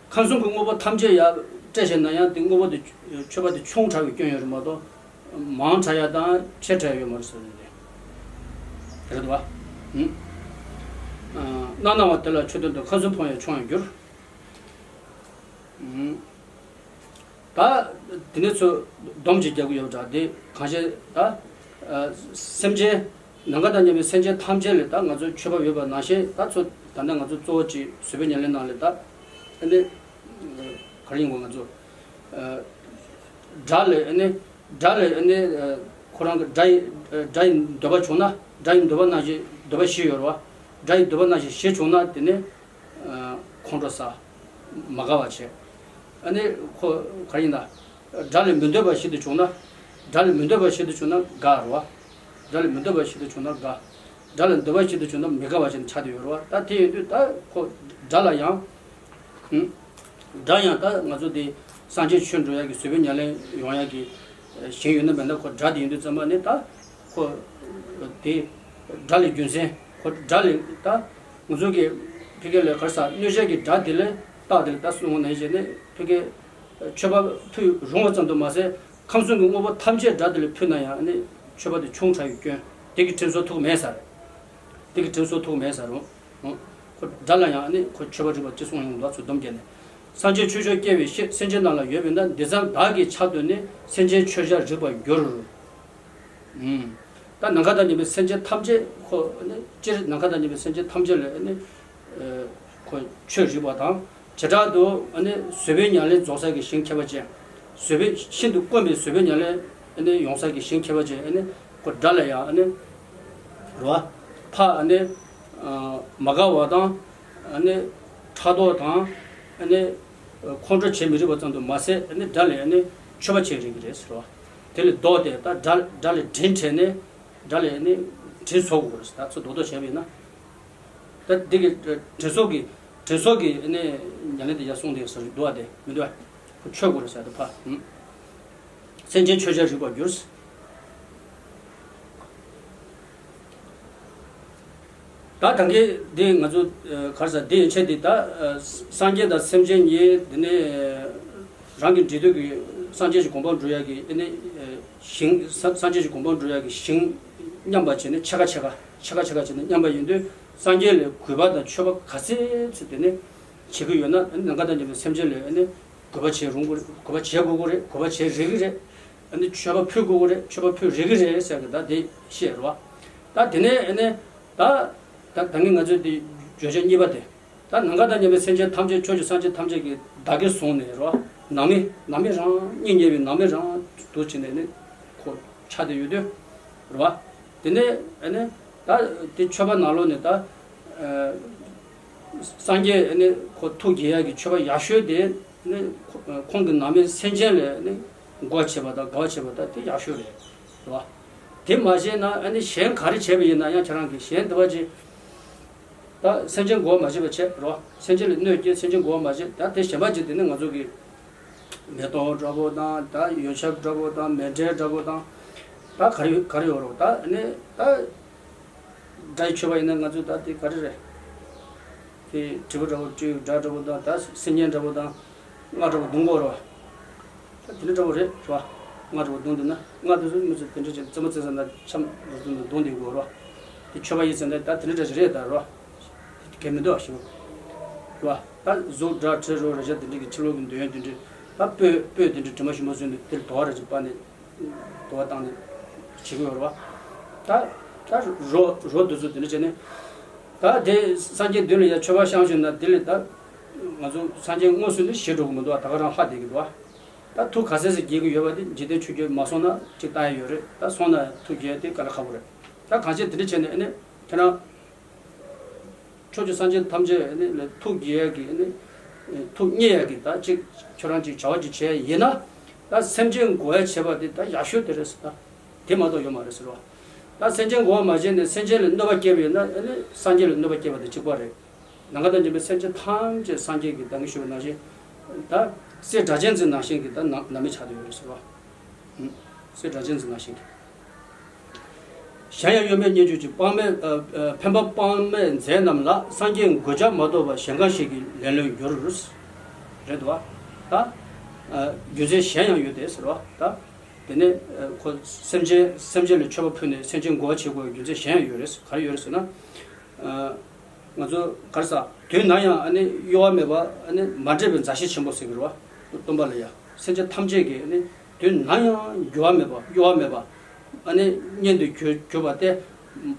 ཁམས་གསུམ་གྱི་དངོས་པོ་ཐམས་ཅད་ཡར་སྤྲད་བྱས་ན་ཡང་། དེ་དངོས་པོ་དེ་མཆོད་པ་དེ་ཆུང་དྲགས་པའི་སྐྱོན་ཡོད་རེད་མ་གཏོགས། མང་དྲགས་ཡག་དང་ཆེ་དྲགས་ཡོད་མ་རེད་ཟེར་ནས་དེ་རེད་བ། ཨུམ། ཨ་སྣང་སྣང་བ་དེ་ལ་མཆོད་དོན་དུ། ཁམས་གསུམ་ཕུང་ཡང་ཆུང་བར་འགྱུར། ཨུམ། ད་དེ་ནས་ཚུར་སྡོམ་ཅིག་རྒྱག་གི་ཡོད་པ་འདྲ། དེ་གང་ཤེས་ད་ཨ་སེམས་ཅན་ནམ་མཁའ་དང་མཉམ་པའི་སེམས་ཅན་ཐམས་ཅད་ལ་ད་ང་ཚོ་མཆོད་པ་ཡོད་པ་ནང་བཞིན། ད་ཚོ་ད་ལྟ་ང་ཚོ་གཙོ་བོ་ཅིག་བཟོད་པའི་ཉམས་ལེན་ནང་ལ་ད་ཨ་ནི་ག་རེ་ཡིན་གོ། ང་ཚོ་ཨ་དགྲ་ལ་ཨ་ནི་དགྲ་ལ་ཨ་ནི་ཨ་ཁོ་རང་གི་དགྲ་ཡི་ཨ་དགྲ་ཡི་འདོད་པ་བྱུང་ན། དགྲ་ཡི་འདོད་པ་ནང་བཞིན། འདོད་པ་བཞི་ཡོད་རེད་བ། དགྲ་ཡི་འདོད་པ་ནང་བཞིན་བཞི་བྱུང་ན་དེ་ནི་ཨ་ཁོང་ཁྲོ་ཟ། མ་དགའ་བ་བྱེད། ཨ་ནི་ཁོ་ག་རེ་ཡིན་ན། དགྲ་ལ་མི་འདོད་པ་བཞིན་དུ་བྱུང་ན། དགྲ་ལ་མི་འདོད་པ་བཞིན་དུ་བྱུང་ན་དགའ་རེད་བ། དགྲ་ལ་མི་འདོད་པ་བཞིན་དུ་བྱུང་ན་དགའ། དགྲ་ལ་འདོད་པ་བཞིན་དུ་བྱུང་ན་མི་དགའ་བ་བྱས་ནས་ཆགས་བསྡད་ཡོད་རེད་བ། ད་དེ་ཡིན་དུས་ད་ཁོ་དགྲ་ལ་ཡང་། ཨུ། དགྲ་ཡང་ད་ང་ཚོ་དེ་སངས་རྒྱས་ཆོས་འགྲོ་ཡག་གི་བཟོད་པའི་ཉམས་ལེན་ཡོང་ཡག་གི་ཞིང་ཡོད་ན་མེད་ན། ཁོ་དགྲ་དེ་ཡིན་དུས་ཙམ་པ་ནི་ད་ཁོ་དེ་དགྲ་ལས་རྒྱུ་མཚན། ཁོ་དགྲ་ལས་ད་ང་ཚོ་གི་ཕ་གི་ལ་ག་རེ་ཟ། གནོད་བྱེད་ཀྱི་དགྲ་དེ་ལས་རྟགས་དེ་ལ་ད་གསུངས་པ་ནང་བཞིན་ནི་ཕ་གི་མཆོད་པ་ཕུལ་རུང་བ་ཙམ་དུ་མ་ཟད། ཁམས་གསུམ་གྱི་དངོས་པོ་ཐམས་ཅད་དགྲ་དེ་ལ་ཕུལ་ན་ཡང་ནི་མཆོད་པ་དེ་ཆུང་དྲགས་ཡོད་སྐྱོན། དེ་གི་དྲིན་གཟོ་ཐུབ་མེད་ས་རེད། དེ་གི་དྲིན་གཟོ་ཐུབ་མེད་ས་རུང་། ཁོ་དགྲ་ལ་ཡང་ནི་ཁོ་མཆོད་པ་རིགས་པ་ཅི་གསུངས་ཡོང་ལ་ཚུར་སྡོམ་བརྒྱབ་ནས། སངས་རྒྱས་ཆོས་མཆོག་སྐྱེ་བའི་ཤེས། སེམས་ཅན་རྣམས་ལ་ཡོད་པས་ན། འདི་ཙམ་བདག་གིས་ཕྱག་བཏོན་ནས། སེམས་ཅན་མཆོད་བྱར་རིག་པར་འགྱུར། ཨུམ། ད་ནམ་མཁའ་དང་མཉམ་པའི་སེམས་ཅན་ཐམས་ཅད་ཁོ་ནི་སྤྱིར་ནམ་མཁའ་དང་མཉམ་པའི་སེམས་ཅན་ཐམས་ཅད་ལ་ནི་ཨ་ཁོ་མཆོད་རིག་པ་དང་། བྱེ་བྲག་ཏུ་ཨ་ནི་བཟོད་པའི་ཉམས་ལེན་རྫོགས་ས་གི་ཞིང་ཁྱད་པར་ཅན། བཟོད་པའི་ཤིན་ཏུ་དཀོན་པའི་བཟོད་པའི་ཉམས་ལེན་ཨ་ནི་ཡོང་ས་གི་ཞིང་ཁྱད་པར་ཅན། ཨ་ནི་ཁོ་དགྲ་ལ་ཡང་ཨ་ནི་རོ། ཕ་ཨ་ནི་ཨ་མ་དགའ་བ་དང་། ཨ་ནི་ཕྲག་དོག་དང་། ཨ་ནི་ཁོང་ཁྲོ་བྱེད་མི་རིགས་པ་ཙམ་དུ་མ་ཟད། ཨ་ནི་དགྲ་ལ་ཨ་ནི་མཆོད་པ་བྱེད་རིགས་ཀྱི་རེད་ཟེར་བ། དེ་ལས་ལྡོག་སྟེ་ད་དགྲ་དགྲ་ལ་དྲིན་དྲན་ནས། དགྲ་ལ་ནི་དྲིན་གཟོ་དགོས་རེད། ད་ཚོ་རྡོག་རྡོག་བྱས་པ་ཡིན་ན། ད་འདི་གི་དྲིན་གཟོ་གི་དྲིན་གཟོ་གི་ནི་ཉམས་ལེན་དེ་ཡར་གསུངས་དེ་ཟེར་འདུག་བ། དེ་མི་འདུག་བ། ཁོ་མཆོད་དགོས་རེད་ཟེར་ད་ཕ། ཨུམ། སེམས་ཅན་མཆོད་བྱར་རིག་པར་འགྱུར། ད་ད་གིན་འདི་ང་ཚོ་ཨ་ག་རེ་ཟ། འདི་ཡན་ཆད་འདི་ད་ཨ་སངས་རྒྱས་དང་སེམས་ཅན་གཉིས། དེ་ནས་རང་གི་འབྲས་དུས་ཀྱི་སངས་རྒྱས་ཀྱི་གོ་འཕང་འགྲོ་ཡག་གི་ཨ་ནི་ཨ་ཞིང་། ས་སངས་རྒྱས་ཀྱི་གོ་འཕང་འགྲོ་ཡག་གི་ཞིང་མཉམ་པ་བྱས་ནས་ཕྱེད་ཀ་ཕྱེད་ཀ་ཕྱེད་ཀ་ཕྱེད་ཀ་བྱས་ནས་མཉམ་པ་ཡིན་དུས། སངས་རྒྱས་ལ་གུས་པ་དང་མཆོད་པ་ག་ཚད་ཚོད་དེ་ནས་བྱེད་ཀྱི་ཡོད་ན། ཨ་ནི་ནམ་མཁའ་དང་མཉམ་པའི་སེམས་ཅན་ལ་ཨ་ནི་ གུས་པ་བྱེད་རུང་གི་རེད། གུས་པ་བྱེད་དགོས་ཀྱི་རེད། གུས་པ་བྱེད་རེ་གི་རེད། ཨ་ནི་མཆོད་པ་ཕུལ་དགོས་ཀྱི་རེད། མཆོད་པ་ཕུལ་རེ་གི་རེད་ཟེར་གི་ད་དེ་བཤད་རེད་བ། ད་དེ་ནས་ཨ་ནི་ད་ད་ད་གིན་ང་ཚོས་དེ་བརྗོད་བྱ་གཉིས་པ་དེ། ད་ནམ་མཁའ་དང་མཉམ་པའི་སེམས་ཅན་ཐམས་ཅད། ཕྱོགས་བཅུའི་སངས་རྒྱས་ཐམས་ཅད་ཀྱིས་བདག་གིར་བཟུང་ནས་རེད་བ། ནང་མི་ནང་མི་རང་སྙིང་ཉེ་བའི་ནང་མི་རང་དུ་བྱས་ནས་ནི་ཁོ་ཆགས་བསྡད་ཡོད་དུས་རེད་བ། དེ་ནས་ཨ་ནི་ད་དེ་མཆོད་པ་ནང་ལོགས་ནས་ད་ཨ་སངས་རྒྱས་ཨ་ནི་ཁོ་ཐུགས་དགྱེས་ཡག་གི་མཆོད་པ་ཡག་ཤོས་དེ་ནི་ཁོ་ཁོང་གི་ནང་མི་སེམས་ཅན་ལ་ནི་མགོ་བྱེད་པ་དང་དགའ་བ་བྱེད་པ་དང་དེ་ཡག་ཤོས་རེད་བ། དེ་མ་བྱས་ན་ཨ་ནི་གཞན་ག་རེ་བྱས་པ་ཡིན་ན་ཡང་ཁྱེད་རང་གིས་གཞན་དེ་བ་ཅིག་ད་སེམས་ཅན་མགོ་མ་བྱེད་པ་བྱས་རོ། སེམས་ཅན་ལ་གནོད་སྐྱེལ། སེམས་ཅན་མགོ་མ་བྱེད། ད་དེ་གཞན་པ་ཅིག་དེ་ནི་ང་ཚོ་གི་མེ་ཏོག་འདྲ་པོ་དང་། ད་ཡོན་ཆབ་འདྲ་པོ་དང་། མཎྜལ་འདྲ་པོ་དང་། ད་ག་རེ་ག་རེ་ཡོད་རོ། ད་ནི་ད་སྒྲ་ཡི་མཆོད་པ་ཡིན་ན་ང་ཚོས་ད་དེ་ག་རེ་རེད། དེ་དྲིལ་བུ་འདྲ་པོ་སྤྲུལ། སྒྲ་འདྲ་པོ་དང་། ད་སིལ་སྙན་འདྲ་པོ་དང་། རྔ་འདྲ་པོ་བརྡུང་དགོས་རོ། ད་དེ་འདྲ་འདྲ་པོ་རེད་རོ། རྔ་འདྲ་པོ་བརྡུང་འདུག་ན། རྔ་དེ་ཚོ་མི་ཚོ་དེ་འདྲ་ཅིག་རྩེད་མོ་རྩེ་ས་ན་འཆམ་རུ་བརྡུང་དུ་བརྡུང་བསྡད་དགོས་རོ། དེ་མཆོད་པ་ཡིན་ཟེར་ན་ད་དེ་འདྲ་འདྲ་ཅིག་རེད་ད་རོ། དེ་གལ་མི་འདུག་ཞུ་རོ། ད་གཟུགས་སྒྲ་དྲི་རོ་རེག་བྱ་དེ་འདྲ་གི་ཕྱི་ལོགས་ཀྱི་འདོད་ཡོན་དེ་འདྲ། ད་སྤོས་སྤོས་དེ་འདྲ་དྲི་མ་ཞིམ་པོ་བཟོས་ནས་དེར་དོ་བ་ར་ཅིག་སྤར་ནས། དུ་བ་བཏང་ནས་བྱེད་ཀྱི་ཡོད་རེད་བ། ད་ད་རོ་རོ་དེ་ཚོ་དེ་འདྲ་བྱས་ནས། ད་དེ་སངས་རྒྱས་མདུན་ལ་ཡ་མཆོད་པ་བཤམས་བཞག་ན་དེ་ལས་ད་ང་ཚོ་སངས་རྒྱས་དངོས་སུ་ནི་ཞི་འགྲོ་གི་མི་འདུག་བ། ད་ག་རང་ཧ་བསྡད་ཀྱི་འདུག་བ། ད་ཐུགས་ག་ཚད་ཙམ་དགྱེས་ཀྱི་ཡོད་པ་དེ་འཇིག་རྟེན་ཆོས་བརྒྱད་མ་སོང་ན་ཅིག་བཏང་ཡ་ཡོད་རེད། ད་སོང་ན་ཐུགས་དགྱེས་དེ་དཀའ་ལས་ཁག་པོ་རེད། ད་གང་ཅི་དེ་འདྲ་བྱས་ནས་ཨ་ནི་ཁྱེད་རང་། ཕྱོགས་བཅུའི་སངས་རྒྱས་ཐམས་ཅད་ནི་ལ་ཐུགས་དགྱེས་ཡག་གི་ནི། ཐུགས་མཉེས་ཡག་གི་ད་ཅིག་ཁྱོད་རང་ཅིག་བྱ་བ་ཅིག་བྱས་ཡིན་ན། ད་སེམས་ཅན་མགོ་ཡ་བྱེད་པ་དེ་ད་ཡག་ཤོས་དེ་རེད་ཟེར། ད་དེ་མ་གཏོགས་ཡོད་མ་རེད་ཟེར་བ། ད་སེམས་ཅན་མགོ་བ་མ་བྱས་ནས་སེམས་ཅན་ལ་གནོད་པ་བསྐྱལ་བ་ཡིན་ན་ཨ་ནི་སངས་རྒྱས་ལ་གནོད་པ་བསྐྱལ་བ་དང་གཅིག་པ་རེད། ནམ་མཁའ་དང་མཉམ་པའི་སེམས་ཅན་ཐམས་ཅད་སངས་རྒྱས་ཀྱིས་ད་གིན་ཞུས་པ་ནང་བཞིན། ད་སྲས་སྒྲ་གཅན་འཛིན་ནང་བཞིན་གྱི་ད་ནང་ནང་མི་ཆགས་བསྡད་ཡོད་རེད་ཟེར་བ། སྲས་སྒྲ་གཅན་འཛིན་ནང་བཞིན་གྱི། གཞན་ཡང་གཡོ་མེད་སྙན་བརྒྱུད་ཅིག། དཔག་མེད་ཨ་ཨ་འཕེན་པ་དཔག་མེད་མཛད་རྣམས་ལ། སངས་རྒྱས་མགོས་བྱ་མ་གཏོགས་པ། གཞན་གང་ཞིག་གིས་ལན་ལོན་འགྱུར། རེད་འདུག་བ། ད་ཨ་རྒྱུ་མཚན་གཞན་ཡང་ཡོད་དེ་ཟེར་བ། ད་དེ་ནས་ཨ་ཁོ་སེམས་ཅན་སེམས་ཅན་ལ་མཆོད་པ་ཕུལ་ནས་སེམས་ཅན་མགོ་བ་བྱེད་དགོས་པའི་རྒྱུ་མཚན་གཞན་ཡང་ཡོད་རེད། ག་རེ་ཡོད་རེད་ཟེར་ན། ཨ་ང་ཚོ་ག་རེ་ཟ། དུས་ནམ་ཡང་ཨ་ནི་གཡོ་བ་མེད་པ། ཨ་ནི་མ་འདྲེས་པའི་མཛའ་བཤེས་ཆེན་པོ་ཟེར་གི་རེད་བ། སྟོན་པ་ལ་ཡ། སེམས་ཅན་ཐམས་ཅད་ཀྱིས་ཨ་ནི་དུས་ནམ་ཡང་འགྱུར་བ་མེད་པ། གཡོ་བ་མེད་པ། ཨ་ནི་གཉེན་དུ་གྱུར་གྱུར་པ་སྟེ།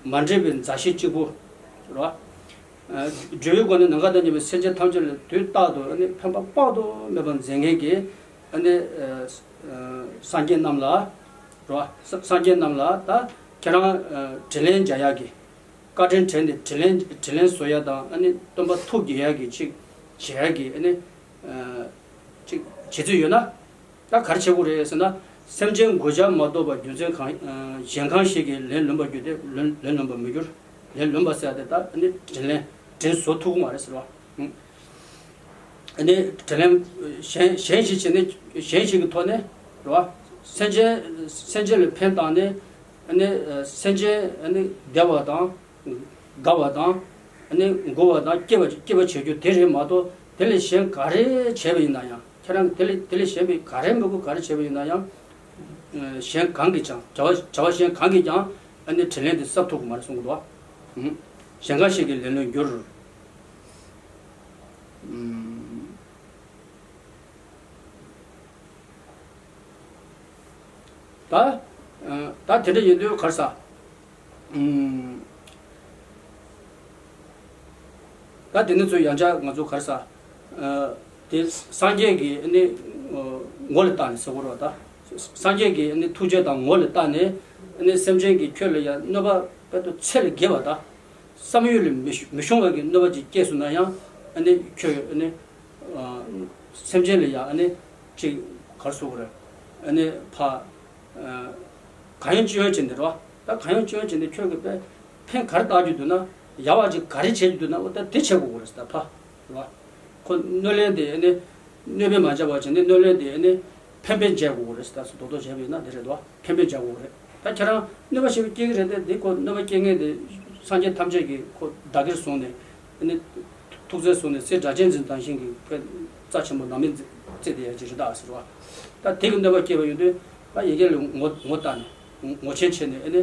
མ་འདྲེས་པའི་མཛའ་བཤེས་གཅིག་པུ་རེད་བ། ཨ་འབྲེལ་བའི་སྒོ་ནས་ནམ་མཁའ་དང་མཉམ་པའི་སེམས་ཅན་ཐམས་ཅད་ལ་དུས་རྟག་ཏུ་ཨ་ནི་ཕན་པ་དཔག་ཏུ་མེད་པ་མཛད་མཁན་གྱི་ཨ་ནི་ཨ་ཨ་སངས་རྒྱས་རྣམས་ལ་རེད་བ། ས་སངས་རྒྱས་རྣམས་ལ་ད་ཁྱེད་རང་ཨ་དྲིན་ལན་འཇལ་ཡག་གི། བཀའ་དྲིན་དྲན་ཏེ་དྲིན་ལན་དྲིན་ལན་གཟོ་ཡ་དང་ཨ་ནི་སྟོན་པ་ཐུགས་དགྱེས་ཡ་གི་ཅིག་བྱེད་ཡ་གི་ཨ་ནི་ཨ་ཅིག་བྱེད་རྩིས་ཡོད་ན། ད་ག་རེ་བྱེད་དགོས་རེད་ཟེར་ན། སེམས་ཅན་མགོ་བྱ་མ་གཏོགས་པ་རྒྱུ་མཚན་གང་ཨ་གཞན་གང་ཞིག་གིས་ལན་ལོན་པར་འགྱུར་ཏེ། ལན་ལན་ལོན་པར་མི་འགྱུར། ལན་ལོན་པ་ཟེར་ཡ་དེ་ད་ཨ་ནི་དྲིན་ལན་དྲིན་གཟོ་ཐུབ་ཀྱི་མ་རེད་ཟེར་བ། ཨ་ནི་དྲིན་ལན་གཞན་གཞན་ཞིག་བྱས་ནས་གཞན་ཞིག་གི་ཐོག་ནས་རེད་བ། སེམས་ཅན་སེམས་ཅན་ལ་ཕན་བཏང་ནས་ཨ་ནི་ཨ་སེམས་ཅན་ཨ་ནི་བདེ་བ་དང་དགའ་བ་དང་ཨ་ནི་མགུ་བ་དང་སྐྱིད་པ་སྐྱིད་པ་བྱེད་རྒྱུ་དེ་རེད་མ་གཏོགས། དེ་ལས་གཞན་ག་རེ་བྱས་པ་ཡིན་ན་ཡང་། ཁྱེད་རང་གིས་དེ་ལས་དེ་ལས་གཞན་པའི་ག་རེ་མི་དགོས་ག་རེ་བྱས་པ་ཡིན་ན་ཡང་། ཨ་གཞན་གང་གིས་ཀྱང་། བྱ་བ་བྱ་བ་གཞན་གང་གིས་ཀྱང་ཨ་ནི་དྲིན་ལན་དེ་གསབ་ཐུབ་ཀྱི་མ་རེད་གསུང་གི་འདུག་བ། ཨུམ། གཞན་གང་ཞིག་གིས་ལན་ལོན་འགྱུར། ཨུམ། ད་ཨ་ད་དེ་འདྲ་ཡིན་དུས་ག་རེ་ཟ། ཨུམ། ད་དེ་ནི་ཚོ་ཡང་བསྐྱར་ང་ཚོ་ག་རེ་ཟ། ཨ་དེ་སངས་རྒྱས་ཀྱི་ཨ་ནི་ཨ་ངོ་ལ་བལྟས་ནས་ཟེར་དགོས་རེད་བ། ད་སངས་རྒྱས་ཀྱི་ཨ་ནི་ཐུགས་རྗེ་དང་ངོ་ལ་བལྟས་ནས་ཨ་ནི་སེམས་ཅན་གྱིས་ཁྱོད་ལ་ཡང་གནོད་པ་དཔེ་དུ་ཚད་ལས་བརྒལ་བ་དང་། བསམ་ཡུལ་ལས་མི་ཤོ་མི་ཤོང་བའི་གི་གནོད་པ་ཅིག་སྐྱེས་སོང་ན་ཡང་ཨ་ནི་ཁྱོད་ཨ་ནི་ཨ་སེམས་ཅན་ལ་ཡང་ཨ་ནི་ཅིག་ག་རེ་ཟེར་དགོས་རེད། ཨ་ནི་ཕ་ཨ་གང་ཡོང་ཅི་ཡོང་བྱས་ནས་རེད་བ། ད་གང་ཡོང་ཅི་ཡོང་བྱས་ནས་ཁྱོད་ཀྱི་དཔེ་ཕན་ག་རེ་བཏགས་རྒྱུ་འདུག་ན། ཡག་པ་ཅིག་ག་རེ་བྱེད་རྒྱུ་འདུག་ན། འོ་ད་དེ་བྱེད་དགོས་རེད་ཟེར། ད་ཕ་རེད་བ། ཁོ་གནོད་ལན་དེ་ཨ་ནི་གནོད་པས་མ་བྱས་པ་བྱས་ནས་གནོད་ལན་དེ་ཨ་ནི་ཕན་པས་འཇལ་དགོས་རེད་ཟེར། ད་སོ་རྡོག་རྡོག་བྱས་པ་ཡིན་ན་དེ་རེད་དོ། ཕན་པས་འཇལ་དགོས་རེད། ད་ཁྱེད་རང་གནོད་པ་ཞེ་པོ་སྐྱེལ་གི་རེད་དེ། དེ་ཁོ་གནོད་པ་སྐྱེལ་མཁན་དེ་སངས་རྒྱས་ཐམས་ཅད་ཀྱིས་ཁོ་བདག་གིར་བཟུང་ནས་ཨ་ནི་ཐུགས་བརྩེར་བཟུང་ནས་སྲས་སྒྲ་གཅན་འཛིན་དང་བཞིན་གྱི་དཔེ་རྩ་ཆེན་པོ་ནང་མི་རྩེ་དེ་ཡ་ཅིག་རེད་ད་ཟེར་བ། ད་དེ་གི་གནོད་པ་སྐྱེལ་བ་ཡོང་དུས་ད་ཡ་གི་ལ་ངོ་ངོ་བལྟས་ནས་ངོ་མཁྱེན་བྱས་ནས་ཨ་ནི་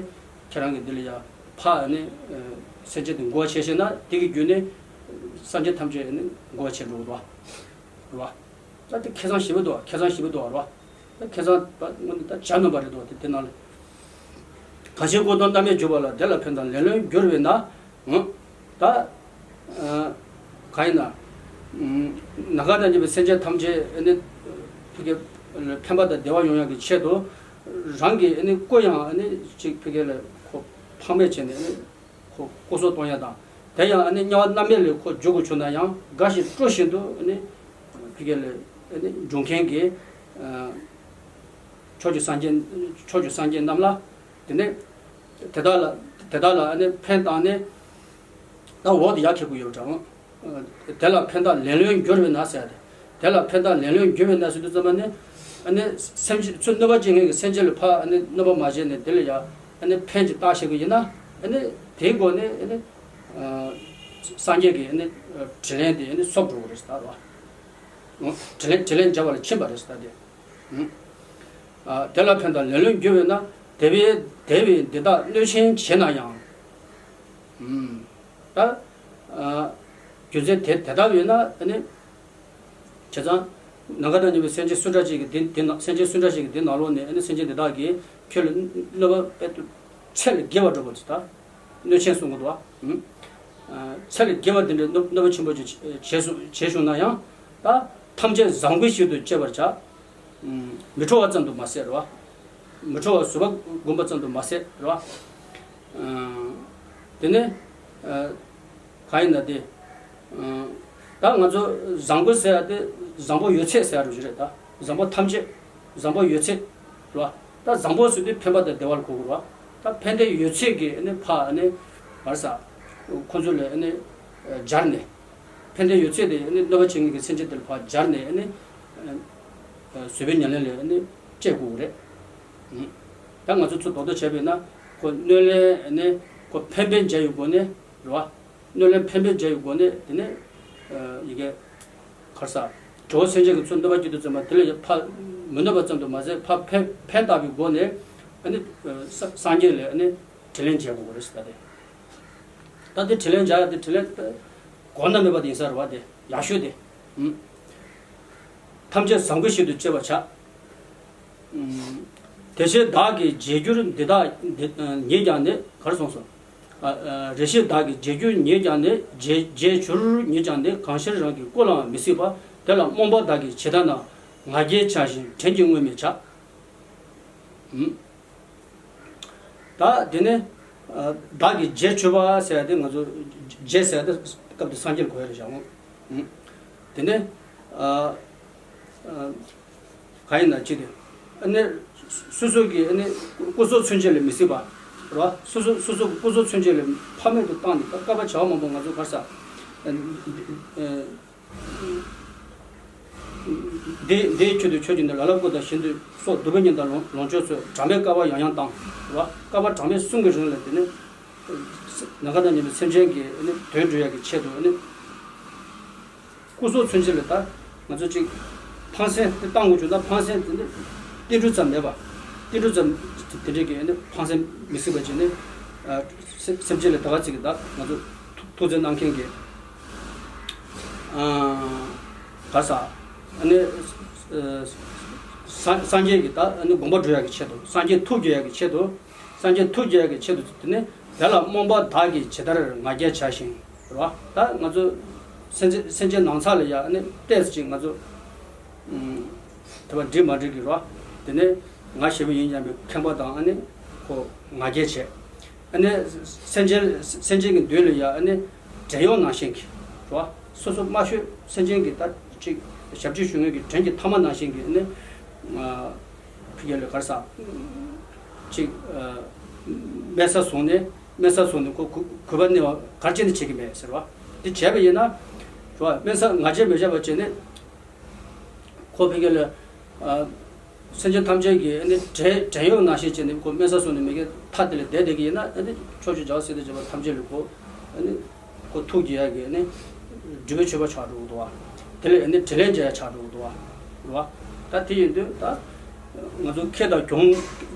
ཁྱེད་རང་གི་འདི་ལ་ཡ་ཕ་ཨ་ནི་སེམས་ཅན་དེ་མགོ་བ་བྱས་ཤེ་ན། དེ་གི་བརྒྱུད་ནས་སངས་རྒྱས་ཐམས་ཅད་ཨ་ནི་མགོ་བ་བྱས་འགྲོ་གི་རེད་བ། རེད་བ། ད་དེ་ཁེ་བཟང་ཞེ་པོ་འདུག་ཁེ་བཟང་ཞེ་པོ་འདུག་རེད་བ། ད་ཁེ་བཟང་ད་དངོས་གནས་ད་བྱ་ནོམ་པ་རེད་འདུག་དེ་དེ་ནང་ལ། གང་ཕྱིར་ཀུན་སྟོང་རྣམ་དབྱེར་གྱུར་པ་ལ། དེ་ལ་ཕན་དང་ལེ་ལོས་འགྱུར་བས་ན། ཨང་། ད་ཨ་གང་ཡིན་ན། ཨུམ། ནམ་མཁའ་དང་མཉམ་པའི་སེམས་ཅན་ཐམས་ཅད་ཨ་ནི་ཕ་གི་ཕན་པ་དང་བདེ་བ་ཡོང་ཡག་གི་ཆེད་དུ། རང་གི་ཨ་ནི་སྐུ་ཡང་ཨ་ནི་ཅིག་ཕ་གི་ལ་ཁོ་ཕངས་མེད་བྱས་ནས་ཨ་ནི། ཁོ་སྐུ་སྲོག་གཏོང་ཡ་དང་། དེ་ཡང་ཨ་ནི་དམྱལ་བ་རྣམ་སྨིན་ལས་ཁོ་འཇུག་དགོས་བྱུང་ན་ཡང་དགའ་ཞིང་སྤྲོ་བཞིན་དུ་ཨ་ནི་ཕ་གི་ལ་ཨ་ནི་འཇུག་མཁན་གྱི་ཨ་ཕྱོགས་ཀྱི་སངས་རྒྱས། ཕྱོགས་ཀྱི་སངས་རྒྱས་རྣམས་ལ། དེ་ནས་དེ་དག་ལ། དེ་དག་ལ་ཨ་ནི་ཕན་བཏགས་ནས། ད་འོག་ཏུ་ཡར་འཁྱེར་དགོས་ཡོད་པ་འདྲ། དེ་ལ་ཕན་བཏགས་ལེ་ལོས་འགྱུར་བས་ན་ཟེར་ཏེ། དེ་ལ་ཕན་བཏགས་ལེ་ལོས་འགྱུར་བས་ན་ཟེར་དུས་ཙམ་པ་ནི། ཨ་ནི་སེམས་ཅན་ཚུར་གནོད་པ་བྱེད་མཁན་གྱི་སེམས་ཅན་ལ་ཕར་ཨ་ནི་གནོད་པ་མ་བྱས་ནས་དེ་ལ་ཡང་ཨ་ནི་ཕན་ཅིག་བཏགས་ཤེས་ཀྱི་ཡིན་ན། ཨ་ནི་དེའི་སྒོ་ནས་ཨ་ནི་ཨ་སངས་རྒྱས་ཀྱི་ཨ་ནི་དྲིན་ལན་དེ་ཨ་ནི་གསོབ་འགྲོ་གི་རེད་ཟེར་ད་རོ། དྲིན་ལན་དྲིན་ལན་འཇལ་བ་ལ་ཕྱིན་པ་རེད་ཟེར་ད་དེ། ཨ་དེ་ལ་ཕན་དང་ལེ་ལོས་འགྱུར་བས་ན། དེ་བས་དེ་བས་འདི་དག་གནོད་ཆེན་བྱེད་ན་ཡང་། ཨུམ། ད་ཨ་རྒྱུ་མཚན་དེ་དེ་ལྟ་བས་ན་ཨ་ནི། བྱས་ཙང་། ནམ་མཁའ་དང་མཉམ་པའི་སེམས་ཅན་སུ་འདྲ་ཅིག་གི་དེ་དེ་ནང་། སེམས་ཅན་སུ་འདྲ་ཞིག་གི་དེ་ནང་ལོགས་ནས་ཨ་ནི་སེམས་ཅན་དེ་དག་གིས་ཁྱོད་ལ་གནོད་པ་དཔེ་དུ་ཚད་ལས་བརྒལ་བ་འགྲོ་བ་དེ་ད་གནོད་ཆེན་གསུང་གི་འདུག་བ། ཨུམ། ཨ་ཚད་ལས་བརྒལ་བ་དེ་འདྲའི་གནོད་གནོད་པ་ཆེན་པོ་ཅིག་བྱས་སོང་བྱས་བྱུང་ན་ཡང་། ད་ཐམས་ཅད་བཟང་པོའི་ཞིང་དུ་སྤྱད་པར་བྱ། ཨུམ། མི་ཁྲོ་བ་ཙམ་དུ་མ་ཟད་རེད་བ། མི་ཁྲོ་བ་བཟོད་པ་བསྒོམ་པ་ཙམ་དུ་མ་ཟད་རེད་བ། ཨ་དེ་ནས་ཨ་གང་ཡིན་ན་དེ། ཨ་ད་ང་ཚོ་བཟང་པོ་ཟེར་ཡ་དེ་བཟང་པོ་ཡོད་ཚད་ཟེར་ཡ་རུ་རེད་ད། བཟང་པོ་ཐམས་ཅད། བཟང་པོ་ཡོད་ཚད་རེད་བ། ད་བཟང་པོ་ཟེར་དུས་ཕན་པ་དང་བདེ་བ་ལ་གོ་དགོས་རེད་བ། ད་ཕན་བདེ་ཡོད་ཚད་ཀྱི་ཨ་ནི་ཕ་ཨ་ནི་བར་ས་ཁོ་ཚོ་ལ་ཨ་ནི་སྦྱར་ནས། ཕན་བདེ་ཡོད་ཚད་དེ་ཨ་ནི་གནོད་པ་བྱེད་མཁན་གྱི་སེམས་ཅན་དེ་ལ་ཕར་སྦྱར་ནས་ཨ་ནི་བཟོད་པའི་ཉམས་ལེན་ལ་ཨ་ནི་སྤྱད་དགོས་རེད། ད་ང་ཚོ་ཚུར་རྡོག་རྡོག་བྱས་པས་ན། ཁོ་གནོད་ལན་ཨ་ནི་ཁོ་ཕན་པའི་འཇལ་ཡོད་སྒོ་ནས་རེད་བ། གནོད་ལན་ཕན་པའི་འཇལ་ཡོད་སྒོ་ནས་དེ་ནས་ཡི་གེ་གར་ས། གྲོགས་སེམས་ཅན་གྱི་ཚུར་གནོད་པ་བསྐྱལ་དུས་ཙམ་པ་དེ་ལ་ཡང་ཕར་མི་གནོད་པ་ཙམ་དུ་མ་ཟད་ཕར་ཕན་ཕན་བཏགས་པའི་སྒོ་ནས་ཨ་ནི་སངས་རྒྱས་ལ་ཨ་ནི་དྲིན་ལན་འཇལ་དགོས་རེད་ཟེར་ད་དེ། ད་དེ་དྲིན་ལན་འཇལ་ཡ་དེ་དྲིན་ལན་དེ་གོང་ན་མེད་པ་དེ་ཡིན་ས་རེད་བ། དེ་ཡག་ཤོས་དེ། ཨུམ། ཐམས་ཅད་བཟང་པོའི་ཞིང་དུ་སྤྱད་པར་བྱ། ཨུམ། དེ་ཕྱིར་བདག་གིས་བྱས་གྱུར་འདི་དག་འདི་ཉིད་ཀྱང་ནི། གར་སོང་སོང་། ཨ་ཨ་རེ་ཞིག་བདག་གིས་བྱས་གྱུར་ཉིད་ཀྱང་ནི། བྱས་བྱས་གྱུར་ཉིད་ཀྱང་ནི། གང་ཕྱིར་རང་གི་སྐུ་ལའང་མི་སྲིད་པ། དེ་ལ་རྨོངས་པ་བདག་གིས་ཇི་ལྟར་ན། ང་རྒྱལ་བྱ་ཞིང་བྲན་གྱིས་རྔོས་མི་བྱ། ཨུམ། ད་དེ་ནས་ཨ་བདག་གིས་བྱས་གྱུར་པ་ཟེར་ཡ་དེ་ང་ཚོ་བྱས་ཟེར་ཡ་དེ་སྐབས་དེ་སངས་རྒྱས་ལ་གོ་ཡ་རེད་བཞག་འོང་། ཨུམ། དེ་ནས་ཨ་ཨ་གང་ཡིན་ན་ཅི་དེ། ཨ་ནི་སོ་སོ་གི་ཨ་ནི་སྐུ་སྲོག་ཚུན་ཆད་ལ་མི་སྲིད་པ་རེད་བ། སོ་སོ་སོ་སོ་གི་སྐུ་སྲོག་ཚུན་ཆད་ལ་ཕངས་མེད་དུ་བཏང་ནས་ད་བསྐལ་པ་བྱ་བ་མང་པོ་ང་ཚོ་གར་ས། ཨ་ཨ་འདི་འདིའི་ཆེད་དུ་ཁྱོད་ཀྱིས་ནི། ལ་ལ་སྐུ་དང་ཤིན་ཏུ་སོགས། གདུག་པའི་གཉེན་དང་ལོངས་ལོངས་སྤྱོད་ཚོལ། དྲང་པོའི་བསྐལ་པ་ཡང་ཡང་བཏང་། རེད་བ། བསྐལ་པ་གྲངས་མེད་གསུམ་གྱི་རིང་ལ་དེ་ནི་ནམ་མཁའ་དང་མཉམ་པའི་སེམས་ཅན་གྱི་ནི་དོན་སྒྲུབ་ཡག་གི་ཆེད་དུ་ནི། སྐུ་སྲོག་ཚུན་ཆད་ལ་ད་ང་ཚོ་གཅིག་ཕངས་སེམས་དེ་བཏང་དགོས་བྱུང་ན། ཕངས་སེམས་དེ་ནི་ཏིལ་འབྲུ་ཙམ་མེད་པ། ཏིལ་འབྲུ་ཙམ་དེ་འདྲའི་གི་ནི་ཕངས་སེམས་མི་སྲིད་པ་ཅིག་ནི། ཨ་སེམས་སེམས་ཅན་ལ་ད་ག་ཅིག་གི་ད་ང་ཚོ་ཐུགས་བརྩེ་གནང་མཁན་གྱི་ཨ་ག་ས་ཨ་ནི་ཨ་སངས་སངས་རྒྱས་ཀྱི་ད་ཨ་ནི་དགོངས་པ་སྒྲུབ་ཡག་གི་ཆེད་དུ། སངས་རྒྱས་ཐུགས་དགྱེས་ཡག་གི་ཆེད་དུ། སངས་རྒྱས་ཐུགས་དགྱེས་ཡག་གི་ཆེད་དུ། དེ་ནི་དེ་ལ་རྨོངས་པ་བདག་གིས་ཇི་ལྟར་ང་རྒྱལ་བྱ་ཞིང་། རེད་བ། ད་ང་ཚོ་སེམས་ཅན་སེམས་ཅན་ནང་ཚགས་ལ་ཡ་ཨ་ནི་ཏོག་ཙམ་ཅིག་ང་ཚོ་ཨུམ་དེ་བ་འགྲིག་མ་འགྲིག་གི་རེད་བ། དེ་ནས་ང་ཞེ་པོ་ཡིན་སྙམ་པའི་ཁེངས་པ་དང་ཨ་ནི་ཁོ་ང་རྒྱལ་བྱས། ཨ་ནི་སེམས་ཅན་སེམས་ཅན་གྱི་མདུན་ལ་ཡ་ཨ་ནི་བྲན་གཡོག་ནང་བཞིན་གྱི་རེད་བ། སོ་སོ་དམའ་ཤོས་སེམས་ཅན་གྱི་ད་ཅིག་ཞབས་ཕྱི་ཞུ་མཁན་གྱི་བྲན་གྱི་མཐའ་མ་ནང་བཞིན་གྱི་ཨ་ནི་ང་ཕ་གི་ལ་གར་ས་ཅིག་ཨ་དམན་ས་བཟུང་ནས། དམན་ས་བཟུང་ནས་ཁོ་གུ་གུས་པ་བརྙས་པ་ག་རེ་བྱས་ནས་བྱེད་ཀྱི་མེད་ཟེར་བ། འདི་བྱས་པ་ཡིན་ན་རེད་བ། དམན་ས་ང་རྒྱལ་མི་བྱེད་པ་བྱས་ནས། ཁོ་ཕ་གི་ལ་ཨ་སེམས་ཅན་ཐམས་ཅད་ཀྱི་ཨ་ནི་བྲན་བྲན་གཡོག་ནང་བཞིན་བྱས་ནས་ཁོ་དམན་ས་བཟུང་ནས་མ་གི་མཐའ་དེ་ལ་བསྡད་བསྡད་ཀྱི་ཡིན་ན། ཨ་ནི་ཕྱོགས་བཅུའི་རྒྱལ་བ་སྲས་དང་བཅས་པ་ཐམས་ཅད་ལ་ཁོ་ཨ་ནི་ཁོ་ཐུགས་དགྱེས་ཡག་གི་ཨ་ནི་སྒྲུབ་པའི་མཆོད་པ་ཆགས་འགྲོ་གི་འདུག་བ། དེ་ལ་ཨ་ནི་དྲིན་ལན་འཇལ་ཡག་ཆགས་འགྲོ་གི་འདུག་བ། རེད་བ། ད་དེ་ཡིན་དུས་ད་ང་ཚོ་ཁེ་དང་གྱོང་།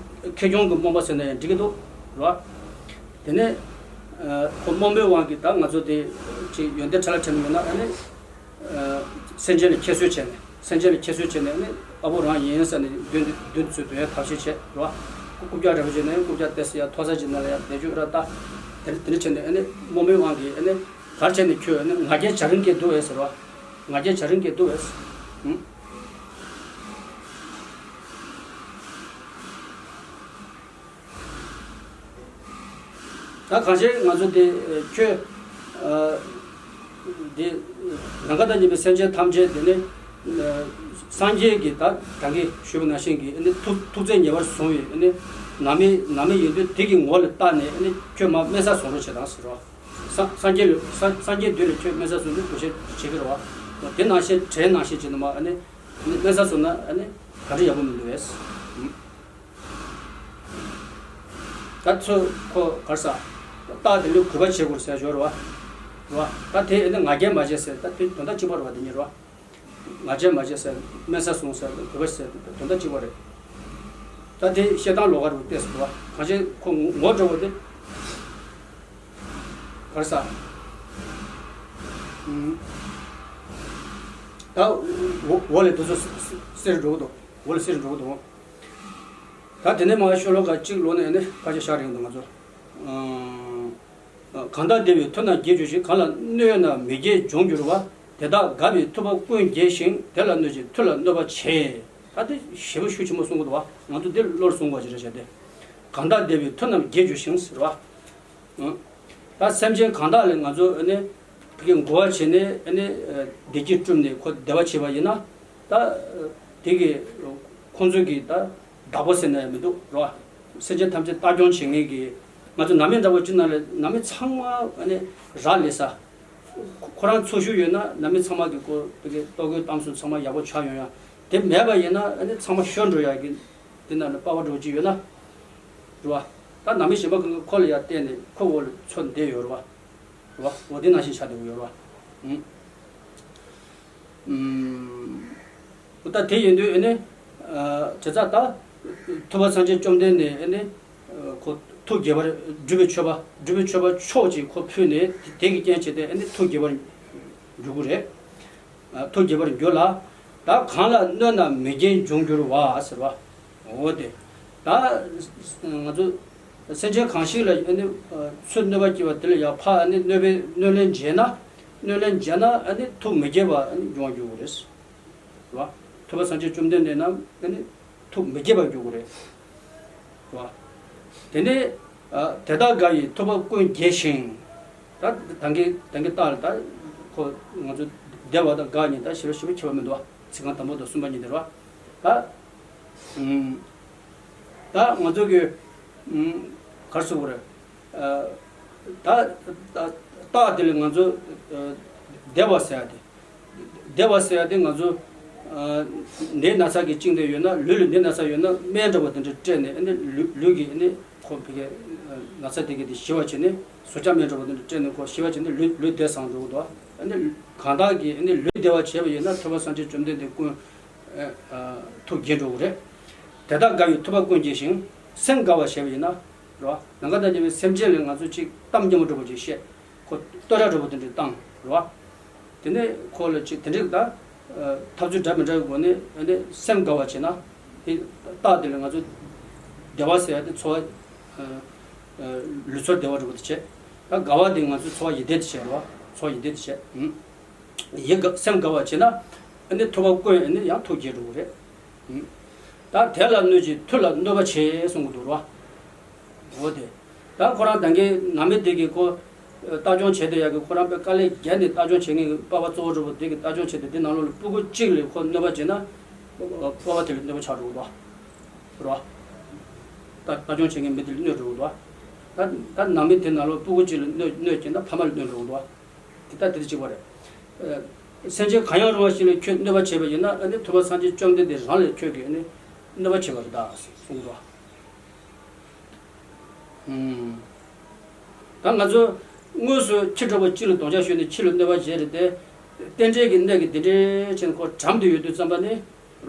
ཁེ་གྱོང་གི་རྨོངས་པ་ཟེར་ན་ཡང་འགྲིག་གི་འདུག་རེད་བ། དེ་ནས་ཨ་ཁོ་རྨོངས་པའི་དབང་གིས་ད་ང་ཚོ་དེ་ཅིག་ཡོན་ཏན་ཕྲ་ལ་ཕྲན་མེད་ན་ཨ་ནི། ཨ་སེམས་ཅན་ལ་ཁྱད་གསོད་བྱས་ནས། སེམས་ཅན་ལ་ཁྱད་གསོད་བྱས་ནས་ནི་ཨ་བོ་རང་ཡིན་ཟེར་ནས་མདུན་མདུན་དུ་ཚུར་འདོན་ཡ་ཐབས་ཤེས་བྱས་རོ། རྐུབ་བཀྱག་རེ་བ་བྱས་ནས་རྐུབ་བཀྱག་ཏེ་སི་ཡ་ཐོ་ས་ཅིག་ན་ལ་ཡ་བསྡད་རྒྱུ་ར་ལྟ། དེ་དེ་འདྲ་བྱས་ནས་ཨ་ནི་རྨོ་མོའི་དབང་གིས་ཨ་ནི་གར་བྱས་ནས་ཁྱོད་ཨ་ནི་ང་རྒྱལ་བྱ་རིན་སྐད་འདུག་ཨེ་ཟེར་རོ། ང་རྒྱལ་བྱ་རིན་སྐད་འདུག་ཨེ་ཟེར། ཨུམ། ད་གང་ཕྱིར་ང་ཚོ་དེ་ཁྱོད་དེ་ནམ་མཁའ་དང་མཉམ་པའི་སེམས་ཅན་ཐམས་ཅད་དེ་ནི་སངས་རྒྱས་ཀྱི་ད་ད་གིན་ཞུས་པ་ནང་བཞིན་གྱི་ནི་ཐུགས་ཐུགས་བརྩེ་ཉེ་བར་བཟུང་བའི་ནི་ནང་མི་ནང་མི་ཡིན་དུས་དེ་གི་ངོ་ལ་བལྟས་ནས་ནི་ཁྱོད་མ་དམན་ས་བཟུང་རོགས་བྱེད་དང་ཟེར་རོ། སངས་སངས་རྒྱས་ལ་སངས་སངས་རྒྱས་དུས་ལ་ཁྱོད་དམན་ས་བཟུང་དུས་འགྲོ་ཤེས་བྱེད་ཀྱི་རེད་བ། དེ་ནང་བཞིན་བྲན་ནང་བཞིན་བྱེད་ནི་མ་ནི་ནི་དམན་ས་བཟུང་ན་ནི་ག་འདྲ་ཡག་པོ་མི་འདུག་བས། ད་ཚོ་ཁོ་གར་ས་རྟགས་དེ་ལུས་གུས་པ་བྱེད་དགོས་ཟེར་ཞོར་བ། རེད་བ། ད་དེ་ཨེ་ནི་ང་རྒྱལ་མ་བྱེད་ཟེར་ད་དེ་དོན་དག་གཅིག་པ་རེད་བ། དེ་ཉིད་རེད་བ། ང་རྒྱལ་མ་བྱེད་ཟེར་དམན་ས་བཟུང་ཟེར་གུས་པ་ཟེར་དོན་དག་གཅིག་པ་རེད། ད་དེ་བཤད་སྟངས་ལོགས་ཀ་རེད་བ་བལྟས་སོང་བ། གང་ཅི་ཁོ་ངོ་འགྲོ་བ་དེ་གར་ས། ད་འོ་འོ་ལས་དེ་ཚོ་སེར་འགྲོ་གི་འདུག་འོ་ལས་སེར་འགྲོ་གི་འདུག་ད་དེ་ནས་མར་ཤོ་ལོ་ཀ་གཅིག་ལོ་ནས་ནི་ཕལ་ཆེར་ཤར་ཡོང་འདུག་ང་ཚོ། གང་དག་བདེ་བའི་མཐུ་རྣམས་རྒྱས་གྱུར་ཅིང་། གང་ལ་གནོད་ན་མི་རྒྱས་འབྱུང་འགྱུར་བ། དེ་དག་དགའ་བའི་ཐུབ་པ་ཀུན་རྒྱས་ཤིང་། དེ་ལ་གནོད་ཅིང་མཐུ་ལ་གནོད་པ་བྱེད། ད་དེ་ཞེ་པོ་ཤུགས་ཆེན་པོ་གསུང་གི་འདུག་བ། ང་ཚོ་འདི་བློར་གསུང་དགོས་ཀྱི་རེད་བྱས་ཏེ། གང་དག་བདེ་བའི་མཐུ་རྣམས་རྒྱས་གྱུར་ཞིང་ཟེར་བ། ད་སེམས་ཅན་གང་དག་ལ་ང་ཚོ་ཨ་ནི་ཕ་གི་འགོ་བ་བྱས་ནས་ཨ་ནི་བདེ་སྐྱིད་བསྐྲུན་ནས་ཁོ་བདེ་བ་བྱས་པ་ཡིན་ན། ད་དེ་གི་ཁོང་ཚོ་གི་ད་བདག་པོ་ཟེར་ན་ཡང་མི་འདུག་རོ། སེམས་ཅན་ཐམས་ཅད་ལྟ་སྐྱོང་བྱེད་མཁན་གྱི་ང་ཚོ་ནང་མི་འདྲ་བོ་ཅིག་ནང་ལ་ནང་མི་ཚང་མ་ཨ་ནི་རག་ལས་ས། ཁོ་ཁོ་རང་འཚོ་བཞུགས་ཡོད་ན་ནང་མི་ཚང་མ་གི་ཁོ་ཕ་གི་ལྟོ་གོས་གཏམ་གསུམ་ཚང་མ་ཡག་པོ་ཆགས་ཡོང་ཡ། དེ་མེད་པ་ཡིན་ན་ཨ་ནི་ཚང་མ་ཤོར་འགྲོ་ཡ་གི། དེ་ནང་ལ་དཔའ་བ་འདྲ་བོ་ཅིག་ཡོད་ན། རེད་བ། ད་ནང་མི་གཞན་པ་གང་ག་ཁོ་ལ་ཡར་བལྟས་ནས་ཁོ་འོག་ལ་ཚུར་བསྡད་ཡོད་རེད་བ། རེད་བ། འོ་དེ་ནང་བཞིན་ཆགས་བསྡད་ཡོད་རེད་བ། ཨུམ། ཨུམ། འོ་ད་དེ་ཡིན་དུས་ཨེ་ནི། ཨ། བྱས་ཙང་ད། ཐུབ་པ་སངས་རྒྱས་བཅོམ་ལྡན་འདས་ནི་ཨེ་ནི། ཁོ་ཐུགས་དགྱེས་པར་སྒྲུབ་པའི་མཆོད་པ་སྒྲུབ་པའི་མཆོད་པ་མཆོག་ཅིག་ཁོ་ཕུལ་ནས་དེ་གི་རྐྱེན་བྱས་ཏེ་ཨེ་ནི་ཐུགས་དགྱེས་པར་འགྱུར་གྱི་རེད། ཐུགས་དགྱེས་པར་འགྱུར་ལ། ད་གང་ལ་གནོད་ན་མི་རྒྱས་འབྱུང་འགྱུར་བ་ཟེར་བ། འོ་དེ། ད་ང་ཚོ་སེམས་ཅན་གང་ཞིག་ལ་ཨ་ནི་ཚུར་གནོད་པ་སྐྱེལ་བ་དེ་ལ་ཡང་ཕར་ཨ་ནི་གནོད་པའི་གནོད་ལན་འཇལ་ན། གནོད་ལན་འཇལ་ན་ཨ་ནི་ཐུགས་མི་དགྱེས་པ་ཨ་ནི་འབྱུང་བ་འགྱུར་གྱི་རེད། རེད་བ། ཐུབ་པ་སངས་རྒྱས་བཅོམ་ལྡན་འདས་རྣམས་ཨ་ནི་ཐུགས་མི་དགྱེས་པར་འགྱུར་གྱི་རེད། རེད་བ། དེ་ནས། ཨ། དེ་དག་དགའ་བའི་ཐུབ་པ་ཀུན་རྒྱས་ཤིང་། ད་ད་གིན་ད་གིན་ལྟར་ད་ཁོ་ང་ཚོ་བདེ་བ་དང་དགའ་གཉིས་ད་ཞེ་པོ་ཞེ་པོ་ཁྱད་པར་མི་འདུག་བ། ཚིག་རྐང་དང་པོ་དང་གསུམ་པ་གཉིས་དེ་རེད་བ། ད་ཨུམ། ད་ང་ཚོ་གི་ཨུམ། ག་རེ་ཟེར་དགོས་རེད། ཨ། ད་ད་རྟགས་དེ་ལ་ང་ཚོ་ཨ། བདེ་བ་ཟེར་ཡ་དེ། བདེ་བ་ཟེར་ཡ་དེ་ང་ཚོ་ཨ། ནད་ན་ཚ་གིས་བཅིངས་ཏེ་ཡོད་ན། ལུས་ལ་ནད་ན་ཚ་ཡོད་ན་སྨན་འདྲ་བོ་དེ་འདྲ་སྤྲད་ནས་ཨ་ནི་ལུས་ལུས་ཀྱི་ཨ་ནི་ཁོ་ཕ་གི་ན་ཚ་དེ་གི་དེ་ཞི་བ་བྱས་ནས་གཟུགས་ཅག་སྨན་འདྲ་བོ་དེ་འདྲ་སྤྲད་ནས་ཁོ་ཞི་བ་བྱས་ནས་ལུས་ལུས་བདེ་སངས་འགྲོ་གི་འདུག་ཨ་ནི་གང་དག་གིས་ཨ་ནི་ལུས་བདེ་བ་བྱས་པ་ཡིན་ན་ཐུབ་པ་སངས་རྒྱས་བཅོམ་ལྡན་འདས་ཀུན་ཨ། ཐུགས་དགྱེས་འགྲོ་གི་རེད། དེ་དག་དགའ་བའི་ཐུབ་པ་ཀུན་རྒྱས་ཤིང་། སེམས་དགའ་བར་བྱས་པ་ཡིན་ན། རེད་བ། ནམ་མཁའ་དང་མཉམ་པའི་སེམས་ཅན་ལ་ང་ཚོ་གཅིག་གཏམ་སྙན་མོ་འདྲ་བོ་ཅིག་བཤད། ཁོ་བསྟོད་ར་འདྲ་བོ་དེ་འདྲ་བཏང་། རེད་བ། དེ་ནས་ཁོ་ལ་ཅིག་དེ་འདྲ་ད། ཨ། ཐབས་ཚུལ་འདྲ་མི་འདྲ་གི་སྒོ་ནས་ཨ་ནི་སེམས་དགའ་བ་བྱས་ན། དེ་རྟགས་དེ་ལ་ང་ཚོ་བདེ་བ་ཟེར་ཡ་དེ་ཚོར་བ། ཨ། ཨ། ལུས་ཚོར་བདེ་བ་འདྲ་བོ་དེ་བྱས། ད་དགའ་བ་དེ་ང་ཚོ་ཚོར་བ་ཡིད་བདེ་དེ་བྱས། རེད་བ། ཚོར་བ་ཡིད་བདེ་དེ་བྱས། ཨུམ། ཡིད་དགའ་སེམས་དགའ་བ་བྱས་ན། ཨ་ནི་ཐུབ་པ་ཀུན་ཨ་ནི་ཡང་ཐུགས་དགྱེས་འགྲོ་གི་རེད། ཨུམ། ད་དེ་ལ་གནོད་ཅིང་མཐུ་ལ་གནོད་པ་བྱེད་གསུང་གི་འདུག་རོ། འོ་དེ། ད་ཁོ་རང་ད་གིན་ནང་མི་དེ་གིས་ཁོ་ལྟ་སྐྱོང་བྱེད་བསྡད་ཡག་གི་ཁོ་རང་དཔེ་དཀའ་ལས་བརྒྱབ་ནས་ལྟ་སྐྱོང་བྱེད་མཁན་གྱི་པ་ཕ་གཙོ་བོ་འདྲ་བོ་དེ་གིས་ལྟ་སྐྱོང་བྱེད་དུས་དེ་ནང་ལོགས་ལ་སྤུ་གུ་གཅིག་ལ་ཁོ་གནོད་པ་བྱས་ན། པ་ཕ་དེ་ལ་གནོད་པ་ཆགས་འགྲོ་གི་འདུག་རོ། ད་ལྟ་སྐྱོང་བྱེད་མཁན་མི་དེ་ལ་གནོད་འགྲོ་གི་འདུག་ད་ད་ནང་མི་དེ་ནང་ལོགས་སྤུ་གུ་གཅིག་ལ་གནོད་གནོད་བྱས་ན་ཕ་མ་ལ་གནོད་འགྲོ་གི་འདུག་དེ་ལྟ་དེ་ལྟ་གཅིག་པ་རེད། ཨ། སེམས་ཅན་གང་ཡང་རུང་བ་ཞིག་ལ་ཁྱོད་གནོད་པ་བྱས་པ་ཡིན་ན་ཨ་ནི་ཐུབ་པ་སངས་རྒྱས་བཅོམ་ལྡན་འདས་རང་ལ་ཁྱོད་ཀྱིས་ཨ་ནི་གནོད་པ་བྱས་པ་རེད་ད་གསུངས་འདུག་ཨུམ། ད་ང་ཚོ་དངོས་སུ་ཁྱི་འདྲ་བོ་གཅིག་ལ་རྡོག་རྒྱག་གཞུས་ནས་ཁྱི་ལ་གནོད་པ་བྱས་རེད་དེ། རྟེན་འབྲེལ་གྱི་གནད་ཀྱིས་འདི་འདྲའི་ཕྱིར་ཁོ་གྲམ་དུ་ཡོད་དུས་ཙམ་པ་ནི།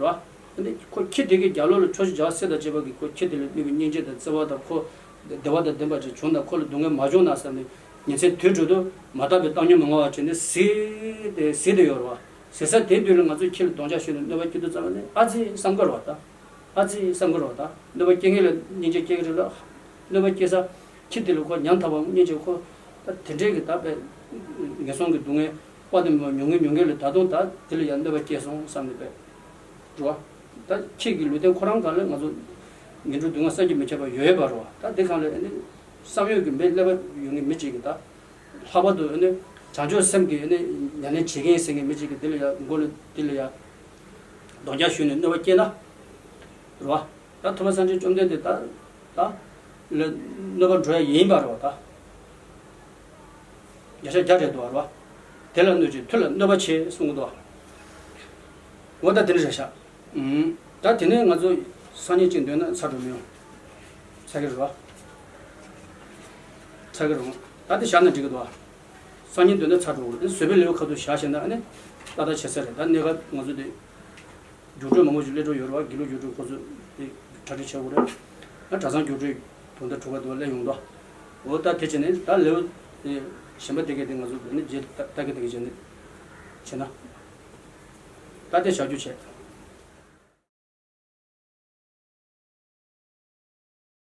རེད་བ། ཨ་ནི་ཁོ་ཁྱི་དེ་གི་རྒྱབ་ལོགས་ལ་ཕྱོགས་བཞི་རྒྱལ་བ་སྲས་དང་བཅས་པ་གིས་ཁོ་ཁྱི་དེ་ལ་དམིགས་པའི་སྙིང་རྗེ་དང་བརྩེ་བ་དང་ཁོ་བདེ་བ་དང་ལྡན་པ་ཅིག་བྱུང་ན་ཁོ་ལ་སྡུག་བསྔལ་མ་བྱུང་ན་བསམ་ནས་ཉིན་མཚན་དུས་དྲུག་ཏུ་མ་དག་པའི་བཏང་སྙོམས་མི་མངའ་བ་བྱས་ནས་གཟིགས་ཏེ་གཟིགས་ཏེ་ཡོད་རེད་བ། ཟེར་ས་དེའི་དུས་ལ་ང་ཚོས་ཁྱི་ལ་རྡོག་རྒྱག་གཞུས་ནས་གནོད་པ་སྐྱེལ་དུས་ཙམ་པ་ནི་ཨ་ཙི་བསམ་གི་རེད་བ་ད། ཨ་ཙི་བསམ་གི་རེད་བ་ད། གནོད་པ་སྐྱེལ་མཁན་ལ་སྙིང་རྗེ་སྐྱེ་གི་རེད་ལ། གནོད་པ་སྐྱེལ་ས་ཁྱི་དེ་ལ་ཁོ་ཉམ་ཐག་པའམ་སྙིང་རྗེ་ཁོ་ད་དེ་འདྲའི་གི་ད་པས་ངན་སོང་གི་སྡུག་བསྔལ་དཔག་ཏུ་མེད་པ་མྱོང་གིན་མྱོང་གིན་ལ་ད་དུང་ད་དེ་ལ་ཡང་གནོད་པ་སྐྱེལ་སོང་བསམ་ནས་པས། རེད་བ། ད་ཁྱི་གི་ལུས་རྟེན་ཁོ་རང་སྒང་ལ་ང་ཚོ་ངན་འགྲོ་སྡུག་བསྔལ་བསམ་གྱིས་མི་ཁྱབ་པ་ཡོད་པ་རེད་བ། ད་དེ་སྒང་ལ་ཨ་ནི་བསམ་ཡོད་ཀྱི་མེད་ཀླད་པ་ཡོད་མཁན་མི་གཅིག་གི་ད། ལྷག་པར་དུ་ཨ་ནི་བྱང་ཆུབ་སེམས་ཀྱི་ཨ་ནི་ཉམས་ལེན་བྱེད་མཁན་ཟེར་མཁན་མི་གཅིག་གིས་དེ་ལ་ཡ་མགོ་ལ་དེ་ལ་ཡ་རྡོག་རྒྱག་གཞུས་ནས་གནོད་པ་སྐྱེལ་ན། རེད་བ། ད་ཐུབ་པ་སངས་རྒྱས་བཅོམ་ལྡན་འདས་ད་ད་ལ་གནོད་པ་འགྲོ་ཡ་ཡིན་པ་རེད་བ་ད། བརྒྱ་ཆ་བརྒྱ་རེད་འདུག་བ་རེད་བ། དེ་ལ་གནོད་ཅིང་མཐུ་ལ་གནོད་པ་བྱེད་གསུང་གི་འདུག་བ། འོ་ད་དེ་འདྲ་རེད་ཤག་ཨུམ། ད་དེ་ནས་ང་ཚོ་སང་ཉིན་གཅིག་འདོན་ན་ཚར་འགྲོ་མི་ཡོང་། ཚར་གི་རེད་བ། ཚར་གི་རེད། ད་དེ་བཞག་ན་འགྲིག་གི་འདུག་བ། སང་ཉིན་འདོན་ན་ཚར་འགྲོ་གི་རེད། བཟོད་པའི་ལེའུ་ཁ་ཐུག་བཞག་བྱས་ན་ཨ་ནི་ཏག་ཏག་བྱེད་ས་རེད། ད་གནས་སྐབས་ང་ཚོ་དེ། རྒྱུགས་སྤྲོད་མང་པོ་ཞིག་སླེབས་འགྲོ་ཡོད་རེད་བ། དགེ་ལུགས་རྒྱུགས་སྤྲོད་ཁོ་ཚོས་དེ་གྲ་སྒྲིག་བྱེད་དགོས་རེད། ད་གྲྭ་ཚང་རྒྱུགས་སྤྲོད་དོན་དག་གྲུབ་པ་འདུག་སླེབས་ཡོང་དོ། འོ་ད་དེ་བྱས་ནས་ད་ལེའུ་དེ་གཞན་པ་དེ་གས་དེ་ང་ཚོ་ནི་རྗེས་ད་ལྟ་གི་དེ་གས་བྱས་ནས་བྱས་ན། ད་དེ་བྱ་རྒྱུ་བྱས།